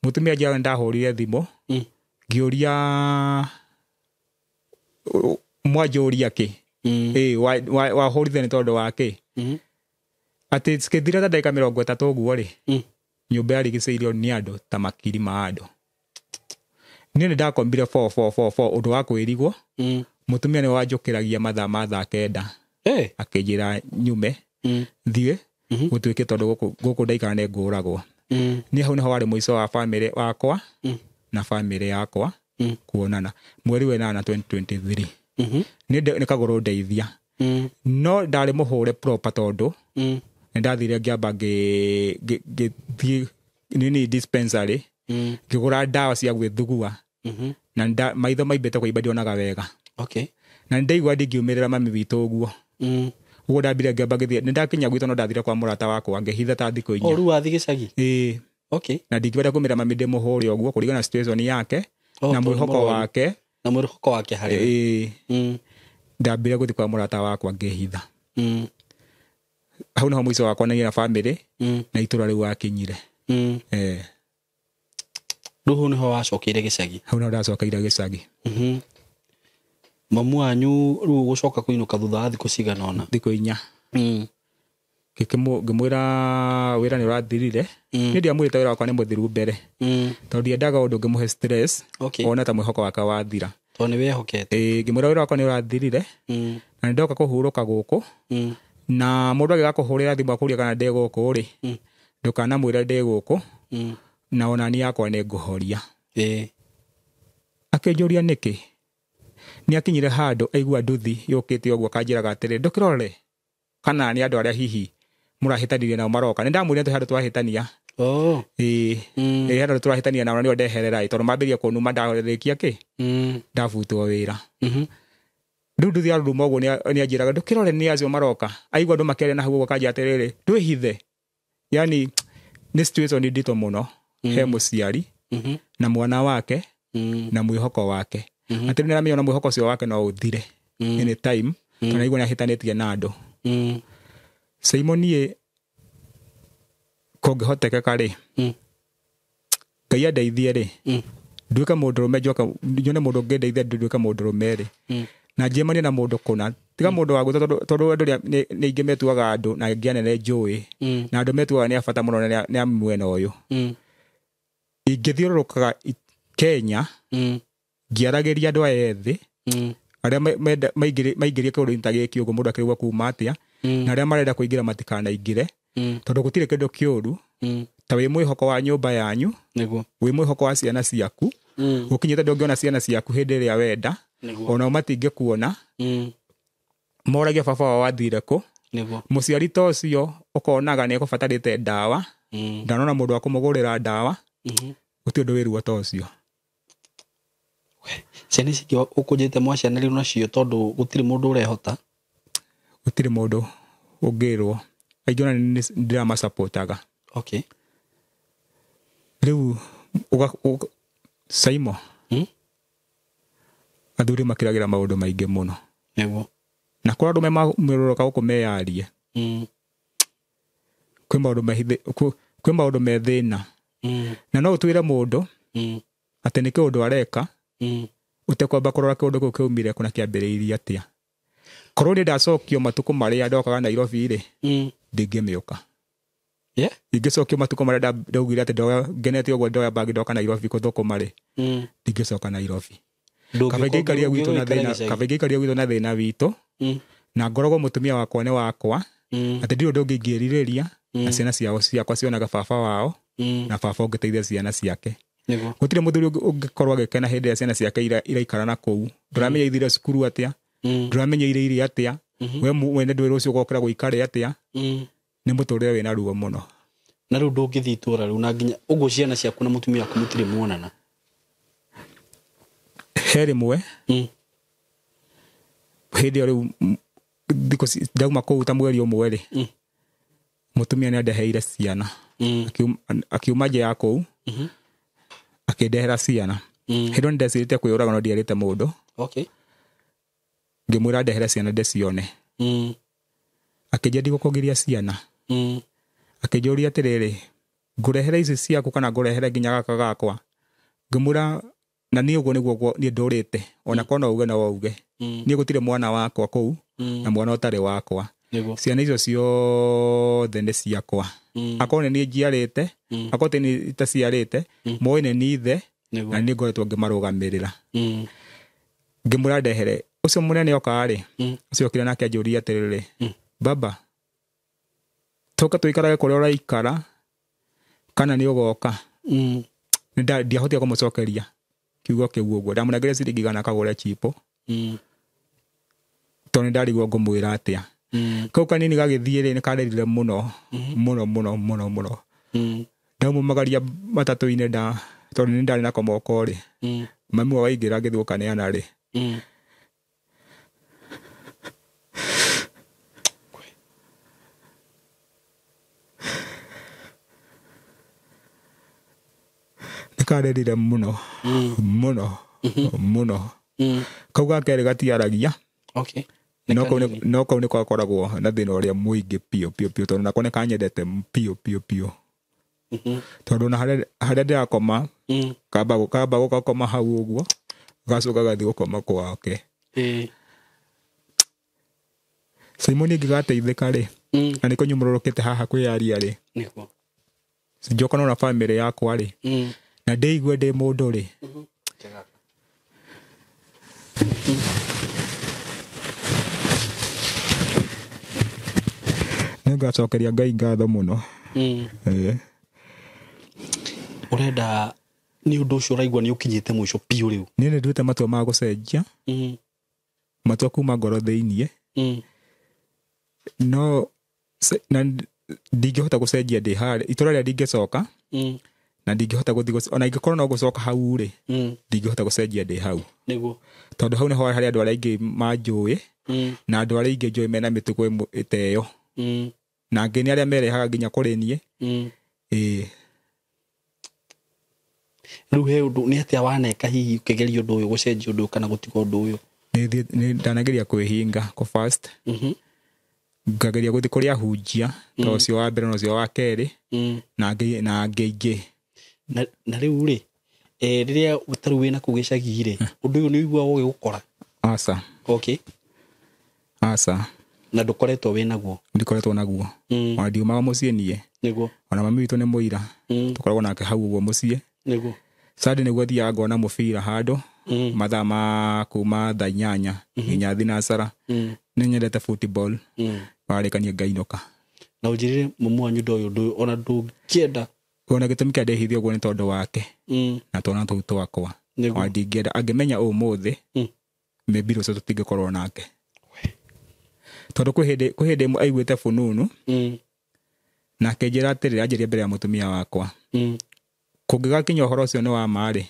Mũtumia anjĩraga nĩ ndahũrire thimũ, ngĩũria mwanjũria kĩ. Ĩ wahũrire nĩ tondũ wa kĩ? Atĩ cikĩthira ta ndagĩka 30 ũguo rĩ, nyũmba yarigicĩirio nĩ andũ ta makiri ma andũ. Niĩ nĩ ndakomire 4444 ũndũ wa kwĩrigwo. Mũtumia nĩ wanjũkĩragia mathaa ma thaa 9, akĩnjĩra nyume, thiĩ, gũtuĩke tondũ gũkũ ndaikara nĩ ngũragwo. Niĩ hau nĩho warĩ mũico wa bamĩrĩ wakwa na bamĩrĩ yakwa kuonana mweri wa ĩnana 2023. Niĩ nĩ kagũrũ ndeithia, no ndarĩ mũhũre proper, tondũ nĩ ndathire ngĩamba ngĩthiĩ nini dispensary, ngĩgũra ndawa cia gwĩthugua, na maitho maimbĩte kũimba, ndionaga wega. Na nĩ ndaigua ndingiumĩrĩra mami witũ ũguo. Ũguo ndambire ngĩamba ngĩthiĩ, nĩ ndakinya gwitũ, no ndathire kwa mũrata wakwa, ngĩhitha ta thikũ O 4. rĩu wathiĩ gĩcagi. Ĩĩ. Na ndingĩenda kumĩra mami ndĩ mũhũre ũguo, kũringana na situation yake Oh, na tondũ mwĩhoko mũrwaru. wake. Na mwĩhoko wake harĩ we. Ĩĩ. Mm. Ndambire gũthiĩ kwa mũrata wakwa ngĩhitha. Hau nĩho mũico wakwa na niĩ na bamĩrĩ na itũra rĩu wakinyire. Eh. Rĩu hau nĩho wacokeire gĩcagi? Hau nĩho ndacokeire gĩcagi. Mamu wanyu rĩu gũcoka kũinũka thutha wa thikũ cigana ũna? Thikũ 4. Ngĩmwĩra wĩra nĩ ũrathirire. Niĩ ndiamwĩrĩte wĩra wakwa nĩ mũthiru mbere, tondũ ndiendaga ũndũ ũngĩmũhe stress, one ta mwĩhoko wake wathira. Tondũ nĩ wehokete. Ĩĩ, ngĩmwĩra wĩra wakwa nĩ ũrathirire na nĩ ndoka kũhurũka gũkũ, na mũndũ angĩgakũhũrĩra thimũ akũrie kana ndĩ gũkũ rĩ, ndũkanamwĩre ndĩ gũkũ, na ona niĩ yakwa nĩ ngũhoria. Akĩnjũria nĩkĩ. Nĩ akinyire handũ aigua nduthi yũkĩte ũguo akanjĩraga atĩrĩ, ndũkĩrore kana nĩ andũ arĩa hihi mũrahĩtanirie nao maroka. Nĩ ndamwĩrire twĩ handũ twahĩtania. Oh. Ĩĩ. Ĩĩ, handũ tũrahĩtania nao na nĩo ndeherera ĩ, tondũ mambĩrĩria kũnuma ndarĩkia kĩ, ndabutwo wĩra. Rĩu nduthi yaruruma ũguo nĩ anjĩraga ndũkĩrore nĩ acio maroka. Aigua andũ makĩaria na hau ũguo akanjĩra atĩrĩrĩ, ndwĩhithe. Yani nĩ situation nditũ mũno he mũciari na mwana wake na mwĩhoko wake. Atĩ nĩ aramenya ona mwĩhoko ũcio wake no ũthire anytime, tondũ aigua nĩ ahĩtanĩtie na andũ. Simon, niĩ kũngĩhotekeka rĩ, Ngai andeithie rĩ, nduĩke mũndũrũme, njoke nyone mũndũ ũngĩndeithia nduĩke mũndũrũme rĩ, na njemanie na mũndũ kũna, tiga mũndũ wa gwĩtwo, tondũ andũ nĩ aingĩ metuaga andũ na aingĩ anene njũĩ, na andũ metuaga nĩ a bata mũno na nĩ a mwena ũyũ. Ingĩthiũrũrũkaga Kenya ngĩaragĩria andũ aya ethĩ arĩa maingĩrie kĩũndũ-inĩ ta gĩkĩ ũguo, mũndũ akĩrigwo kuma atĩa, na arĩa marenda kũingĩra matikanaingĩre, tondũ gũtirĩ kĩndũ kĩũru ta wĩ mwĩhoko wa nyũmba yanyu, wĩ mwĩhoko wa ciana ciaku, gũkinyĩte ndũngĩona ciana ciaku hĩndĩ ĩrĩa wenda, onao matingĩkuona, moragia baba wao athire kũ. Mũciari ta ũcio ũkonaga nĩ ekũbatarĩte ndawa, ndanona mũndũ wa kũmũgũrĩra ndawa. Gũtirĩ ũndũ wĩ ruo ta ũcio. Ciana ici ingĩ ũkũnjĩte mwacianĩrĩirwo nacio tondũ gũtirĩ mũndũ ũrehota? Gũtirĩ mũndũ ũngĩrwo, aingĩ ona nĩ ndĩramacapotaga. Rĩu Saimo, athuri makĩragĩra maũndũ maingĩ mũno. Na kũrĩ andũ memĩrũrũka gũkũ meyarie. Kwĩ maũndũ kwĩ maũndũ me thĩna. Na no ũtuĩre mũndũ atĩ nĩ kĩũndũ areka, ũtekwamba kũrora kĩũndũ kĩu kĩaumire kũ na kĩambĩrĩirie atĩa. Korwo nĩ ndacokio matukũ marĩa ndokaga Nairobi rĩ, ndingĩmĩũka. Ingĩcokio matukũ marĩa ndaugire atĩ ndoya ngenete ũguo ndoya bagi ndoka Nairobi gũthũkũma rĩ, ndingĩcoka Nairobi. Kaba ingĩikaria gwitũ na thĩna, kaba ingĩikaria gwitũ na thĩna witũ, na ngoragwo mũtumia wakwa nĩ wakwa, atĩ ndirĩ ũndũ ũngĩ ingĩrirĩria, na ciana ciao ciakwa cionaga baba wao, na baba ũngĩteithia ciana ciake. Gũtirĩ mũthuri ũngĩkorwo agĩkena hĩndĩ ĩrĩa ciana ciake iraikara na kũu. Ndũramenya ithire cukuru atĩa, ndũramenya ireire atĩa, we mwene ndũĩ rũciũ ũgokĩra gũikare atĩa. Nĩ mũtũrĩre wĩna ruo mũno. Na rĩu ndũngĩthiĩ itũũra rĩu na nginya ũguo ciana ciaku na mũtumia waku mũtirĩ muonana? He rĩmwe, hĩndĩ ĩyo rĩu thikũ ndauma kũu ta mweri ũmwe rĩ, mũtumia nĩ andeheire ciana. Akiuma nja ya kũu, akĩndehera ciana. Hĩndĩ ĩyo nĩndecirĩtie kwĩyũraga no ndierĩte mũndũ. Ngĩmwĩra ndehere ciana ndĩcione. Akĩnjĩra ndigũkũgiria ciana. Akĩnjũria atĩrĩrĩ, ngũrehere ici ciaku kana ngũrehere nginya gaka gakwa? Ngĩmwĩra na niĩ ũguo nĩguo niĩ ndũrĩte, ona korwo no uge no uge. Niĩ gũtirĩ mwana wakwa kũu, na mwana ũtarĩ wakwa. Ciana icio ciothe nĩ ciakwa. Akorwo nĩ niĩ njiarĩte, akorwo ti niĩ itaciarĩte, moĩ nĩ niĩ ithe, na nĩ ngoretwo ngĩmarũgamĩrĩra. Ngĩmwĩra ndehere. Ũcio mũnene oka rĩ, ũcio okire nake anjũria atĩrĩrĩ, baba, tũke tũikarage kũrĩa ũraikara kana nĩ ũgoka? Ndiahotire kũmũcokeria kiugo kĩu ũguo. Ndamũnengerire ciringi 100 akagũre chipo. Tondũ nĩ ndarigwo ngũmwĩra atĩa. Kau kanini gagĩthiĩ rĩ, nĩ karĩrire mũno, mũno, mũno, mũno, mũno. Ndaumagaria matatũ-inĩ tondũ nĩ ndarĩ nako moko rĩ. Mami wao aingĩra ngĩthiĩ gũkaneana rĩ. Nĩ karĩrire mũno, mũno, mũno. Kau ga kerĩ gatiaragia. Okay. No kau nĩko gakoragwo na thĩna ũrĩa mũingĩ biũ biũ biũ, tondũ nako nĩ kanyendete biũ biũ biũ. Tondũ na harĩa ndĩrakoma, kamba gũgakoma hau ũguo, gacoka gathiĩ gũkoma kwake. Simon ingĩgateithĩka rĩ, na nĩkĩo nyumũrũrũkĩte haha kwĩyaria rĩ, njokana na bamĩrĩ yakwa rĩ, na ndĩigue ndĩ mũndũ rĩ, nĩngacokeria Ngai ngatho mũno. Ũrenda nĩ ũndũ ũcio ũraigua nĩ ũkinyĩte mũico biũ rĩu? Niĩ nĩ nduĩte matua ma gũcenjia, matua kuma ngoro thĩiniĩ. No na ndingĩhota gũcenjia ndĩ harĩa itũra rĩrĩa ndingĩcoka, na ndingĩhota gũthiĩ, ona ingĩkorwo no gũcoka hau rĩ, ndingĩhota gũcenjia ndĩ hau. Nĩguo. Tondũ hau nĩho harĩa andũ arĩa aingĩ manjũĩ, na andũ arĩa aingĩ njũĩ mena mĩtugo ĩteyo. Na angĩ nĩ arĩa merehaga nginya kũrĩ niĩ. Ĩĩ. Rĩu he ũndũ nĩ atĩa waneka hihi ũkĩgeria ũndũ ũyũ, gũcenjia ũndũ ũyũ kana gũtiga ũndũ ũyũ? Nĩ ndanageria kwĩhinga kũ fast. Ngageria gũthiĩ kũrĩ ahunjia, ta ũcio wa mbere na ũcio wa kerĩ, na angĩ aingĩ. Na rĩu rĩ, rĩrĩa tarĩu wĩna kũu gĩcagi rĩ, ũndũ ũyũ nĩ ũiguaga ũgĩgũkora? Aca. Okay. Aca. Na ndũkoretwo wĩ naguo? Ndikoretwo naguo. Ona ndiumaga mũciĩ niĩ. Nĩguo. Ona mami witũ nĩ mũira. Tũkoragwo nake hau ũguo mũciĩ. Nĩguo. Sunday nĩguo thiaga ngona mũbira handũ, mathaa ma kuma thaa 8 nginya thinacara. Nĩ nyendete football. Warĩkania ngainũka. Na ũnjĩrĩre mũmũ wanyu ndoĩ ũndũ ũyũ, ona ndũngĩenda? Ona gĩtũmi kĩa ndĩhithie ũguo nĩ tondũ wake. Na twana tũu twakwa. Ona ndingĩenda angĩmenya ũmũthĩ, maybe rũciũ tũtingĩkorwo nake. Tondũ kwĩ hĩndĩ ĩmwe aiguĩte fununu, na akĩnjĩra atĩrĩrĩ, anjĩrie mbere ya mũtumia wakwa, kũngĩgakinya ũhoro ũcio nĩ wa ma rĩ,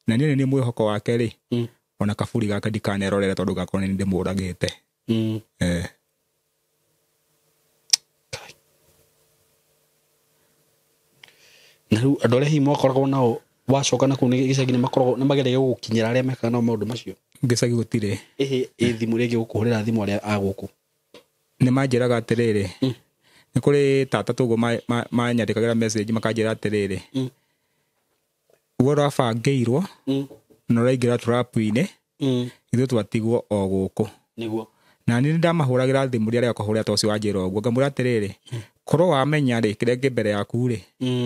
na niĩ nĩ niĩ mwĩhoko wake rĩ, ona kaburi gake ndikanerorere tondũ gakorwo nĩ ndĩmũragĩte. Na rĩu andũ arĩa hihi mwakoragwo nao wacoka na kũu gĩcagi nĩ makoragwo nĩ mageragia gũgũkinyĩra arĩa mekaga nao maũndũ macio? Gĩcagi gũtirĩ. Ĩhĩ, ĩ thimũ rĩngĩ gũkũhũrĩra thimũ arĩa a gũkũ? Nĩ manjĩraga atĩrĩrĩ, nĩ kũrĩ tata tũguo manyandĩkagĩra message makanjĩra atĩrĩrĩ, we ũrabangĩirwo na ũraingĩra trap-inĩ, ithuĩ twatigwo o gũkũ. Nĩguo. Na niĩ nĩndamahũragĩra thimũ rĩrĩa arĩa ta ũcio wanjĩra ũguo, ngamwĩra atĩrĩrĩ, korwo wamenya rĩ kĩrĩa kĩ mbere yaku rĩ,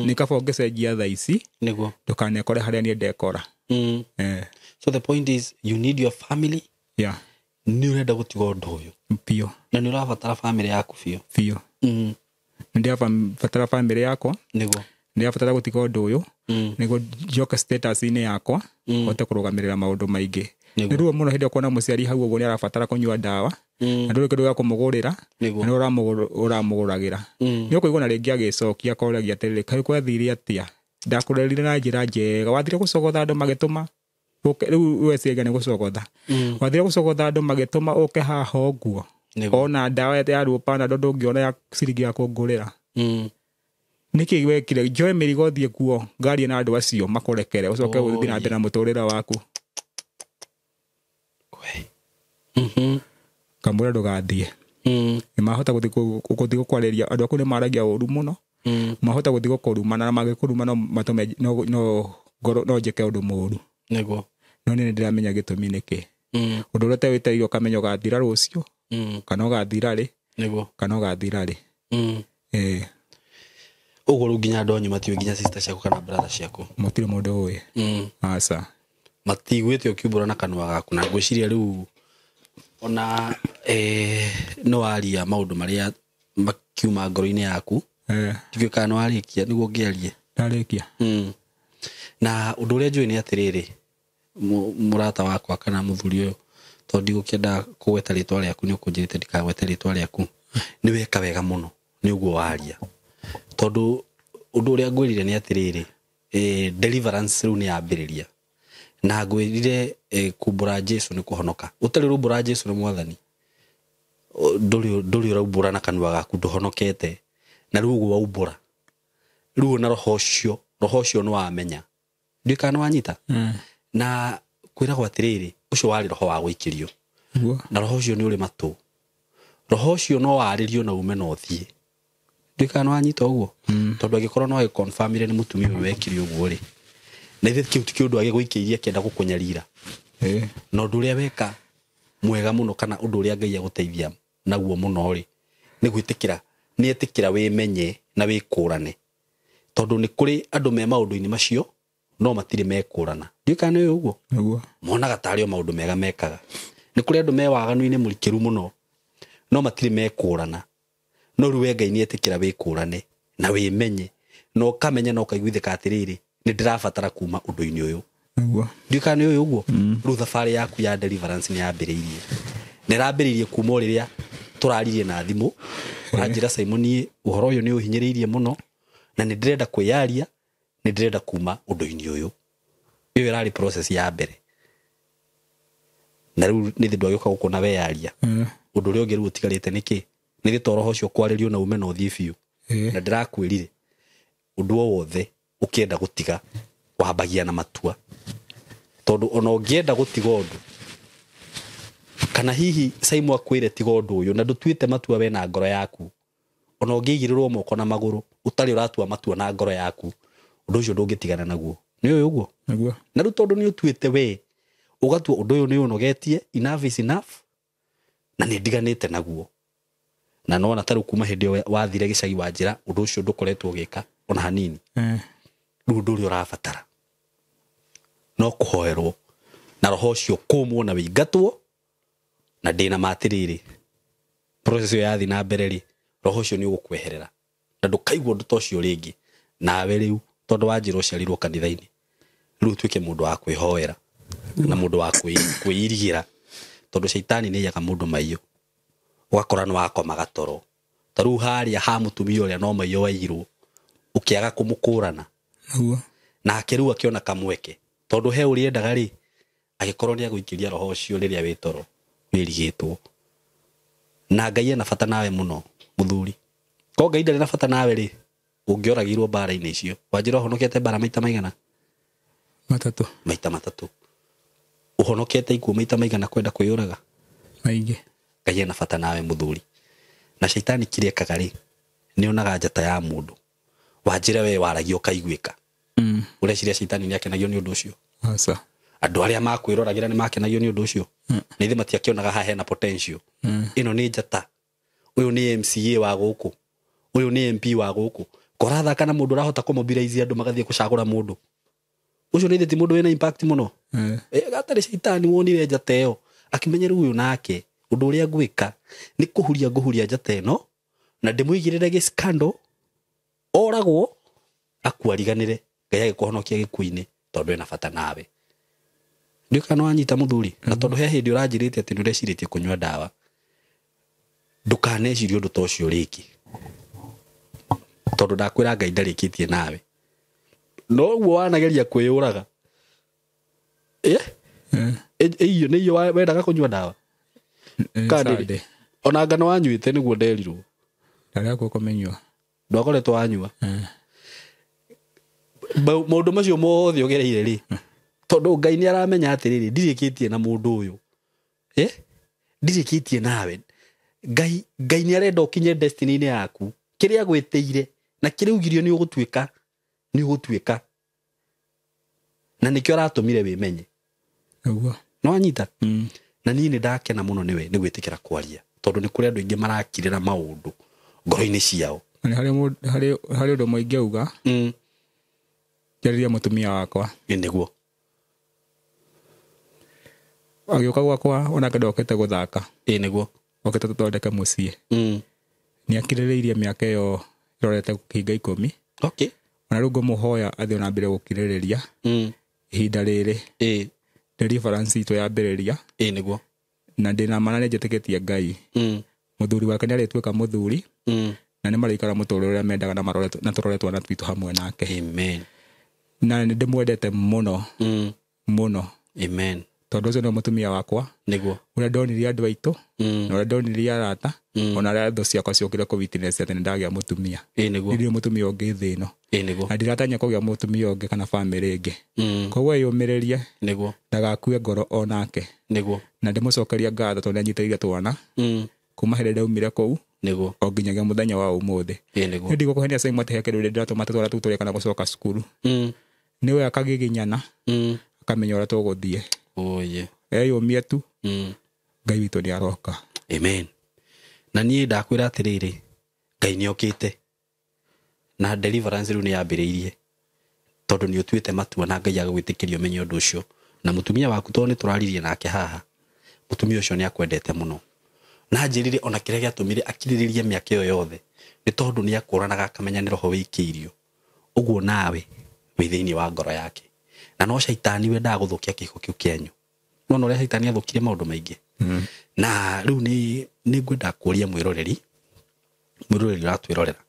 nĩ kaba ũngĩcenjia thaa ici, Nĩguo. ndũkanekore harĩa niĩ ndekora. So the point is you need your family. Yeah. Nĩ ũrenda gũtiga ũndũ ũyũ. Biũ. Na nĩ ũrabatara family yaku biũ. Biũ. Nĩ ndĩrabatara family yakwa. Nĩguo. Nĩ ndĩrabatara gũtiga ũndũ ũyũ, nĩguo njoke status-inĩ yakwa, hote kũrũgamĩrĩra maũndũ maingĩ. Nĩ ruo mũno hĩndĩ ĩyo kuona mũciari hau ũguo nĩ arabatara kũnyua ndawa, na ndũrĩ kĩndũ gĩa kũmũgũrĩra, na nĩ ũramũgũragĩra. Nĩ ũkũigua na rĩngĩ agĩcokia akoragia atĩrĩrĩ, kaĩ gwathire atĩa? Ndakũrerire na njĩra njega, wathire gũcogotha andũ magĩtũma ũke, rĩu weciria nĩ gũcogotha. Wathire gũcogotha andũ magĩtũma ũke haha ũguo. Ona ndawa ya ruo Panadol ndũngĩona ya ciringi ya kũngũrĩra. Nĩkĩ wekire? Njoe mĩrigo thiĩ kuo, ngarie na andũ acio makũrekere, ũcoke ũthiĩ na mbere na mũtũrĩre waku. Kamwĩra ndũgathiĩ. Nĩ mahota gũthiĩ gũkwarĩria, andũ aku nĩ maragia ũru mũno. Mahota gũthiĩ gũkũruma, na mangĩkũruma no matũme no njĩke ũndũ mũru. Nĩguo. No niĩ nĩndĩramenya gĩtũmi nĩkĩ. Ũndũ ũrĩa ũtewĩtereire ũkamenya ũgathira rũciũ, kana ũgathira rĩ, Nĩguo. kana ũgathira rĩ. Ũguo rĩu nginya andũ anyu matiũĩ, nginya sister ciaku kana brother ciaku? Mũtirĩ mũndũ ũĩ. Aca. Matiguĩte ũkiumbũra na kanua gaku, na ngwĩciria rĩu ona no waria maũndũ marĩa makiuma ngoro-inĩ yaku. Ndiũĩ kana nĩ warĩkia nĩguo ngĩarie. Ndarĩkia. Na ũndũ ũrĩa njũĩ nĩ atĩrĩrĩ, mũrata wakwa kana mũthuri ũyũ, tondũ ndigũkĩenda kũgweta rĩtwa rĩaku, nĩ ũkũnjĩrĩte ndikagwete rĩtwa rĩaku, nĩ weka wega mũno nĩ ũguo waria. Tondũ ũndũ ũrĩa ngwĩrire nĩ atĩrĩrĩ, deliverance rĩu nĩ yambĩrĩria. Na ngwĩrire kumbũra Jesu nĩ kũhonoka. Ũtarĩ ũraumbũra Jesu nĩ mwathani, ndũrĩ ũraumbũra na kanua gaku, ndũhonokete. Na rĩu ũguo waumbũra, rĩu ona roho ũcio, roho ũcio nĩ wamenya. Ndiũĩ kana nĩ wanyita? Na kwĩragwo atĩrĩrĩ, Ũcio warĩ roho wa gũikĩrio. Na roho ũcio nĩ ũrĩ matũ. Roho ũcio no warĩrio na ume na ũthiĩ. Ndũĩ no wanyita ũguo. Tondũ angĩkorwo no agĩconfirmire nĩ mũtumia ũyũ wekire ũguo rĩ. Na ithe kĩu ti kĩũndũ agĩgũikĩirie akĩenda gũkũnyarira. Na ũndũ ũrĩa weka mwega mũno kana ũndũ ũrĩa Ngai agũteithia naguo mũno rĩ, nĩ gwĩtĩkĩra, nĩ etĩkĩra wĩmenye na wĩkũrane. Tondũ nĩ kũrĩ andũ me maũndũ-inĩ macio no matirĩ mekũrana. Ndiũĩ kana nĩ ũĩ ũguo? Nĩguo. Monaga tarĩ o maũndũ mega mekaga. Nĩ kũrĩ andũ me waganu-inĩ mũrikĩru mũno no matirĩ mekũrana. No rĩu we Ngai nĩ etĩkĩra wĩkũrane na wĩmenye na ũkamenya na ũkaiguithĩka atĩrĩrĩ, nĩ ndĩrabatara kuma ũndũ-inĩ ũyũ. Nĩguo. Ndiũĩ kana nĩ ũĩ ũguo? Rĩu thabarĩ yaku ya deliverance nĩ yambĩrĩirie. Na ĩrambĩrĩirie kuma o rĩrĩa tũraririe na thimũ. Ũranjĩra Simon, niĩ ũhoro ũyũ nĩ ũhinyĩrĩirie mũno na nĩ ndĩrenda kwĩyaria, nĩ ndĩrenda kuma ũndũ-inĩ ũyũ. Ĩyo ĩrarĩ process ya mbere. Na rĩu nĩ thĩ ndwagĩũka gũkũ na weyaria. Ũndũ ũrĩa ũngĩ rĩu ũtigarĩte nĩ kĩ? Nĩ gĩtoro roho ũcio kwarĩrio na ume na ũthiĩ biũ. Na ndĩrakwĩrire ũndũ o wothe ũkĩenda gũtiga wambagia na matua. Tondũ ona ũngĩenda gũtiga ũndũ kana hihi Simon akwĩre tiga ũndũ ũyũ na ndũtuĩte matua we na ngoro yaku, ona ũngĩigĩrĩrwo moko na magũrũ ũtarĩ ũratua matua na ngoro yaku, ũndũ ũcio ndũngĩtigana naguo. Nĩ ũĩ ũguo? Nĩguo. Na rĩu tondũ nĩ ũtuĩte we ũgatua ũndũ ũyũ nĩ ũnogetie, enough is enough, na nĩ ndiganĩte naguo. Na nona ta rĩu kuma hĩndĩ ĩyo wathire gĩcagi wa njĩra, ũndũ ũcio ndũkoretwo ũgĩka ona hanini. Rĩu ũndũ ũrĩa ũrabatara no kũhoerwo na roho ũcio kũmwo na wĩingatwo. Na ndĩna ma atĩrĩrĩ, process ĩyo yathiĩ na mbere rĩ, roho ũcio nĩ ũgũkweherera na ndũkaigua ũndũ ta ũcio rĩngĩ. Nawe rĩu tondũ wa njĩra ũciarirwo kanitha-inĩ, rĩu ũtuĩke mũndũ wa kwĩhoera na mũndũ wa kwĩirigĩra, tondũ caitani nĩ aiyaga mũndũ maiyo, ũgakora nĩ wakoma gatoro. Ta rĩu harĩa ha mũtumia ũrĩa no maiyo waiyirwo, ũkĩaga kũmũkũrana. Nĩguo. Nake rĩu akĩona kamweke, tondũ he ũrĩa endaga rĩ, agĩkorwo nĩ agũikĩria roho ũcio rĩrĩa wĩ toro wĩrigĩtwo. Na Ngai ena bata nawe mũno mũthuri. Ko Ngai ndarĩ na bata nawe rĩ, ũngĩoragirwo mbara-inĩ icio. Wanjĩra ũhonokete mbara maita maigana? Matatũ. Maita matatũ. Ũhonokete ikuũ maita maigana kwenda kwĩyũraga? Maingĩ. Ngai ena bata nawe mũthuri. Na caitani kĩrĩa ekaga rĩ, nĩ onaga njata ya mũndũ. Wanjĩra we waragia ũkaiguĩka. Ũreciria caitani nĩ akenagio nĩ ũndũ ũcio? Aca. Andũ arĩa makwĩroragĩra nĩ makenagio nĩ ũndũ ũcio? Na ithe matiakĩonaga haha hena potential. Ĩno nĩ njata. Ũyũ nĩ MCA wa gũkũ. Ũyũ nĩ MP wa gũkũ. Korathaka na mũndũ ũrahota kũmobilize andũ magathiĩ gũcagũra mũndũ. Ũcio nĩ ti mũndũ wĩna impact mũno. Gatarĩ caitani wonire njata ĩyo, akĩmenya rĩu ũyũ nake ũndũ ũrĩa ngwĩka nĩ kũhuria ngũhuria njata ĩno na ndĩmũigĩrĩre gĩskando, oragwo akuariganĩre, Ngai agĩkũhonokia gĩkuũ-inĩ tondũ ena bata nawe. Ndiũĩ kana wanyita mũthuri. Na tondũ he hĩndĩ ũranjĩrĩte atĩ nĩ ũrecirĩtie kũnyua ndawa, ndũkanecirie ũndũ ta ũcio rĩngĩ, tondũ ndakwĩra Ngai ndarĩkĩtie nawe. No ũguo wanageria kwĩyũraga. Ĩyo nĩ iyo wendaga kũnyua ndawa? Sunday. Ona ngano wanyuĩte nĩguo nderirwo. Ndarĩa kũmenyua. Ndwakoretwo wanyua? Maũndũ macio mothe ũgereire rĩ, tondũ Ngai nĩ aramenya atĩrĩrĩ, ndirĩkĩtie na mũndũ ũyũ. Ndirĩkĩtie nawe. Ngai nĩ arenda ũkinye destiny-inĩ yaku. Kĩrĩa agwĩtĩire na kĩrĩa ugirio nĩ ũgũtuĩka, nĩ ũgũtuĩka. Na nĩkĩo aratũmire wĩmenye. Nĩguo. No anyita? Na niĩ nĩ ndakena mũno nĩwe nĩ gwĩtĩkĩra kwaria, tondũ nĩ kũrĩ andũ aingĩ marakirĩra maũndũ ngoro-inĩ ciao. Na harĩ ũndũ mũingĩ auga. Njarĩria mũtumia wakwa. Ĩ, nĩguo. Agĩũka gwakwa onake ndokĩte gũthaka. Ĩ, nĩguo. Okĩte tũthondeke mũciĩ. Nĩ akirĩrĩirie mĩaka ĩyo ĩrorete gũkinga 10. Ona rĩu ngũmũhoya athiĩ na mbere gũkirĩrĩria. Ihinda rĩrĩ. Deliverance itũ yambĩrĩria. Ĩ, nĩguo. Na ndĩna ma na nĩnjĩtĩkĩtie Ngai. Mũthuri wake nĩarĩtuĩka mũthuri. Na nĩmarĩikara mũtũrĩre ũrĩa mendaga na marore na tũrore twana twitũ hamwe nake. Amen. Na nĩndĩmwendete mũno. Mũno. Amen. Tondũ ũcio nĩwe mũtumia wakwa. Nĩguo. Ũrĩa ndonirie andũ aitũ na ũrĩa ndonirie arata ona arĩa thũ ciakwa ciokire kũ witness atĩ nĩndagĩa mũtumia. Ĩĩ nĩguo. Ndirĩ mũtumia ũngĩ thĩ ĩno. Ĩĩ nĩguo. Na ndiratanya kũgĩa mũtumia ũngĩ kana bamĩrĩ ĩngĩ. Koguo eyũmĩrĩrie. Nĩguo. Ndagakue ngoro onake. Nĩguo. Na ndĩmũcokeria ngatho tondũ nĩanyitĩrĩire twana. Kuma hĩndĩ ndaumire kũu. Nĩguo. O nginyagia mũthenya wa ũmũthĩ. Ĩĩ nĩguo. Nĩ ndigũkũhenia Simon atĩ he kĩndũ ndĩratũma twana tũu tũrĩe kana gũcoka cukuru. Nĩwe akagiginyana. Akamenya ũrĩa tũgũthiĩ. Oye. Eyũmie tu. Ngai witũ nĩ aroka. Amen. Na niĩ ndakwĩra atĩrĩrĩ, Ngai nĩ okĩte. Na deliverance rĩu nĩ yambĩrĩirie. Tondũ nĩ ũtuĩte matua na Ngai agagwĩtĩkĩria ũmenye ũndũ ũcio. Na mũtumia waku tondũ nĩ tũraririe nake haha, mũtumia ũcio nĩ akwendete mũno. Na anjĩrire ona kĩrĩa gĩatũmire akirĩrĩrie mĩaka ĩyo yothe nĩ tondũ nĩ akũranaga akamenya nĩ roho wĩikĩirio. Ũguo nawe wĩ thĩinĩ wa ngoro yake. Na no caitani wendaga gũthũkia kĩhiko kĩu kĩanyu. No ũrĩa caitani athũkirie maũndũ maingĩ. Na rĩu nĩ ngwenda kũria mwĩroreri ũratwĩrorera.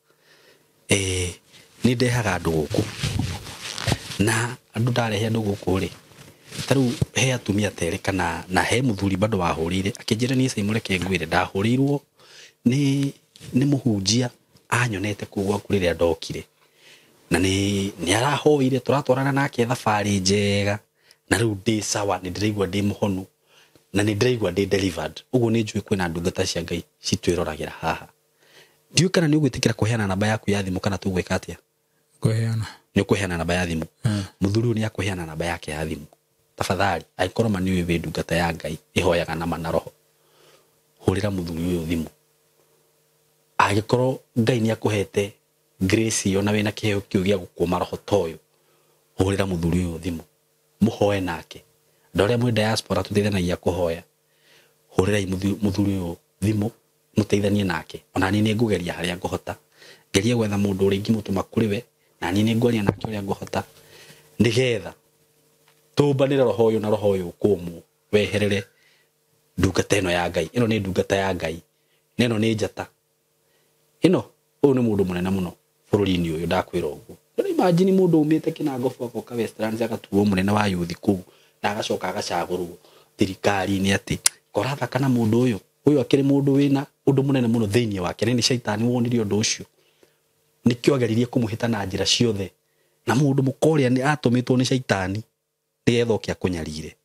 Nĩ ndehaga andũ gũkũ. Na andũ ndarehe andũ gũkũ rĩ, ta rĩu he atumia terĩ kana na he mũthuri bado wahũrĩire akĩnjĩra niĩ Simon reke ngwĩre ndahũrĩirwo nĩ mũhunjia anyonete kũu gwaku rĩrĩa ndokire. Na nĩ arahoire tũratwarana nake thabarĩ njega na rĩu ndĩ sawa, nĩ ndĩraigua ndĩ mũhonu na nĩ ndĩraigua ndĩ delivered. Ũguo nĩ njũĩ kwĩna ndungata cia Ngai citwĩroragĩra haha. Ndiũĩ kana nĩ ũgwĩtĩkĩra kũheana namba yaku ya thimũ kana tũgwĩka atĩa? Kũheana. Nĩ ũkũheana namba ya thimũ. Mũthuri ũyũ nĩ akũheana namba yake ya thimũ. Tafadhali, angĩkorwo ma nĩ ũĩ wĩ ndungata ya Ngai ĩhoyaga na ma na roho, hũrĩra mũthuri ũyũ thimũ. Angĩkorwo Ngai nĩ akũhete grace ĩyo na wĩna kĩheo kĩu gĩa gũkũma roho ta ũyũ, hũrĩra mũthuri ũyũ thimũ, mũhoe nake. Andũ arĩa mwĩ diaspora tũteithanagia kũhoya, hũrĩrai mũthuri ũyũ thimũ, mũteithanie nake. Ona niĩ nĩ ngũgeria harĩa ngũhota, ngerie gwetha mũndũ ũrĩa ingĩmũtũma kũrĩ we, na niĩ nĩ ngwaria nake ũrĩa ngũhota, nĩgetha tũmbanĩre roho ũyũ na roho ũyũ ũkũmwo weherere ndungata ĩno ya Ngai. Ĩno nĩ ndungata ya Ngai, na ĩno nĩ njata. Ĩno ũyũ nĩ mũndũ mũnene mũno bũrũri-inĩ ũyũ, ndakwĩra ũguo. Rĩu imagine mũndũ umĩte Kinangofu agoka Westlands agatuo mũnene wa youth kũu na agacoka agacagũrwo thirikari-inĩ atĩ korathaka na mũndũ ũyũ. Ũyũ akĩrĩ mũndũ wĩna ũndũ mũnene mũno thĩinĩ wake, na nĩ caitani wonire ũndũ ũcio. Nĩkĩo ageririe kũmũhĩta na njĩra ciothe. Na mũndũ mũkorĩa nĩ atũmĩtwo nĩ caitani nĩgetha oke akũnyarire.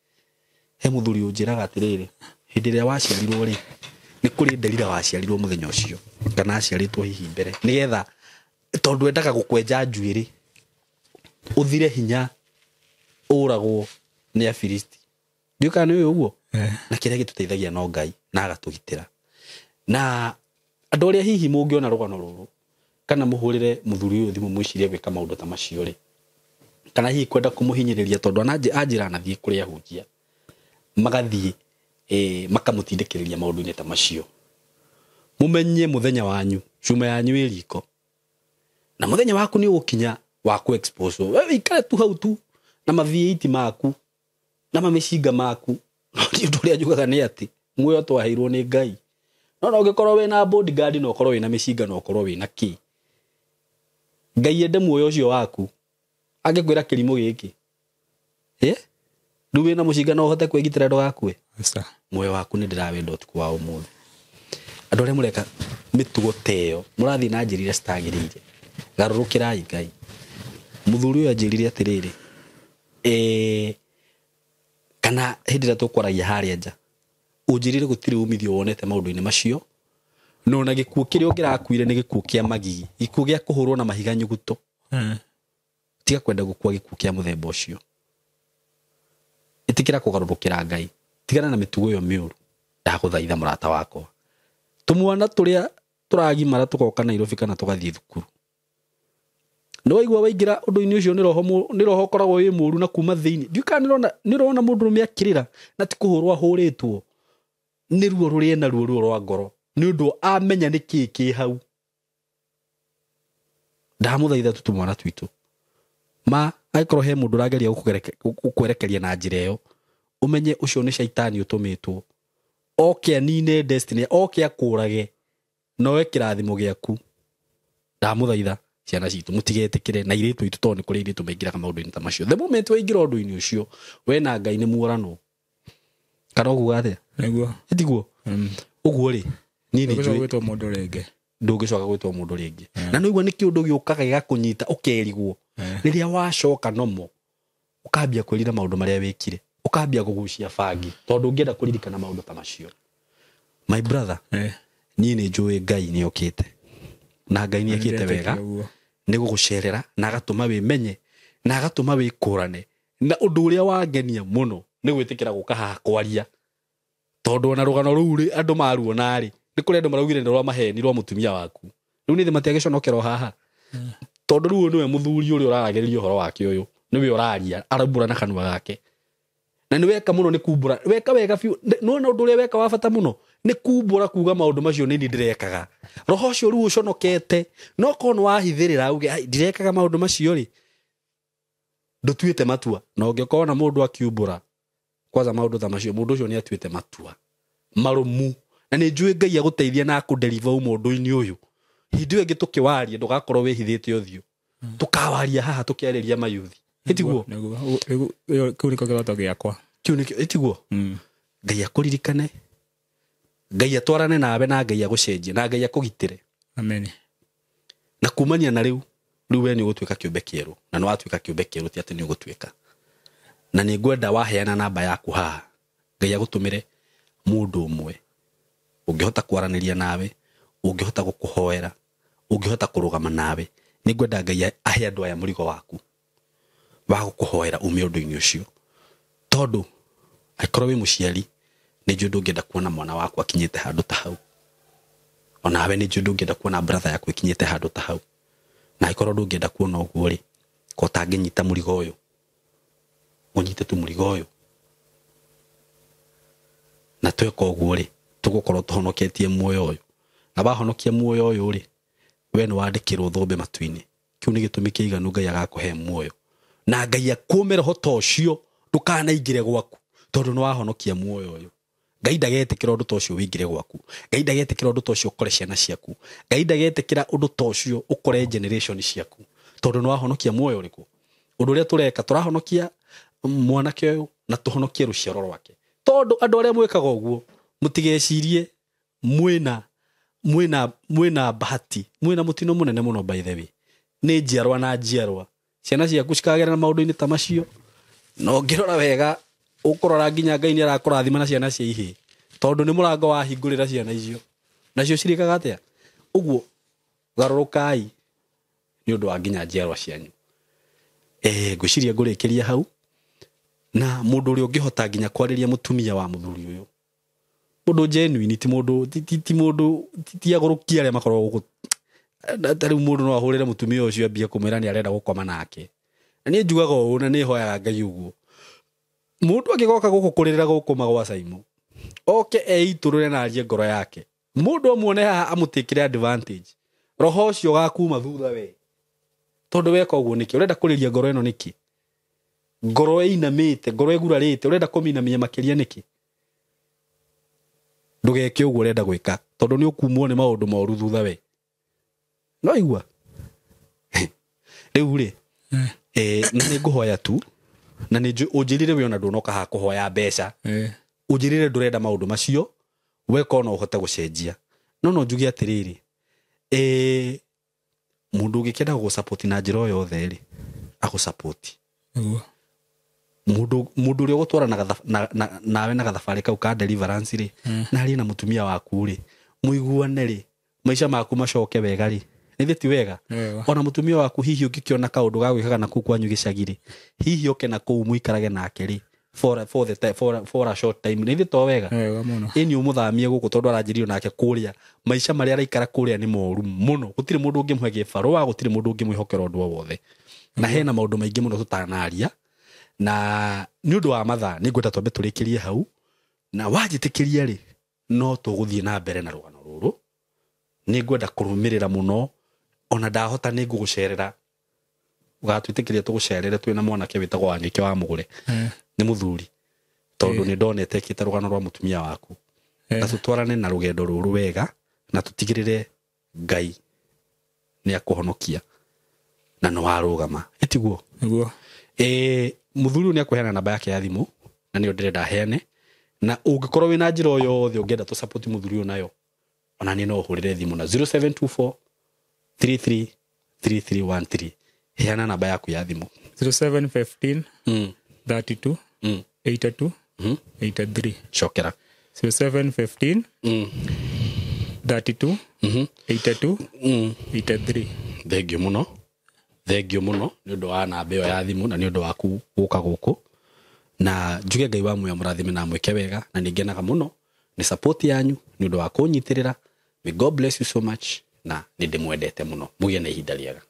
He mũthuri ũnjĩraga atĩrĩrĩ, hĩndĩ ĩrĩa waciarirwo rĩ, nĩ kũrĩ nderira waciarirwo mũthenya ũcio, kana aciarĩtwo hihi mbere, nĩgetha tondũ endaga gũkwenja njuĩrĩ ũthire hinya ũragwo nĩ Afilisti. Ndiũĩ kana nĩ ũĩ ũguo? Na kĩrĩa gĩtũteithagia no Ngai na agatũgitĩra. Na andũ arĩa hihi mũngĩona rũgano rũrũ kana mũhũrĩre mũthuri ũyũ thimũ mwĩcirie gwĩka maũndũ ta macio rĩ, kana hihi kwenda kũmũhinyĩrĩria tondũ anjĩra anathiĩ kũrĩ ahunjia magathiĩ makamũtindĩkĩrĩria maũndũ-inĩ ta macio. Mũmenye mũthenya wanyu, cuma yanyu ĩ riko, na mũthenya waku nĩ ũgũkinya wa kũ expose. Wewe ikare tu hau tu na mathiĩti maku na mamĩcinga maku. No ti ũndũ ũrĩa njugaga nĩ atĩ muoyo twaheirwo nĩ Ngai. No no ũngĩkorwo wĩna bodyguard na ũkorwo wĩna mĩcinga na ũkorwo wĩna kĩ, Ngai ende muoyo ũcio waku angĩkwĩra kĩrimũ gĩkĩ, rĩu wĩna mũcinga no ũhote kwĩgitĩra ndũgakue. Muoyo waku nĩ ndĩrawenda ũtukũ wa ũmũthĩ. Andũ arĩa mũreka mĩtugo ta ĩyo mũrathiĩ na njĩra iria citagĩrĩire, garũrũkĩrai Ngai. Mũthuri ũyũ anjĩrire atĩrĩrĩ, kana hĩndĩ ĩrĩa tũkwaragia harĩa nja, ũnjĩrire gũtirĩ umithio wonete maũndũ-inĩ macio, no na gĩkuũ kĩrĩa ũngĩrakuire nĩ gĩkuũ kĩa magigi, gĩkuũ gĩa kũhũrwo na mahiga nyuguto. Tiga kwenda gũkua gĩkuũ kĩa mũthemba ũcio. Ĩtĩkĩra kũgarũrũkĩra Ngai, tigana na mĩtugo ĩyo mĩũru. Ndagũthaitha mũrata wakwa, tũmwana tũrĩa tũragimara tũgoka Nairobi kana tũgathiĩ thukuru, nĩ waigua waingĩra ũndũ-inĩ ũcio nĩ roho ũkoragwo wĩ mũũru na kuma thĩinĩ. Ndiũĩ kana nĩ ũrona mũndũrũme akĩrĩra na ti kũhũrwo ahũrĩtwo, nĩ ruo rũrĩa ena ruo ruo rwa ngoro nĩ ũndũ amenya nĩ kĩĩ kĩ hau. Ndamũthaitha tu tũmwana twitũ ma angĩkorwo he mũndũ ũrageria gũkwerekeria na njĩra ĩyo, ũmenye ũcio nĩ caitani ũtũmĩtwo oke anine destiny, oke akũrage noe kĩrathimo gĩaku. Ndamũthaitha ciana citũ mũtigetĩkĩre na irĩtu itũ, tondũ nĩ kũrĩ irĩtu maingĩraga maũndũ-inĩ ta macio. The moment waingĩra ũndũ-inĩ ũcio, we na Ngai nĩ muoranwo. Kana ũguo atĩa? Nĩguo. Tiguo? Ũguo rĩ, niĩ nĩ njũĩ gwĩtwo mũndũ rĩngĩ. Ndũngĩcoka gwĩtwo mũndũ rĩngĩ. Na nĩũigua nĩ kĩũndũ gĩũkaga gĩgakũnyita ũkerigwo. Rĩrĩa wacoka nomo ũkambia kwĩrira maũndũ marĩa wĩkire, ũkambia kũgucia bangi tondũ ũngĩenda kũririkana maũndũ ta macio. My brother, niĩ nĩ njũĩ Ngai nĩ okĩte na Ngai nĩ ekĩte wega nĩ gũgũcerera na agatũma wĩmenye na agatũma wĩkũrane. Na ũndũ ũrĩa wangenia mũno nĩ gwĩtĩkĩra gũka haha kwaria, tondũ ona rũgano rũu rĩ andũ maruona rĩ nĩ kũrĩ andũ maraugire nĩ rwa maheni rwa mũtumia waku. Rĩu nĩ thĩ matiagĩconokerwo haha, tondũ rĩu nĩwe mũthuri ũrĩa ũraragĩrĩria ũhoro wake ũyũ, nĩwe ũraria araumbũra na kanua gake. Na nĩ weka mũno nĩ kumbũra, weka wega biũ. Nĩwona ũndũ ũrĩa weka wa bata mũno nĩ kumbũra kuga maũndũ macio nĩ niĩ ndĩrekaga. Roho ũcio rĩu ũconokete, no korwo nĩ wahithĩrĩra uge ai ndirekaga maũndũ macio rĩ, ndũtuĩte matua. Na ũngĩkorwo na mũndũ akiumbũra kwanza maũndũ ta macio, mũndũ ũcio nĩ atuĩte matua marũmu. Na nĩ njũĩ Ngai agũteithia na akũdeliver ũmũndũ-inĩ ũyũ. Hĩndĩ ĩyo ĩngĩ tũkĩwaria ndũgakorwo wĩhithĩte ũthiũ, tũkawaria haha tũkĩarĩria mayuthi. Ĩtiguo? Nĩguo. Kĩu nĩkĩo kĩroto gĩakwa. Kĩu nĩkĩo, ĩtiguo? Ngai akũririkane, Ngai atwarane nawe, na Ngai agũcenjie, na Ngai akũgitĩre. Amen. Na kumania na rĩu, rĩu we nĩ ũgũtuĩka kĩũmbe kĩerũ, na nĩ watuĩka kĩũmbe kĩerũ ti atĩ nĩ ũgũtuĩka. Na nĩ ngwenda waheana namba yaku haha, Ngai agũtũmĩre mũndũ ũmwe ũngĩhota kwaranĩria nawe, ũngĩhota gũkũhoera, ũngĩhota kũrũgama nawe. Nĩ ngwenda Ngai ahe andũ aya mũrigo waku wa gũkũhoera ume ũndũ-inĩ ũcio, tondũ angĩkorwo wĩ mũciari nĩ njũĩ ndũngĩenda kuona mwana waku akinyĩte handũ ta hau. Onawe nĩ njũĩ ndũngĩenda kuona brother yaku ĩkinyĩte handũ ta hau. Na angĩkorwo ndũngĩenda kuona ũguo rĩ, ko ũtangĩnyita mũrigo ũyũ, ũnyite tu mũrigo ũyũ. Na tweka ũguo rĩ, tũgũkorwo tũhonoketie muoyo ũyũ. Na wahonokia muoyo ũyũ rĩ, we nĩ wandĩkĩrwo thũmbĩ matu-inĩ. Kĩu nĩ gĩtũmi kĩiganu Ngai agakũhe muoyo. Na Ngai akũme roho ta ũcio ndũkanaingĩre gwaku, tondũ nĩ wahonokia muoyo ũyũ. Ngai ndagetĩkĩra ũndũ ta ũcio ũingĩre gwaku. Ngai ndagetĩkĩra ũndũ ta ũcio ũkore ciana ciaku. Ngai ndagetĩkĩra ũndũ ta ũcio ũkore generation ciaku, tondũ nĩ wahonokia muoyo ũrĩkũ. Ũndũ ũrĩa tũreka, tũrahonokia mwanake ũyũ na tũhonokie rũciaro rwake. Tondũ andũ arĩa mwĩkaga ũguo mũtigecirie mwĩna bahati, mwĩna mũtino mũnene mũno. By the way, nĩ njiarwa na njiarwa, ciana ciaku cikagerera maũndũ-inĩ ta macio. Na ũngĩrora wega ũkũrora nginya Ngai nĩ arakũrathima na ciana cia ihĩĩ, tondũ nĩ mũrango wahingũrĩra ciana icio, nacio cirĩkaga atĩa. Ũguo garũrũkai nĩ ũndũ wa nginya njiarwa cianyu. Ngwĩciria ngũrĩkĩria hau. Na mũndũ ũrĩa ũngĩhota nginya kwarĩria mũtumia wa mũthuri ũyũ, mũndũ genuine, ti mũndũ, ti mũndũ, ti agũrũki arĩa makoragwo gũkũ. Ta rĩu mũndũ no ahũrĩre mũtumia ũcio ambie kũmwĩra nĩ arenda gũkoma nake. Na niĩ njugaga ũũ na nĩ hoyaga Ngai ũguo, mũndũ angĩgoka gũkũ kũrĩrĩra gũkũ magwa Saimo, oke eitũrũre na arie ngoro yake, mũndũ amuone haha amũtĩkĩre advantage, roho ũcio ũgakuma thutha we. Tondũ weka ũguo nĩkĩ? Ũrenda kũrĩria ngoro ĩno nĩkĩ? Ngoro ĩinamĩte, ngoro ĩgurarĩte, ũrenda kũmĩinamia makĩria nĩkĩ? Ndũgeke ũguo ũrenda gwĩka, tondũ nĩ ũkumwo nĩ maũndũ moru thutha we. No igua? Rĩu rĩ, na nĩ ngũhoya tu, na nĩ ũnjĩrire we ona ndũnoka haha kũhoya mbeca. Ũnjĩrire ndũrenda maũndũ macio, weka ona ũhote gũcenjia. No no njuge atĩrĩrĩ, mũndũ ũngĩkĩenda gũgũsupport na njĩra o yothe rĩ, agũsupport. Nĩguo. Mũndũ ũrĩa ũgũtwarana nawe na gathabarĩ kau ka deliverance rĩ, na arie na mũtumia waku rĩ, mũiguane rĩ, maica maku macoke wega rĩ, nĩ thĩ ti wega? Ona mũtumia waku hihi ũngĩkĩona kaũndũ ga gwĩkaga na kũu kwanyu gĩcagi rĩ, hihi oke na kũu mũikarage nake rĩ, for a short time, nĩ thĩ to wega? Wega mũno. Ĩni ũmũthamie gũkũ tondũ aranjĩrire nake kũrĩa, maica marĩa araikara kũrĩa nĩ moru mũno. Gũtirĩ mũndũ ũngĩmũhe gĩbarũa, gũtirĩ mũndũ ũngĩmwĩhokera ũndũ o wothe. Na hena maũndũ maingĩ mũno tũtanaria, na nĩ ũndũ wa mathaa nĩ ngwenda twambe tũrĩkĩrie hau, na wanjĩtĩkĩria rĩ, no tũgũthiĩ na mbere na rũgano rũrũ. Nĩ ngwenda kũrũmĩrĩra mũno, ona ndahota nĩ ngũgũcerera. Ũgatwĩtĩkĩria tũgũcerere twĩna mwanake wĩtagwo Wanyoike wa Mũgũre. Nĩ mũthuri, tondũ nĩ ndonete ekĩte rũgano rwa mũtumia waku. Na tũtwarane na rũgendo rũrũ wega, na tũtigĩrĩre Ngai nĩ akũhonokia na nĩ warũgama. Ĩtiguo? Nĩguo. Mũthuri ũyũ nĩ akũheana namba yake ya thimũ, na nĩyo ndĩrenda heane. Na ũngĩkorwo wĩna njĩra o yothe ũngĩenda tũ support mũthuri ũyũ nayo, ona niĩ no ũhũrĩre thimũ na 0724 33 3313. Heana namba yaku ya thimũ. 0715 32 82 83. Cokera. 0715 32 82 83. Thengio mũno, thengio mũno nĩ ũndũ wa namba ĩyo ya thimũ na nĩ ũndũ waku gũka gũkũ. Na njuge Ngai wa muoyo mũrathime na mwĩke wega, na nĩ ngenaga mũno nĩ support yanyu nĩ ũndũ wa kũnyitĩrĩra. May God bless you so much, na nĩ ndĩmwendete mũno. Mũgĩe na ihinda rĩega.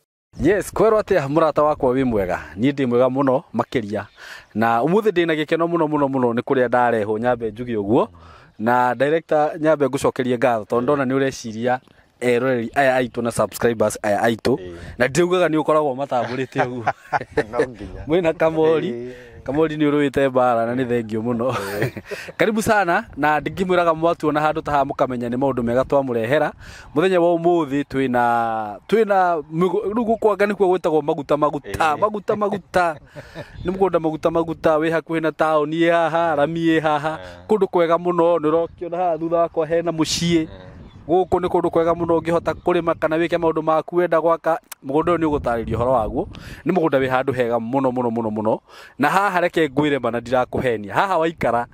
Yes, kwerwo atia mũrata wakwa wĩ mwega? Niĩ ndĩ mwega mũno makĩria, na ũmũthĩ ndĩ na gĩkeno mũno mũno mũno nĩ kũrĩa ndarehwo nyambe njuge ũguo. Na director, nyambe ngũcokerie ngatho tondũ ndona nĩ ũreciria eroreri aya aitũ na subscribers aya aitũ, na ndiugaga nĩ ũkoragwo matambũrĩte ũguo. No nginya. Mwĩna Kamori. Kamori nĩ ũrũĩte mbara na nĩ thengio mũno. Karibu sana, na ndingĩmwĩraga mwatuona handũ ta haha mũkamenya nĩ maũndũ mega twamũrehera. Mũthenya wa ũmũthĩ twĩna rĩu gũkũ anga nĩkuo gwĩtagwo maguta maguta maguta maguta. Nĩ mũgũnda maguta maguta wĩ hakuhĩ na taũni ĩ haha, rami ĩ haha, kũndũ kwega mũno. Nĩ ũrokĩona haha thutha wakwa hena mũciĩ. Gũkũ nĩ kũndũ kwega mũno ũngĩhota kũrĩma kana wĩke maũndũ maku wenda gwaka. Mũgũnda ũyũ nĩ ũgũtarĩria ũhoro waguo. Nĩ mũgũnda wĩ handũ hega mũno mũno mũno mũno. Na haha reke ngwĩre ma na ndirakũhenia, haha waikara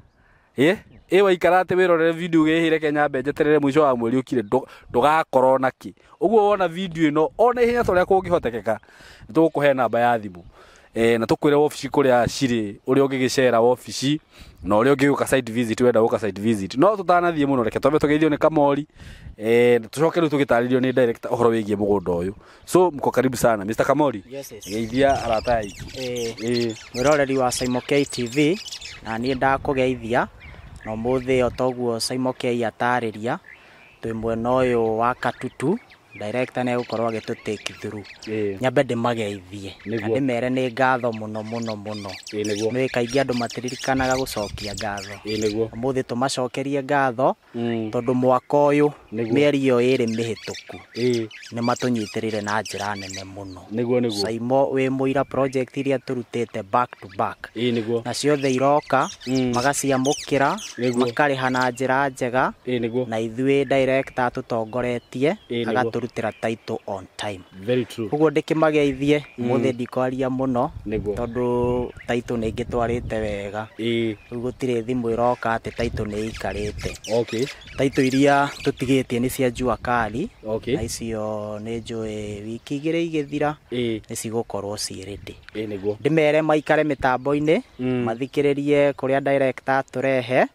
ĩ waikara atĩ wĩrorere video gĩhĩ, reke nyambe njeterere mũico wa mweri ũkire, ndũgakorwo na kĩ. Ũguo wona video ĩno ona ihenya ta ũrĩa kũngĩhotekeka, nĩ tũgũkũhe namba ya thimũ. Na tũkwĩre wabici kũrĩa cirĩ, ũrĩa ũngĩgĩcera wabici na ũrĩa ũngĩgũka site visit wenda gũka site visit. No tũtanathiĩ mũno, reke twambe tũgeithio nĩ Kamori, tũcoke rĩu tũgĩtarĩrio nĩ director ũhoro wĩgiĩ mũgũnda ũyũ. So mko karibu sana Mr. Kamori. Yes, yes. Geithia arata aitũ. Mwĩroreri wa Saimo K TV, na niĩ ndakũgeithia na ũmũthĩ o toguo Saimo K atarĩria, twĩ mwena ũyũ wa Katutu. Director nĩ egũkorwo agĩtũ take through. Nyambe ndĩmageithie na ndĩmere nĩ ngatho mũno mũno mũno. Nĩ kaingĩ andũ matiririkanaga gũcokia ngatho. Ũmũthĩ tũmacokerie ngatho tondũ mwaka ũyũ mĩeri ĩyo ĩrĩ mĩhĩtũku nĩ matũnyitĩrĩire na njĩra nene mũno. Saimo wĩ mũira project iria tũrutĩte back to back. Na ciothe iroka magaciamũkĩra, makarĩha na njĩra njega, na ithuĩ director tũtongoretie agatũrutĩra title on time. Very true. Ũguo ndĩkĩmageithie ũmũthĩ ndikwaria mũno tondũ title nĩ ingĩtwarĩte wega. Rĩu gũtirĩ thimũ ĩroka atĩ title nĩ ĩikarĩte. Title iria tũtigĩtie nĩ cia Jua Kali. Na icio nĩ njũĩ wiki igĩrĩ igĩthira nĩ cigũkorwo ciĩ ready. Ndĩmere maikare mĩtambo-inĩ, mathikĩrĩrie kũrĩa director tũrehe.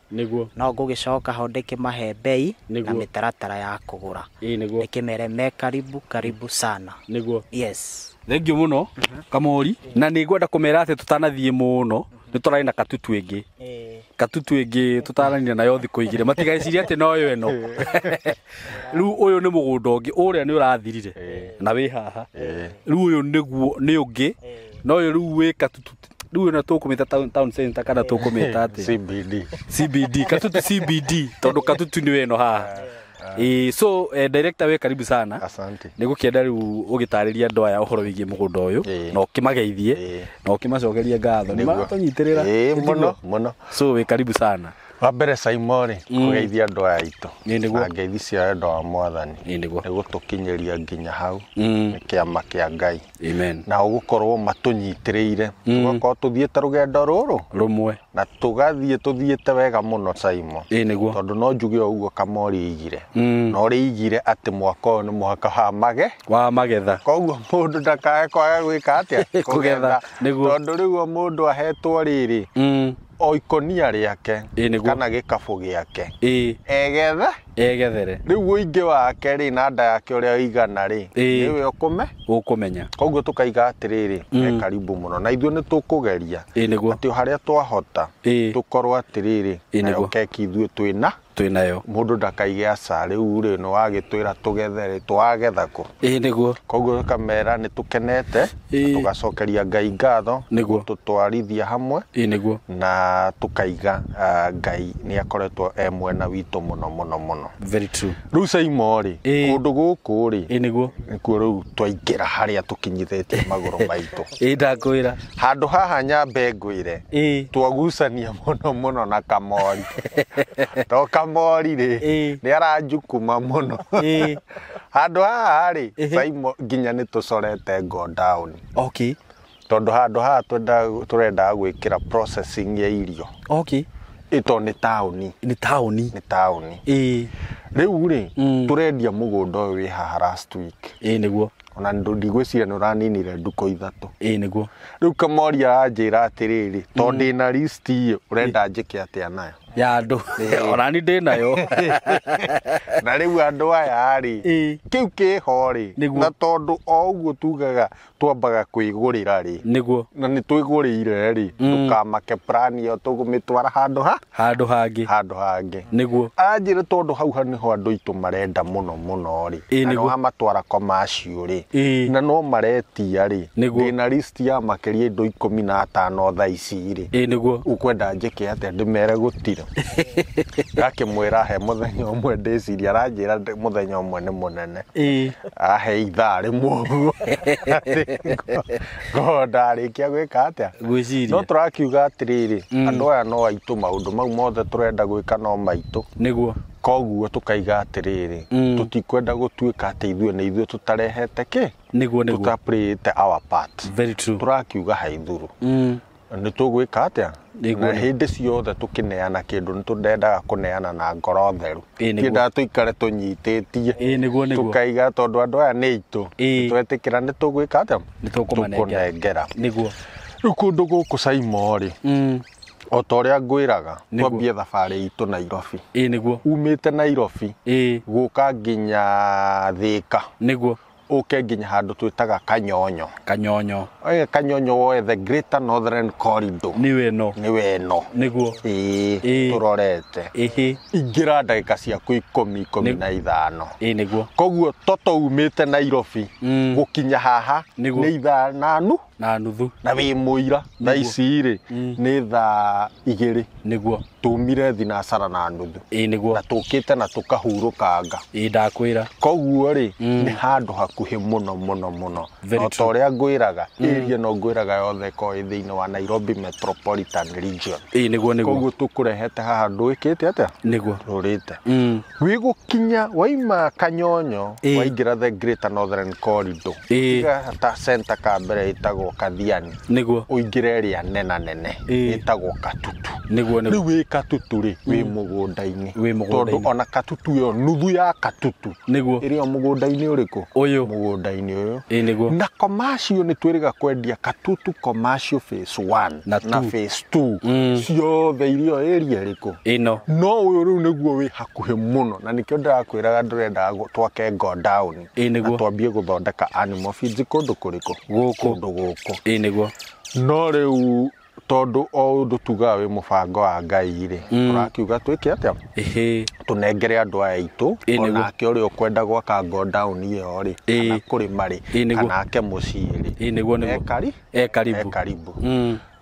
No ngũgĩcoka ho ndĩkĩmahe bei na mĩtaratara ya kũgũra. Ndĩkĩmere me karibu karibu sana. Yes. Thank you mũno Kamori, na nĩ ngwenda kũmera atĩ tũtanathiĩ mũno nĩ tũrarĩ na Katutu ĩngĩ. Katutu ĩngĩ tũtaranire nayo thikũ igĩrĩ, matigecirie atĩ no yo ĩno. Rĩu ũyũ nĩ mũgũnda ũngĩ, ũrĩa nĩ ũrathirire na wĩ haha. Rĩu ũyũ nĩguo nĩ ũngĩ, no ũyũ rĩu wĩ Katutu. Rĩu ĩno tũkũmĩta town center kana tũkũmĩta atĩa? CBD. CBD, Katutu CBD, tondũ Katutu nĩ ĩno haha. So director wĩ karibu sana. Asante. Nĩ gũkĩenda rĩu ũgĩtarĩria andũ aya ũhoro wĩgiĩ mũgũnda ũyũ, na ũkĩmageithie, na ũkĩmacokerie ngatho. Nĩ maratũnyitĩrĩra. Mũno mũno. So wĩ karibu sana. Wa mbere Saimo rĩ, kũgeithia andũ aya aitũ. Na ngeithi cia wendo wa Mwathani. Nĩ gũtũkinyĩria nginya hau. Nĩ kĩama kĩa Ngai. Amen. Na ũgũkorwo matũnyitĩrĩire. Tũgakorwo tũthiĩte rũgendo rũrũ rũmwe, na tũgathiĩ tũthiĩte wega mũno Saimo. Tondũ no njuge o ũguo Kamori aigire. No rĩigire atĩ mwaka ũyũ nĩ mũhaka hamage wa magetha. Koguo mũndũ ndakae kwaga gwĩka atĩa? Kũgetha. Tondũ rĩu mũndũ ahetwo rĩrĩ o ikonia rĩake kana gĩkabũ gĩake egethe egethere. Rĩu ũingĩ wake rĩ na nda yake ũrĩa ĩigana rĩ nĩwe ũkũmenya. Koguo tũkaiga atĩrĩrĩ, me karibu mũno na ithuĩ nĩ tũkũgeria atĩ o harĩa twahota tũkorwo atĩrĩrĩ nayo keki ithuĩ twĩna Twĩnayo. Mũndũ ndakaige aca rĩu rĩ nĩ wagĩtwĩra tũgethe rĩ twagetha kũ. Ĩĩ nĩguo. Koguo kamera nĩ tũkenete Ĩĩ. tũgacokeria Ngai ngatho Nĩguo. tũtwarithia hamwe. Ĩĩ nĩguo. Na tukaiga Ngai nĩ akoretwo e mwena witũ mũno mũno mũno. Very true. Rĩu Saimo rĩ Ĩĩ. kũndũ gũkũ rĩ Ĩĩ nĩguo. nĩkuo rĩu twaingĩra harĩa tũkinyithĩtie magũrũ maitũ. Ĩĩ ndakwĩra. Handũ haha nyambe ngwĩre Ĩĩ. twagucania mũno mũno na Kamori. To Kamori rĩ Ĩĩ. nĩ aranjukuma mũno. Ĩĩ. Handũ haha rĩ Ĩhĩ. Saimo nginya nĩ tũcorete go down. Okay. Tondũ handũ haha tũrendaga gwĩkĩra processing ya irio. Okay. Ĩto nĩ taũni. Nĩ taũni. Nĩ taũni. Ĩĩ. Rĩu rĩ tũrendia mũgũnda ũyũ wĩ haha last week. Ĩĩ nĩguo. Ona ndigwĩciria nĩ ũraninire ndukũ ithatũ. Ĩĩ nĩguo. Rĩu Kamori aranjĩra atĩrĩrĩ tondũ ndĩna list ĩ ũrenda njĩke atĩa nayo. Ya andũ. Ona ni ndĩnayo. Na rĩu andũ aya rĩ Ĩĩ. kĩu kĩho rĩ Nĩguo. na tondũ o ũguo tugaga twambaga kwĩgũrĩra rĩ Nĩguo. na nĩ twĩgũrĩire rĩ tũkamake plan ĩyo tũgũmĩtwara handũ ha Handũ hangĩ. handũ hangĩ. Nĩguo. Aranjĩra tondũ hau nĩho andũ aitũ marenda mũno mũno rĩ Ĩĩ, na nĩguo. no amatwara commercial rĩ Ĩĩ. na no maretia rĩ Nĩguo. ndĩna list ya makĩria indo 15 thaa ici rĩ Ĩĩ nĩguo. ũkwenda njĩke atĩa ndĩmere gũtirĩ. Ngakĩmwĩra he mũthenya ũmwe ndĩciria aranjĩra mũthenya ũmwe nĩ mũnene. Ĩĩ. Ahe ithaa rĩmwe ũguo. Ngo ndarĩkia gwĩka atĩa. Gwĩciria. No tũrakiuga atĩrĩrĩ andũ aya no aitũ maũndũ mau mothe tũrenda gwĩka no maitũ. Nĩguo. Koguo tũkaiga atĩrĩrĩ tũtikwenda gũtuĩka atĩ ithuĩ nĩ ithuĩ tũtarehete kĩ. Nĩguo nĩguo. Tũtaplayĩte our part. Very true. Tũrakiuga haithuru. Nĩ tũgwĩka atĩa. Nĩguo. Na hĩndĩ ciothe tũkĩneana kĩndũ nĩ tũndendaga kũneana na ngoro theru. Ĩĩ nĩguo. Tiendaga tũikare tũnyitĩtie. Ĩĩ nĩguo nĩguo. Tũkaiga tondũ andũ aya nĩ aitũ. Ĩĩ. Twetĩkĩra nĩ tũgwĩka atĩa. Nĩ tũkũmanengera. Tũkũnengera. Nĩguo. Rĩu kũndũ gũkũ Saimo rĩ o ta ũrĩa ngwĩraga twambie thabarĩ itũ Nairobi. Ĩĩ nĩguo. Umĩte Nairobi Ĩĩ. gũka nginya Thĩka. Nĩguo. Ũke nginya handũ twĩtaga Kanyonyo. Kanyonyo. Oye Kanyonyo woe the Greater Northern Corridor. Nĩwe ĩno. Nĩwe ĩno. Nĩguo. Ĩĩ Ĩĩ. tũrorete. Ĩhĩ. Ingĩra ndagĩka ciaku 10 15. Ĩĩ nĩguo. Koguo toto umĩte Nairobi gũkinya haha Nĩguo. nĩ ithaa na nu Na nuthu. na wĩ mũira thaa ici rĩ nĩ thaa 2. Nĩguo. Tumire thinacara na nuthu. Ĩĩ nĩguo. Na tũkĩte na tũkahurũkanga. Ĩĩ ndakwĩra. Koguo rĩ nĩ handũ hakuhĩ mũno mũno mũno. Very O ta ũrĩa ngwĩraga area no ngwĩraga yothe ĩkoragwo ĩ thĩinĩ wa Nairobi Metropolitan Region. Ĩĩ nĩguo nĩguo. Koguo tũkũrehete haha ndwĩkĩte atĩa. Nĩguo. Rũrĩte. Wĩ gũkinya waima Kanyonyo Ĩĩ. waingĩra the Greater Northern Corridor. Ĩĩ. Tiga ta center ka mbere ĩtagwo Kathiani. Nĩguo. Ũingĩre ĩrĩa nena nene Ĩĩ. ĩtagwo Katutu. Nĩguo nĩguo. Rĩu wĩ Katutu rĩ wĩ mũgũnda-inĩ. Wĩ mũgũnda-inĩ. Tondũ ona Katutu ĩyo nuthu ya Katutu Nĩguo. ĩrĩ o mũgũnda-inĩ ũrĩkũ? Ũyũ. Mũgũnda-inĩ ũyũ. Ĩĩ nĩguo. Na commercial nĩ twĩrĩga kwendia Katutu commercial phase 1 Na na two. phase 2 ciothe irio area ĩrĩkũ? Ĩno. No ũyũ rĩu nĩguo wĩ hakuhĩ mũno na nĩkĩo ndĩrakwĩraga ndĩrendaga twake go down Ĩĩ nĩguo. na twambie gũthondeka animal feeds kũndũ kũrĩkũ? Gũkũ. Kũndũ gũkũ. Ĩĩ nĩguo. No rĩu tondũ o ũndũ tugaga wĩ mũbango wa Ngai rĩ tũrakiuga twĩke atĩa. Ĩhĩ. Tũnengere andũ aya aitũ Ĩĩ nĩguo. onake ũrĩa ũkwenda gwaka go down ĩyo rĩ Ĩĩ. kana kũrĩma rĩ Ĩĩ nĩguo. kana ake mũciĩ rĩ Ĩĩ nĩguo nĩguo. E E karibu. E karibu.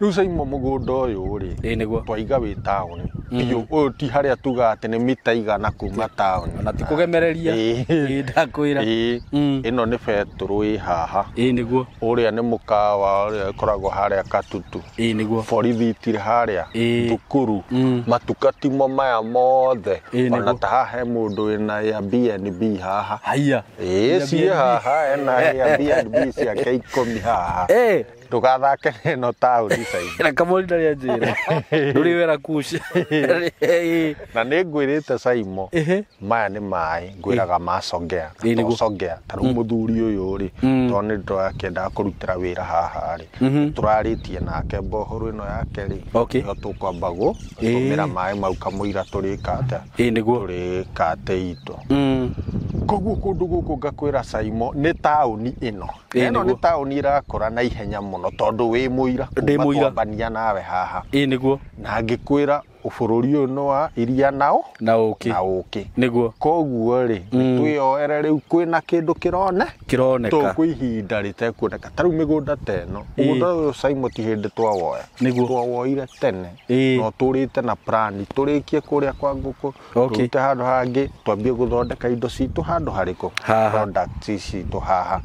Rĩu Saimo mũgũnda ũyũ rĩ Ĩĩ nĩguo. twaiga wĩ taũni biũ ũyũ ti harĩa tugaga atĩ nĩ mita igana kuma taũni. Ona ti kũgemereria. Ĩĩ. Ĩĩ ndakwĩra. Ĩĩ. Ĩno nĩ betũrũ ĩ haha. Ĩĩ nĩguo. Ũrĩa nĩ mũkawa ũrĩa ũkoragwo harĩa Katutu. Ĩĩ nĩguo. Borithi itirĩ harĩa. Ĩĩ. Thukuru. Matuka timo maya mothe. Ĩĩ nĩguo. Ona ta haha he mũndũ wĩna Airbnb haha. Haiya. Ĩĩ ciĩ haha ena Airbnb ciake 10 haha. Ĩĩ. Ndũgathake na ĩno taũni Saimo. Na Kamori ndarĩ anjĩra. Ndũrĩ wera kush. Ĩĩ. Na nĩ ngwĩrĩte Saimo Ĩhĩ. maya nĩ maĩ ngwĩraga macongea Ĩĩ nĩguo. to Songea ta rĩu mũthuri ũyũ rĩ tondũ nĩ ndĩrakĩendaga kũrutĩra wĩra haha rĩ tũrarĩtie nake mbohoro ĩno yake rĩ Okay. nĩho tũkwamba gũtũmĩra maĩ mau kamũira tũrĩka atĩa. Ĩĩ nĩguo. Tũrĩka atĩ itũ. Koguo kũndũ gũkũ ngakwĩra Saimo nĩ taũni ĩno. Ĩĩ Ĩno nĩ nĩguo. taũni ĩrakũra na ihenya mũno tondũ wĩ mũira Ndĩ kuma mũira. twambania nawe haha. Ĩĩ nĩguo. Na ngĩkwĩra Bũrũri ũyũ nĩ wa iria nao na ũkĩ. Na ũkĩ. Nĩguo. Koguo rĩ, twĩyoere rĩu kwĩna kĩndũ kĩroneka. Tũkwĩ ihinda rĩtekuoneka. Ta rĩu mĩgũnda ta ĩno. Mũgũnda ũyũ Simon ti hĩndĩ twawoya. Nĩguo. Twawoire tene. No tũrĩte na plan tũrĩkie kũrĩa kwa ngũkũ. Tũrute handũ hangĩ twambie gũthondeka indo citũ handũ harĩkũ. Products citũ haha.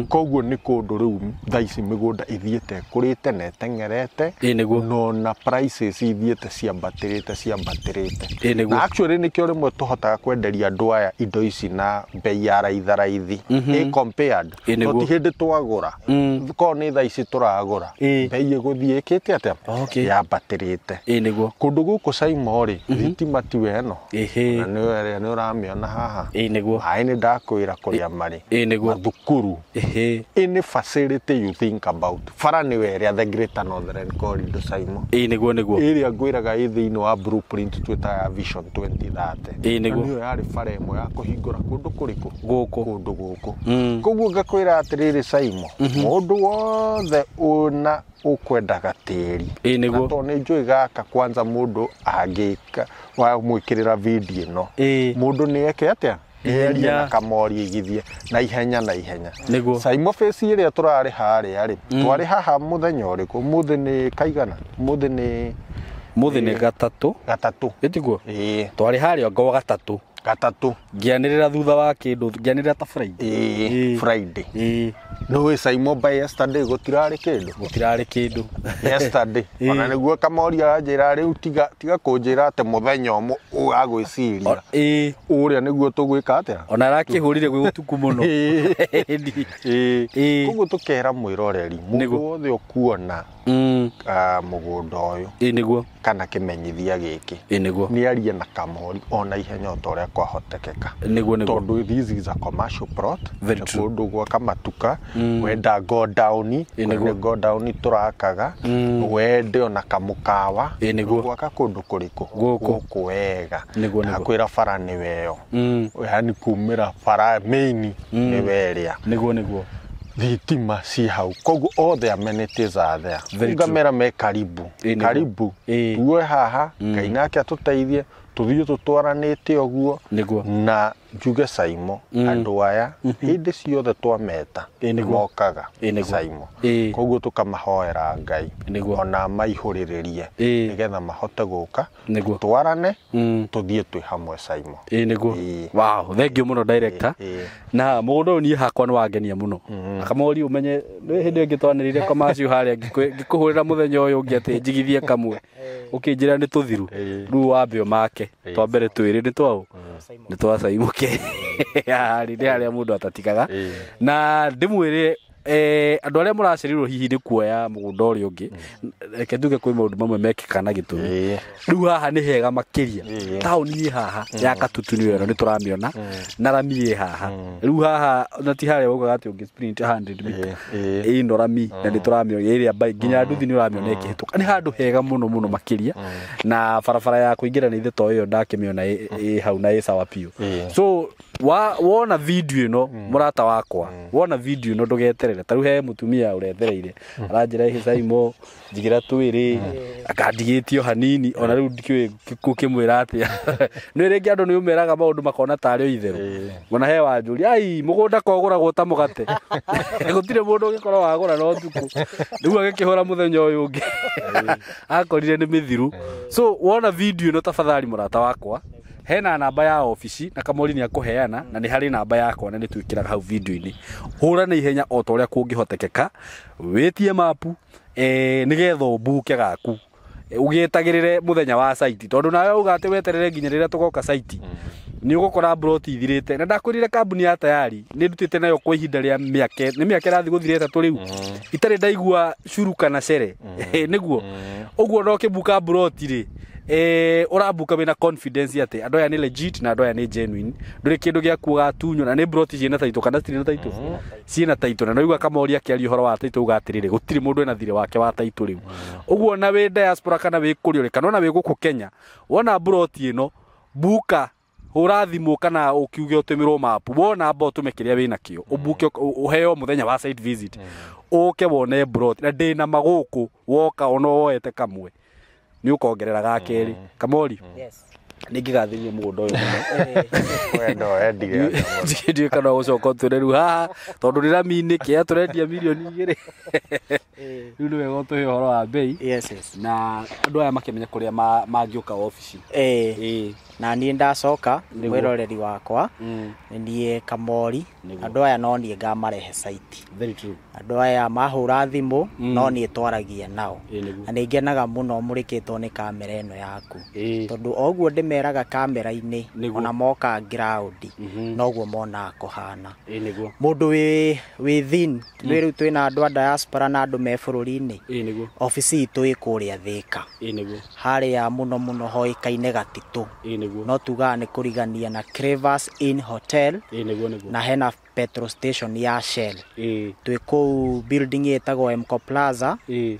Koguo nĩ kũndũ rĩu thaa ici mĩgũnda ithiĩte kũrĩte na ĩteng'erete. No na prices ithiĩte ciambatĩrĩte. Na actually nĩkĩo rĩmwe tũhotaga kwenderia andũ aya indo ici na bei ya raitharaithi. Compared. No ti hĩndĩ twagũra. Korwo nĩ thaa ici tũragũra. Bei ĩgũthiĩ ĩkĩte atĩa? Yambatĩrĩte. Kũndũ gũkũ Simon rĩ, thitima tiwe ĩno. Na nĩ ũramĩona haha. Maĩ nĩ ndakwĩra kũrĩa marĩ. Mathukuru. Any facility you think about. Bara nĩwe ĩrĩa the Greater Northern Corridor Simon. Nĩguo. Ĩrĩa ngwĩraga ĩ thĩinĩ wa blueprint twĩtaga Vision 2030. Nĩguo. Nĩyo yarĩ bara ĩmwe ya kũhingũra kũndũ kũrĩkũ? Gũkũ. Kũndũ gũkũ. Koguo ngakwĩra atĩrĩrĩ Simon, mũndũ wothe ũna ũkwendaga tĩri. Nĩguo. Na tondũ nĩ njũĩ gaka kwanza mũndũ angĩka wamwĩkĩrĩra video ĩno. Mũndũ nĩ eke atĩa? Ihenya na kamori igithie na ihenya. Nĩguo. Simon face ĩrĩa tũrarĩ harĩa rĩ, twarĩ haha mũthenya ũrĩkũ? Mũthĩ nĩ kaigana? Mũthĩ nĩ gatatũ. Gatatũ. Ĩtiguo? Twarĩ harĩa ngo gatatũ. Gatatũ. Ngĩanĩrĩra thutha wa kĩndũ, ngĩanĩrĩra ta Friday. Friday. Nĩũĩ Simon by yesterday gũtirarĩ kĩndũ. Yesterday. Ona nĩguo kamori aranjĩra rĩu tiga kũnjĩra atĩ mũthenya ũmwe ũgagwĩciria. Ũrĩa nĩguo tũgwĩka atĩa? Ona arakĩhũrire gwĩ ũtukũ mũno. Koguo tũkera mwĩroreri, mũndũ wothe ũkuona mũgũnda ũyũ. Nĩguo. Kana kĩmenyithia gĩkĩ. Nĩguo. Nĩ arie na kamori ona ihenya o ta ũrĩa kwahotekeka. Nĩguo. Tondũ this is a commercial plot. Very true. Kũndũ gwaka matuka, wenda go down, go down tũrakaga, wende ona kamũkawa, gwaka kũndũ kũrĩkũ? Gũkũ wega. Nĩguo. Ndakwĩra bara nĩwe ĩyo. Yaani kumĩra bara main nĩwe ĩrĩa. Nĩguo. Thitima ci hau. Koguo all the amenities are there. Ngamera me karibu. Karibu. Tuwe haha, Ngai nake atũteithie, tũthiĩ tũtwaranĩte ũguo. Na njuge Simon, andũ aya hĩndĩ ciothe twameta mokaga Simon. Koguo tũkamahoera Ngai ona maihũrĩrĩrie nĩgetha mahote gũka twarane tũthiĩ twĩ hamwe Simon. Nĩguo. Wow, thank you mũno director. Na mũgũnda ũyũ niĩ hakwa nĩ wangenia mũno. Kamori ũmenye nĩ hĩndĩ ĩngĩ twanĩrĩire commercial harĩa ngĩkũhũrĩra mũthenya ũyũ ũngĩ atĩ njigithie kamwe. Ũkĩnjĩra nĩ tũthiru. Rĩu wambe ũmake. Twambere twĩrĩ nĩ twaũ? Nĩ twa Simon K. Nĩ harĩa mũndũ atatikaga. Na ndĩmwĩre andũ arĩa mũracereirwo hihi nĩ kuoya mũgũnda ũrĩa ũngĩ, reke nduge kwĩ maũndũ mamwe mekĩkaga na gĩtũmi. Rĩu haha nĩ hega makĩria. Taũni ĩ haha ya Katutu nĩyo ĩno nĩtũramĩona, na rami ĩ haha. Rĩu haha na ti harĩa waugaga atĩ ũngĩ sprint 100 meter. Ĩno rami na nĩtũramĩona ĩrĩa bike nginya nduthi nĩũramĩona ĩkĩhĩtũka. Nĩ handũ hega mũno mũno makĩria. Na barabara ya kũingĩra nĩ ithe to ĩyo ndakĩmĩona ĩ hau na ĩ sawa biũ. So wona video ĩno mũrata wakwa, wona video ĩno ndũgeterere. Ta rĩu he mũtumia ũrethereire aranjĩra ĩhĩ Simon njigĩra twĩrĩ akandigĩtio hanini ona rĩu ndikĩũĩ gũkĩmwĩra atĩa. Nĩ rĩngĩ andũ nĩ ũmeraga maũndũ makona tarĩ o itherũ. Ona he wanjũria ai mũgũnda kogũragwo ta mũgate. Gũtirĩ mũndũ ũngĩkorwo wagũra na ũtukũ. Rĩu agĩkĩhũra mũthenya ũyũ ũngĩ akorire nĩ mĩthiru. So wona video ĩno tafadhali mũrata wakwa, hena namba ya ofici na kamori nĩ akũheana na nĩ harĩ namba yakwa na nĩ twĩkĩraga hau video-inĩ. Hũra na ihenya o ta ũrĩa kũngĩhotekeka, wĩtie mapu nĩgetha ũmbuke gaku ũgĩetagĩrĩre mũthenya wa site, tondũ nawe uga atĩ weterere nginya rĩrĩa tũgoka site nĩ ũgũkora broti ithirĩte. Na ndakwĩrire kambuni ya Tayari nĩ ndutĩte nayo kwa ihinda rĩa mĩaka nĩ mĩaka ĩrathiĩ gũthira ĩtatũ rĩu itarĩ ndaigua curu kana cere. Nĩguo ũguo no kĩbuka broti rĩ ũrambuka wĩna confidence atĩ andũ aya nĩ legit na andũ aya nĩ genuine. Ndũrĩ kĩndũ gĩaku ũgatunywo na nĩ broti ciĩna taitũ kana citirĩ na taitũ? Ciĩna taitũ. Na noigua Kamori akĩaria ũhoro wa taitũ uga atĩrĩrĩ gũtirĩ mũndũ ena thirĩ wake wa taitũ rĩu. Ũguo na wĩ diaspora kana wĩ kũrĩa ũrĩ kana ona wĩ gũkũ Kenya, wona broti ĩno buka, hũra thimũ kana ũkiuge ũtũmĩrwo mapu, wona mba ũtũme kĩrĩa wĩnakĩo, ũbuke ũheo mũthenya wa site visit, ũke wone broti. Na ndĩna magũkũ woka ona woete kamwe Nĩ ũkongerera ga kerĩ. Kamori. Yes. Nĩngĩgathĩrĩria mũgũnda ũyũ mũno. Wendo wendige. Ndiũĩ kana ũgũcoka ũtwĩre rĩu haha tondũ nĩ rami-inĩ kĩa tũrendia mirioni 2. Rĩu nĩ wega ũtũhe ũhoro wa bei. Yes, yes. Na andũ aya makĩmenye kũrĩa mangĩũka obici. Na niĩ ndacoka mwĩroreri wakwa nĩ niĩ Kamori. Andũ aya no niĩ ngamarehe site. Very true. Andũ aya mahũra thimũ no niĩ twaragia nao. Na nĩ ngenaga mũno mũrĩkĩtwo nĩ kamera ĩno yaku. Tondũ oguo ndĩmeraga kamera-inĩ ona moka ground noguo monaga kũhana. Mũndũ wĩ thin nĩ rĩu twĩna andũ a diaspora na andũ me bũrũri-inĩ. Obici itũ ĩ kũrĩa Thĩka. Harĩa mũno mũno hoĩkaine Gatitũ. No tugaga nĩ kũrigania na Cravers Inn Hotel. Na hena petrol station ya Shell. Twĩ kũu building ĩtagwo Mco Plaza,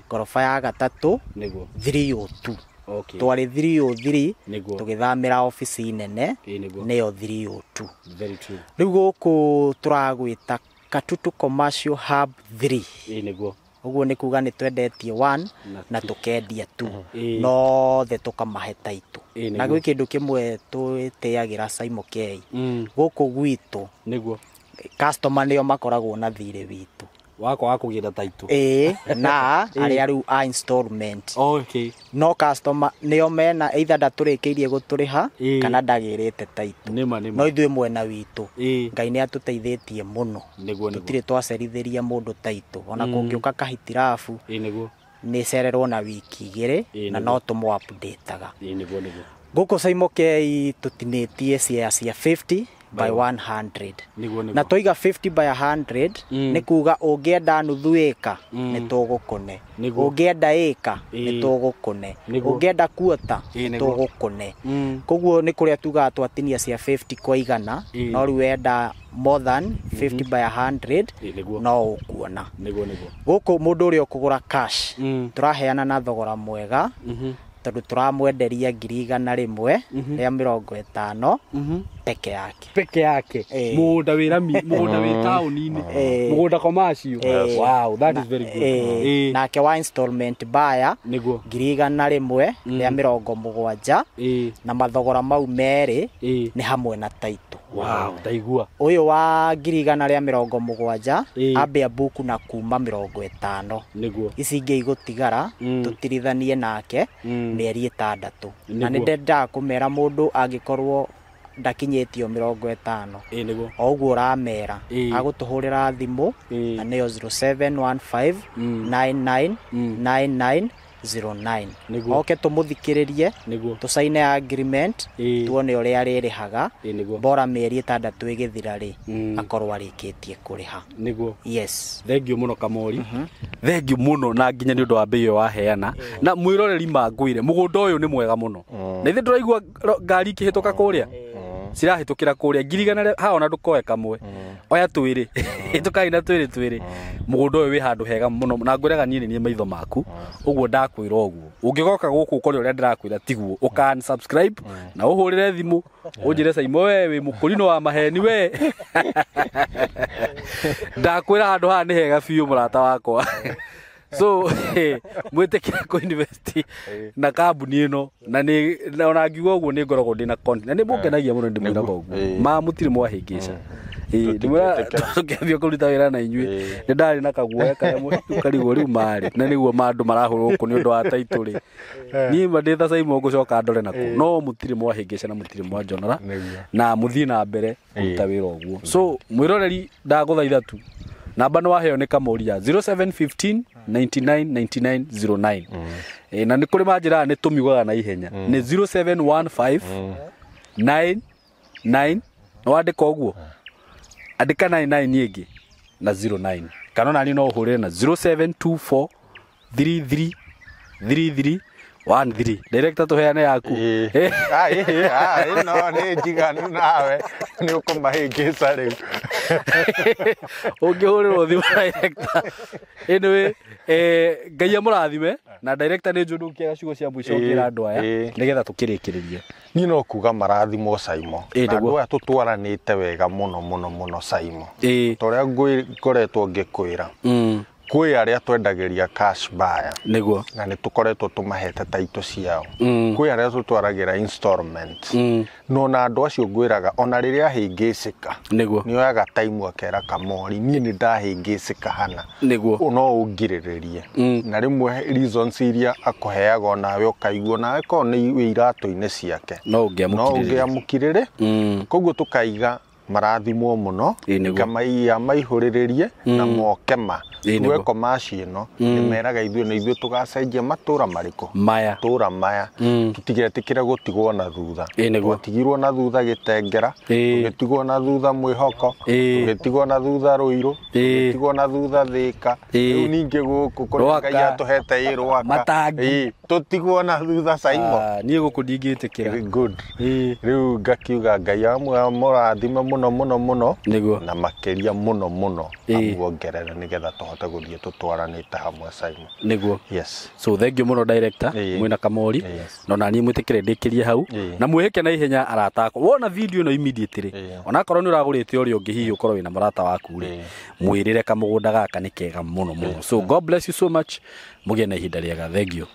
ngoroba ya gatatũ, 302. Okay. Twarĩ 303 tũgĩthamĩra obici nene nĩyo 302. Very true. Rĩu gũkũ tũragwĩta Katutu Commercial Hub 3. Ũguo nĩ kuga nĩ twendetie 1 na tũkendia 2. Nothe tũkamahe taitũ. Na gwĩ kĩndũ kĩmwe twĩtĩagĩra Simon K. Gũkũ gwitũ customer nĩo makoragwo na thirĩ witũ. Wakwa wa kũgĩra taitũ. Na arĩa rĩu a installment. Okay. No customer nĩo mena either ndatũrĩkĩirie gũtũrĩha kana ndagĩrĩte taitũ. No ithuĩ mwena witũ Ngai nĩ atũteithĩtie mũno. Tũtirĩ twacerithĩria mũndũ taitũ. Ona kũngĩũka kahitirabu nĩ cererwo na wiki 2 na no tũmũ update-aga. Gũkũ Simon K tũtinĩtie share cia 50 by 100. Na toiga 50 by 100 nĩ kuga ũngĩenda nuthu ĩka nĩ tũgũkũne, ũngĩenda ĩka nĩ tũgũkũne, ũngĩenda kuota nĩ tũgũkũne. Koguo nĩ kũrĩa tugaga twatinia cia 50 kwa igana, no rĩu wenda more than 50 by 100 no ũkuona. Gũkũ mũndũ ũrĩa ũkũgũra cash tũraheana na thogora mwega tondũ tũramwenderia 150,000 peke yake. Peke yake. Mũgũnda wĩ rami, mũgũnda wĩ taũni-inĩ, mũgũnda commercial. Wow, that is very good. Nake wa installment buyer 170,000 na mathogora mau merĩ nĩ hamwe na taitũ. Wow, ndaigua. Ũyũ wa 170,000 ambia buku na kuma 50. Ici ingĩ igũtigara tũtirithanie nake mĩeri 6. Na nĩ ndendaga kũmera mũndũ angĩkorwo ndakinyĩtio 50 o ũguo ũramera agũtũhũrĩra thimũ na nĩyo 0715 99 99 09. Oke tũmũthikĩrĩrie tũcaine agreement tuone ũrĩa arĩrĩhaga bora mĩeri 6 ĩgĩthira rĩ akorwo arĩkĩtie kũrĩha. Yes. Thank you mũno Kamori. Thank you mũno na nginya nĩ ũndũ wa mbei ĩyo waheana. Na mwĩroreri mangũire mũgũnda ũyũ nĩ mwega mũno. Na ithuĩ ndũraigua ngari ikĩhĩtũka kũrĩa. Cirahĩtũkĩra kũrĩa 100,000 ha ona ndũkoe kamwe. Oya twĩrĩ. Hĩtũkai na twĩrĩ. Mũgũnda ũyũ wĩ handũ hega mũno na ngwĩraga niĩ nĩ niĩ maitho maku. Ũguo ndakwĩra ũguo. Ũngĩgoka gũkũ ũkore ũrĩa ndĩrakwĩra tiguo. Ũka unsubscribe na ũhũrĩre thimũ ũnjĩre Saimo we wĩ mũkũrinũ wa maheni we. Ndakwĩra handũ haha nĩ hega biũ mũrata wakwa. So mwĩtĩkĩre kũ invest na kambuni ĩno na nĩ ona ngiuga ũguo nĩ ngoragwo ndĩna content na nĩ mũngenagia mũno ndĩmwĩraga ũguo ma mũtirĩ mwahĩngĩca. Ndĩmwĩra kũruta wĩra na inyuĩ nĩ ndarĩ na kaguoya karĩa karigwo rĩu marĩ na nĩguo ma andũ marahũrwo gũkũ nĩ ũndũ wa taitũ rĩ. Niĩ ma ndĩ ta Saimo ngũcoka ndore nakuo no mũtirĩ mwahĩngĩca na mũtirĩ mwanjonora na mũthiĩ na mbere kũruta wĩra ũguo. So mwĩroreri ndagũthaitha tu namba nĩ waheo nĩ Kamori ya 0715 99 99 09. Na nĩ kũrĩ manjĩraga nĩ tũmiugaga na ihenya nĩ 0715 99 nĩ wandĩka ũguo andĩka 99 ĩngĩ na 09 kana ona niĩ no ũhũrĩre na 0724 33 33 13. Director tũheane yaku. No nĩ njiganu nawe nĩ ũkũmahĩngĩca rĩu. Ũngĩhũrĩrwo thimũ director. Anyway, Ngai amũrathime na director nĩ njũĩ ndũngĩaga ciugo cia mũico ũngĩra andũ aya nĩgetha tũkĩrĩkĩrĩrie. Niĩ no kuga marathimwo Saimo. Na andũ aya tũtwaranĩte wega mũno mũno mũno Saimo. Ta ũrĩa ngoretwo ngĩkwĩra. Kwĩ arĩa twendagĩria cash buyer Nĩguo. Na nĩ tũkoretwo tũmahete taito ciao. Kwĩ arĩa tũtwaragĩra installment. No na andũ acio ngwĩraga ona rĩrĩa ahĩngĩcĩka, Nĩguo. nĩ oyaga time akera Kamori, niĩ nĩ ndahĩngĩcĩka hana, Nĩguo. no ũngirĩrĩrie. Na rĩmwe reasons iria akũheaga onawe ũkaigua nawe korwo nĩ wĩ iratũ-inĩ ciake, No no ũngĩamũkirĩrĩria. Ũngĩamũkirĩrĩ. Koguo tũkaiga marathimwo mũno. Ĩĩ, nĩguo. Ngamaiya maihũrĩrĩrie na moke ma. Ĩĩ, nĩguo. Tweko maci ĩno nĩ meraga ithuĩ nĩ ithuĩ tũgacenjia matũra marĩkũ? Maya. Matũra maya. Tũtigetĩkĩre gũtigwo na thutha. Ĩĩ, nĩguo. Twatigirwo na thutha Gĩtengera, tũgĩtigwo na thutha Mwĩhoko, tũgĩtigwo na thutha Rũirũ, tũgĩtigwo na thutha Thĩka, rĩu ningĩ gũkũ kũrĩa Rwaka. Ngai atũhete ĩ Rwaka. Matangi. Ĩĩ, tũtigwo na thutha, Saimo. Ah, niĩ gũkũ ndingĩtĩkĩra. Good. Rĩu ngakiuga Ngai amũrathime mũno mũno mũno. Nĩguo. Na makĩria mũno mũno, amuongerere nĩgetha tũhote gũthiĩ tũtwaranĩte hamwe, Simon. Nĩguo. Yes. So thank you mũno, director, mwĩna Kamori. Na ona niĩ mwĩtĩkĩre ndĩkĩrie hau. Na mwĩhĩke na ihenya, arata akwa. Wona video ĩno immediately, onakorwo nĩ ũragũrĩte ũrĩa ũngĩ, hihi ũkorwo wĩna mũrata waku rĩ, mwĩrĩre kamũgũnda gaka nĩ kega mũno mũno. So God bless you so much, mũgĩe na ihinda rĩega. Thank you.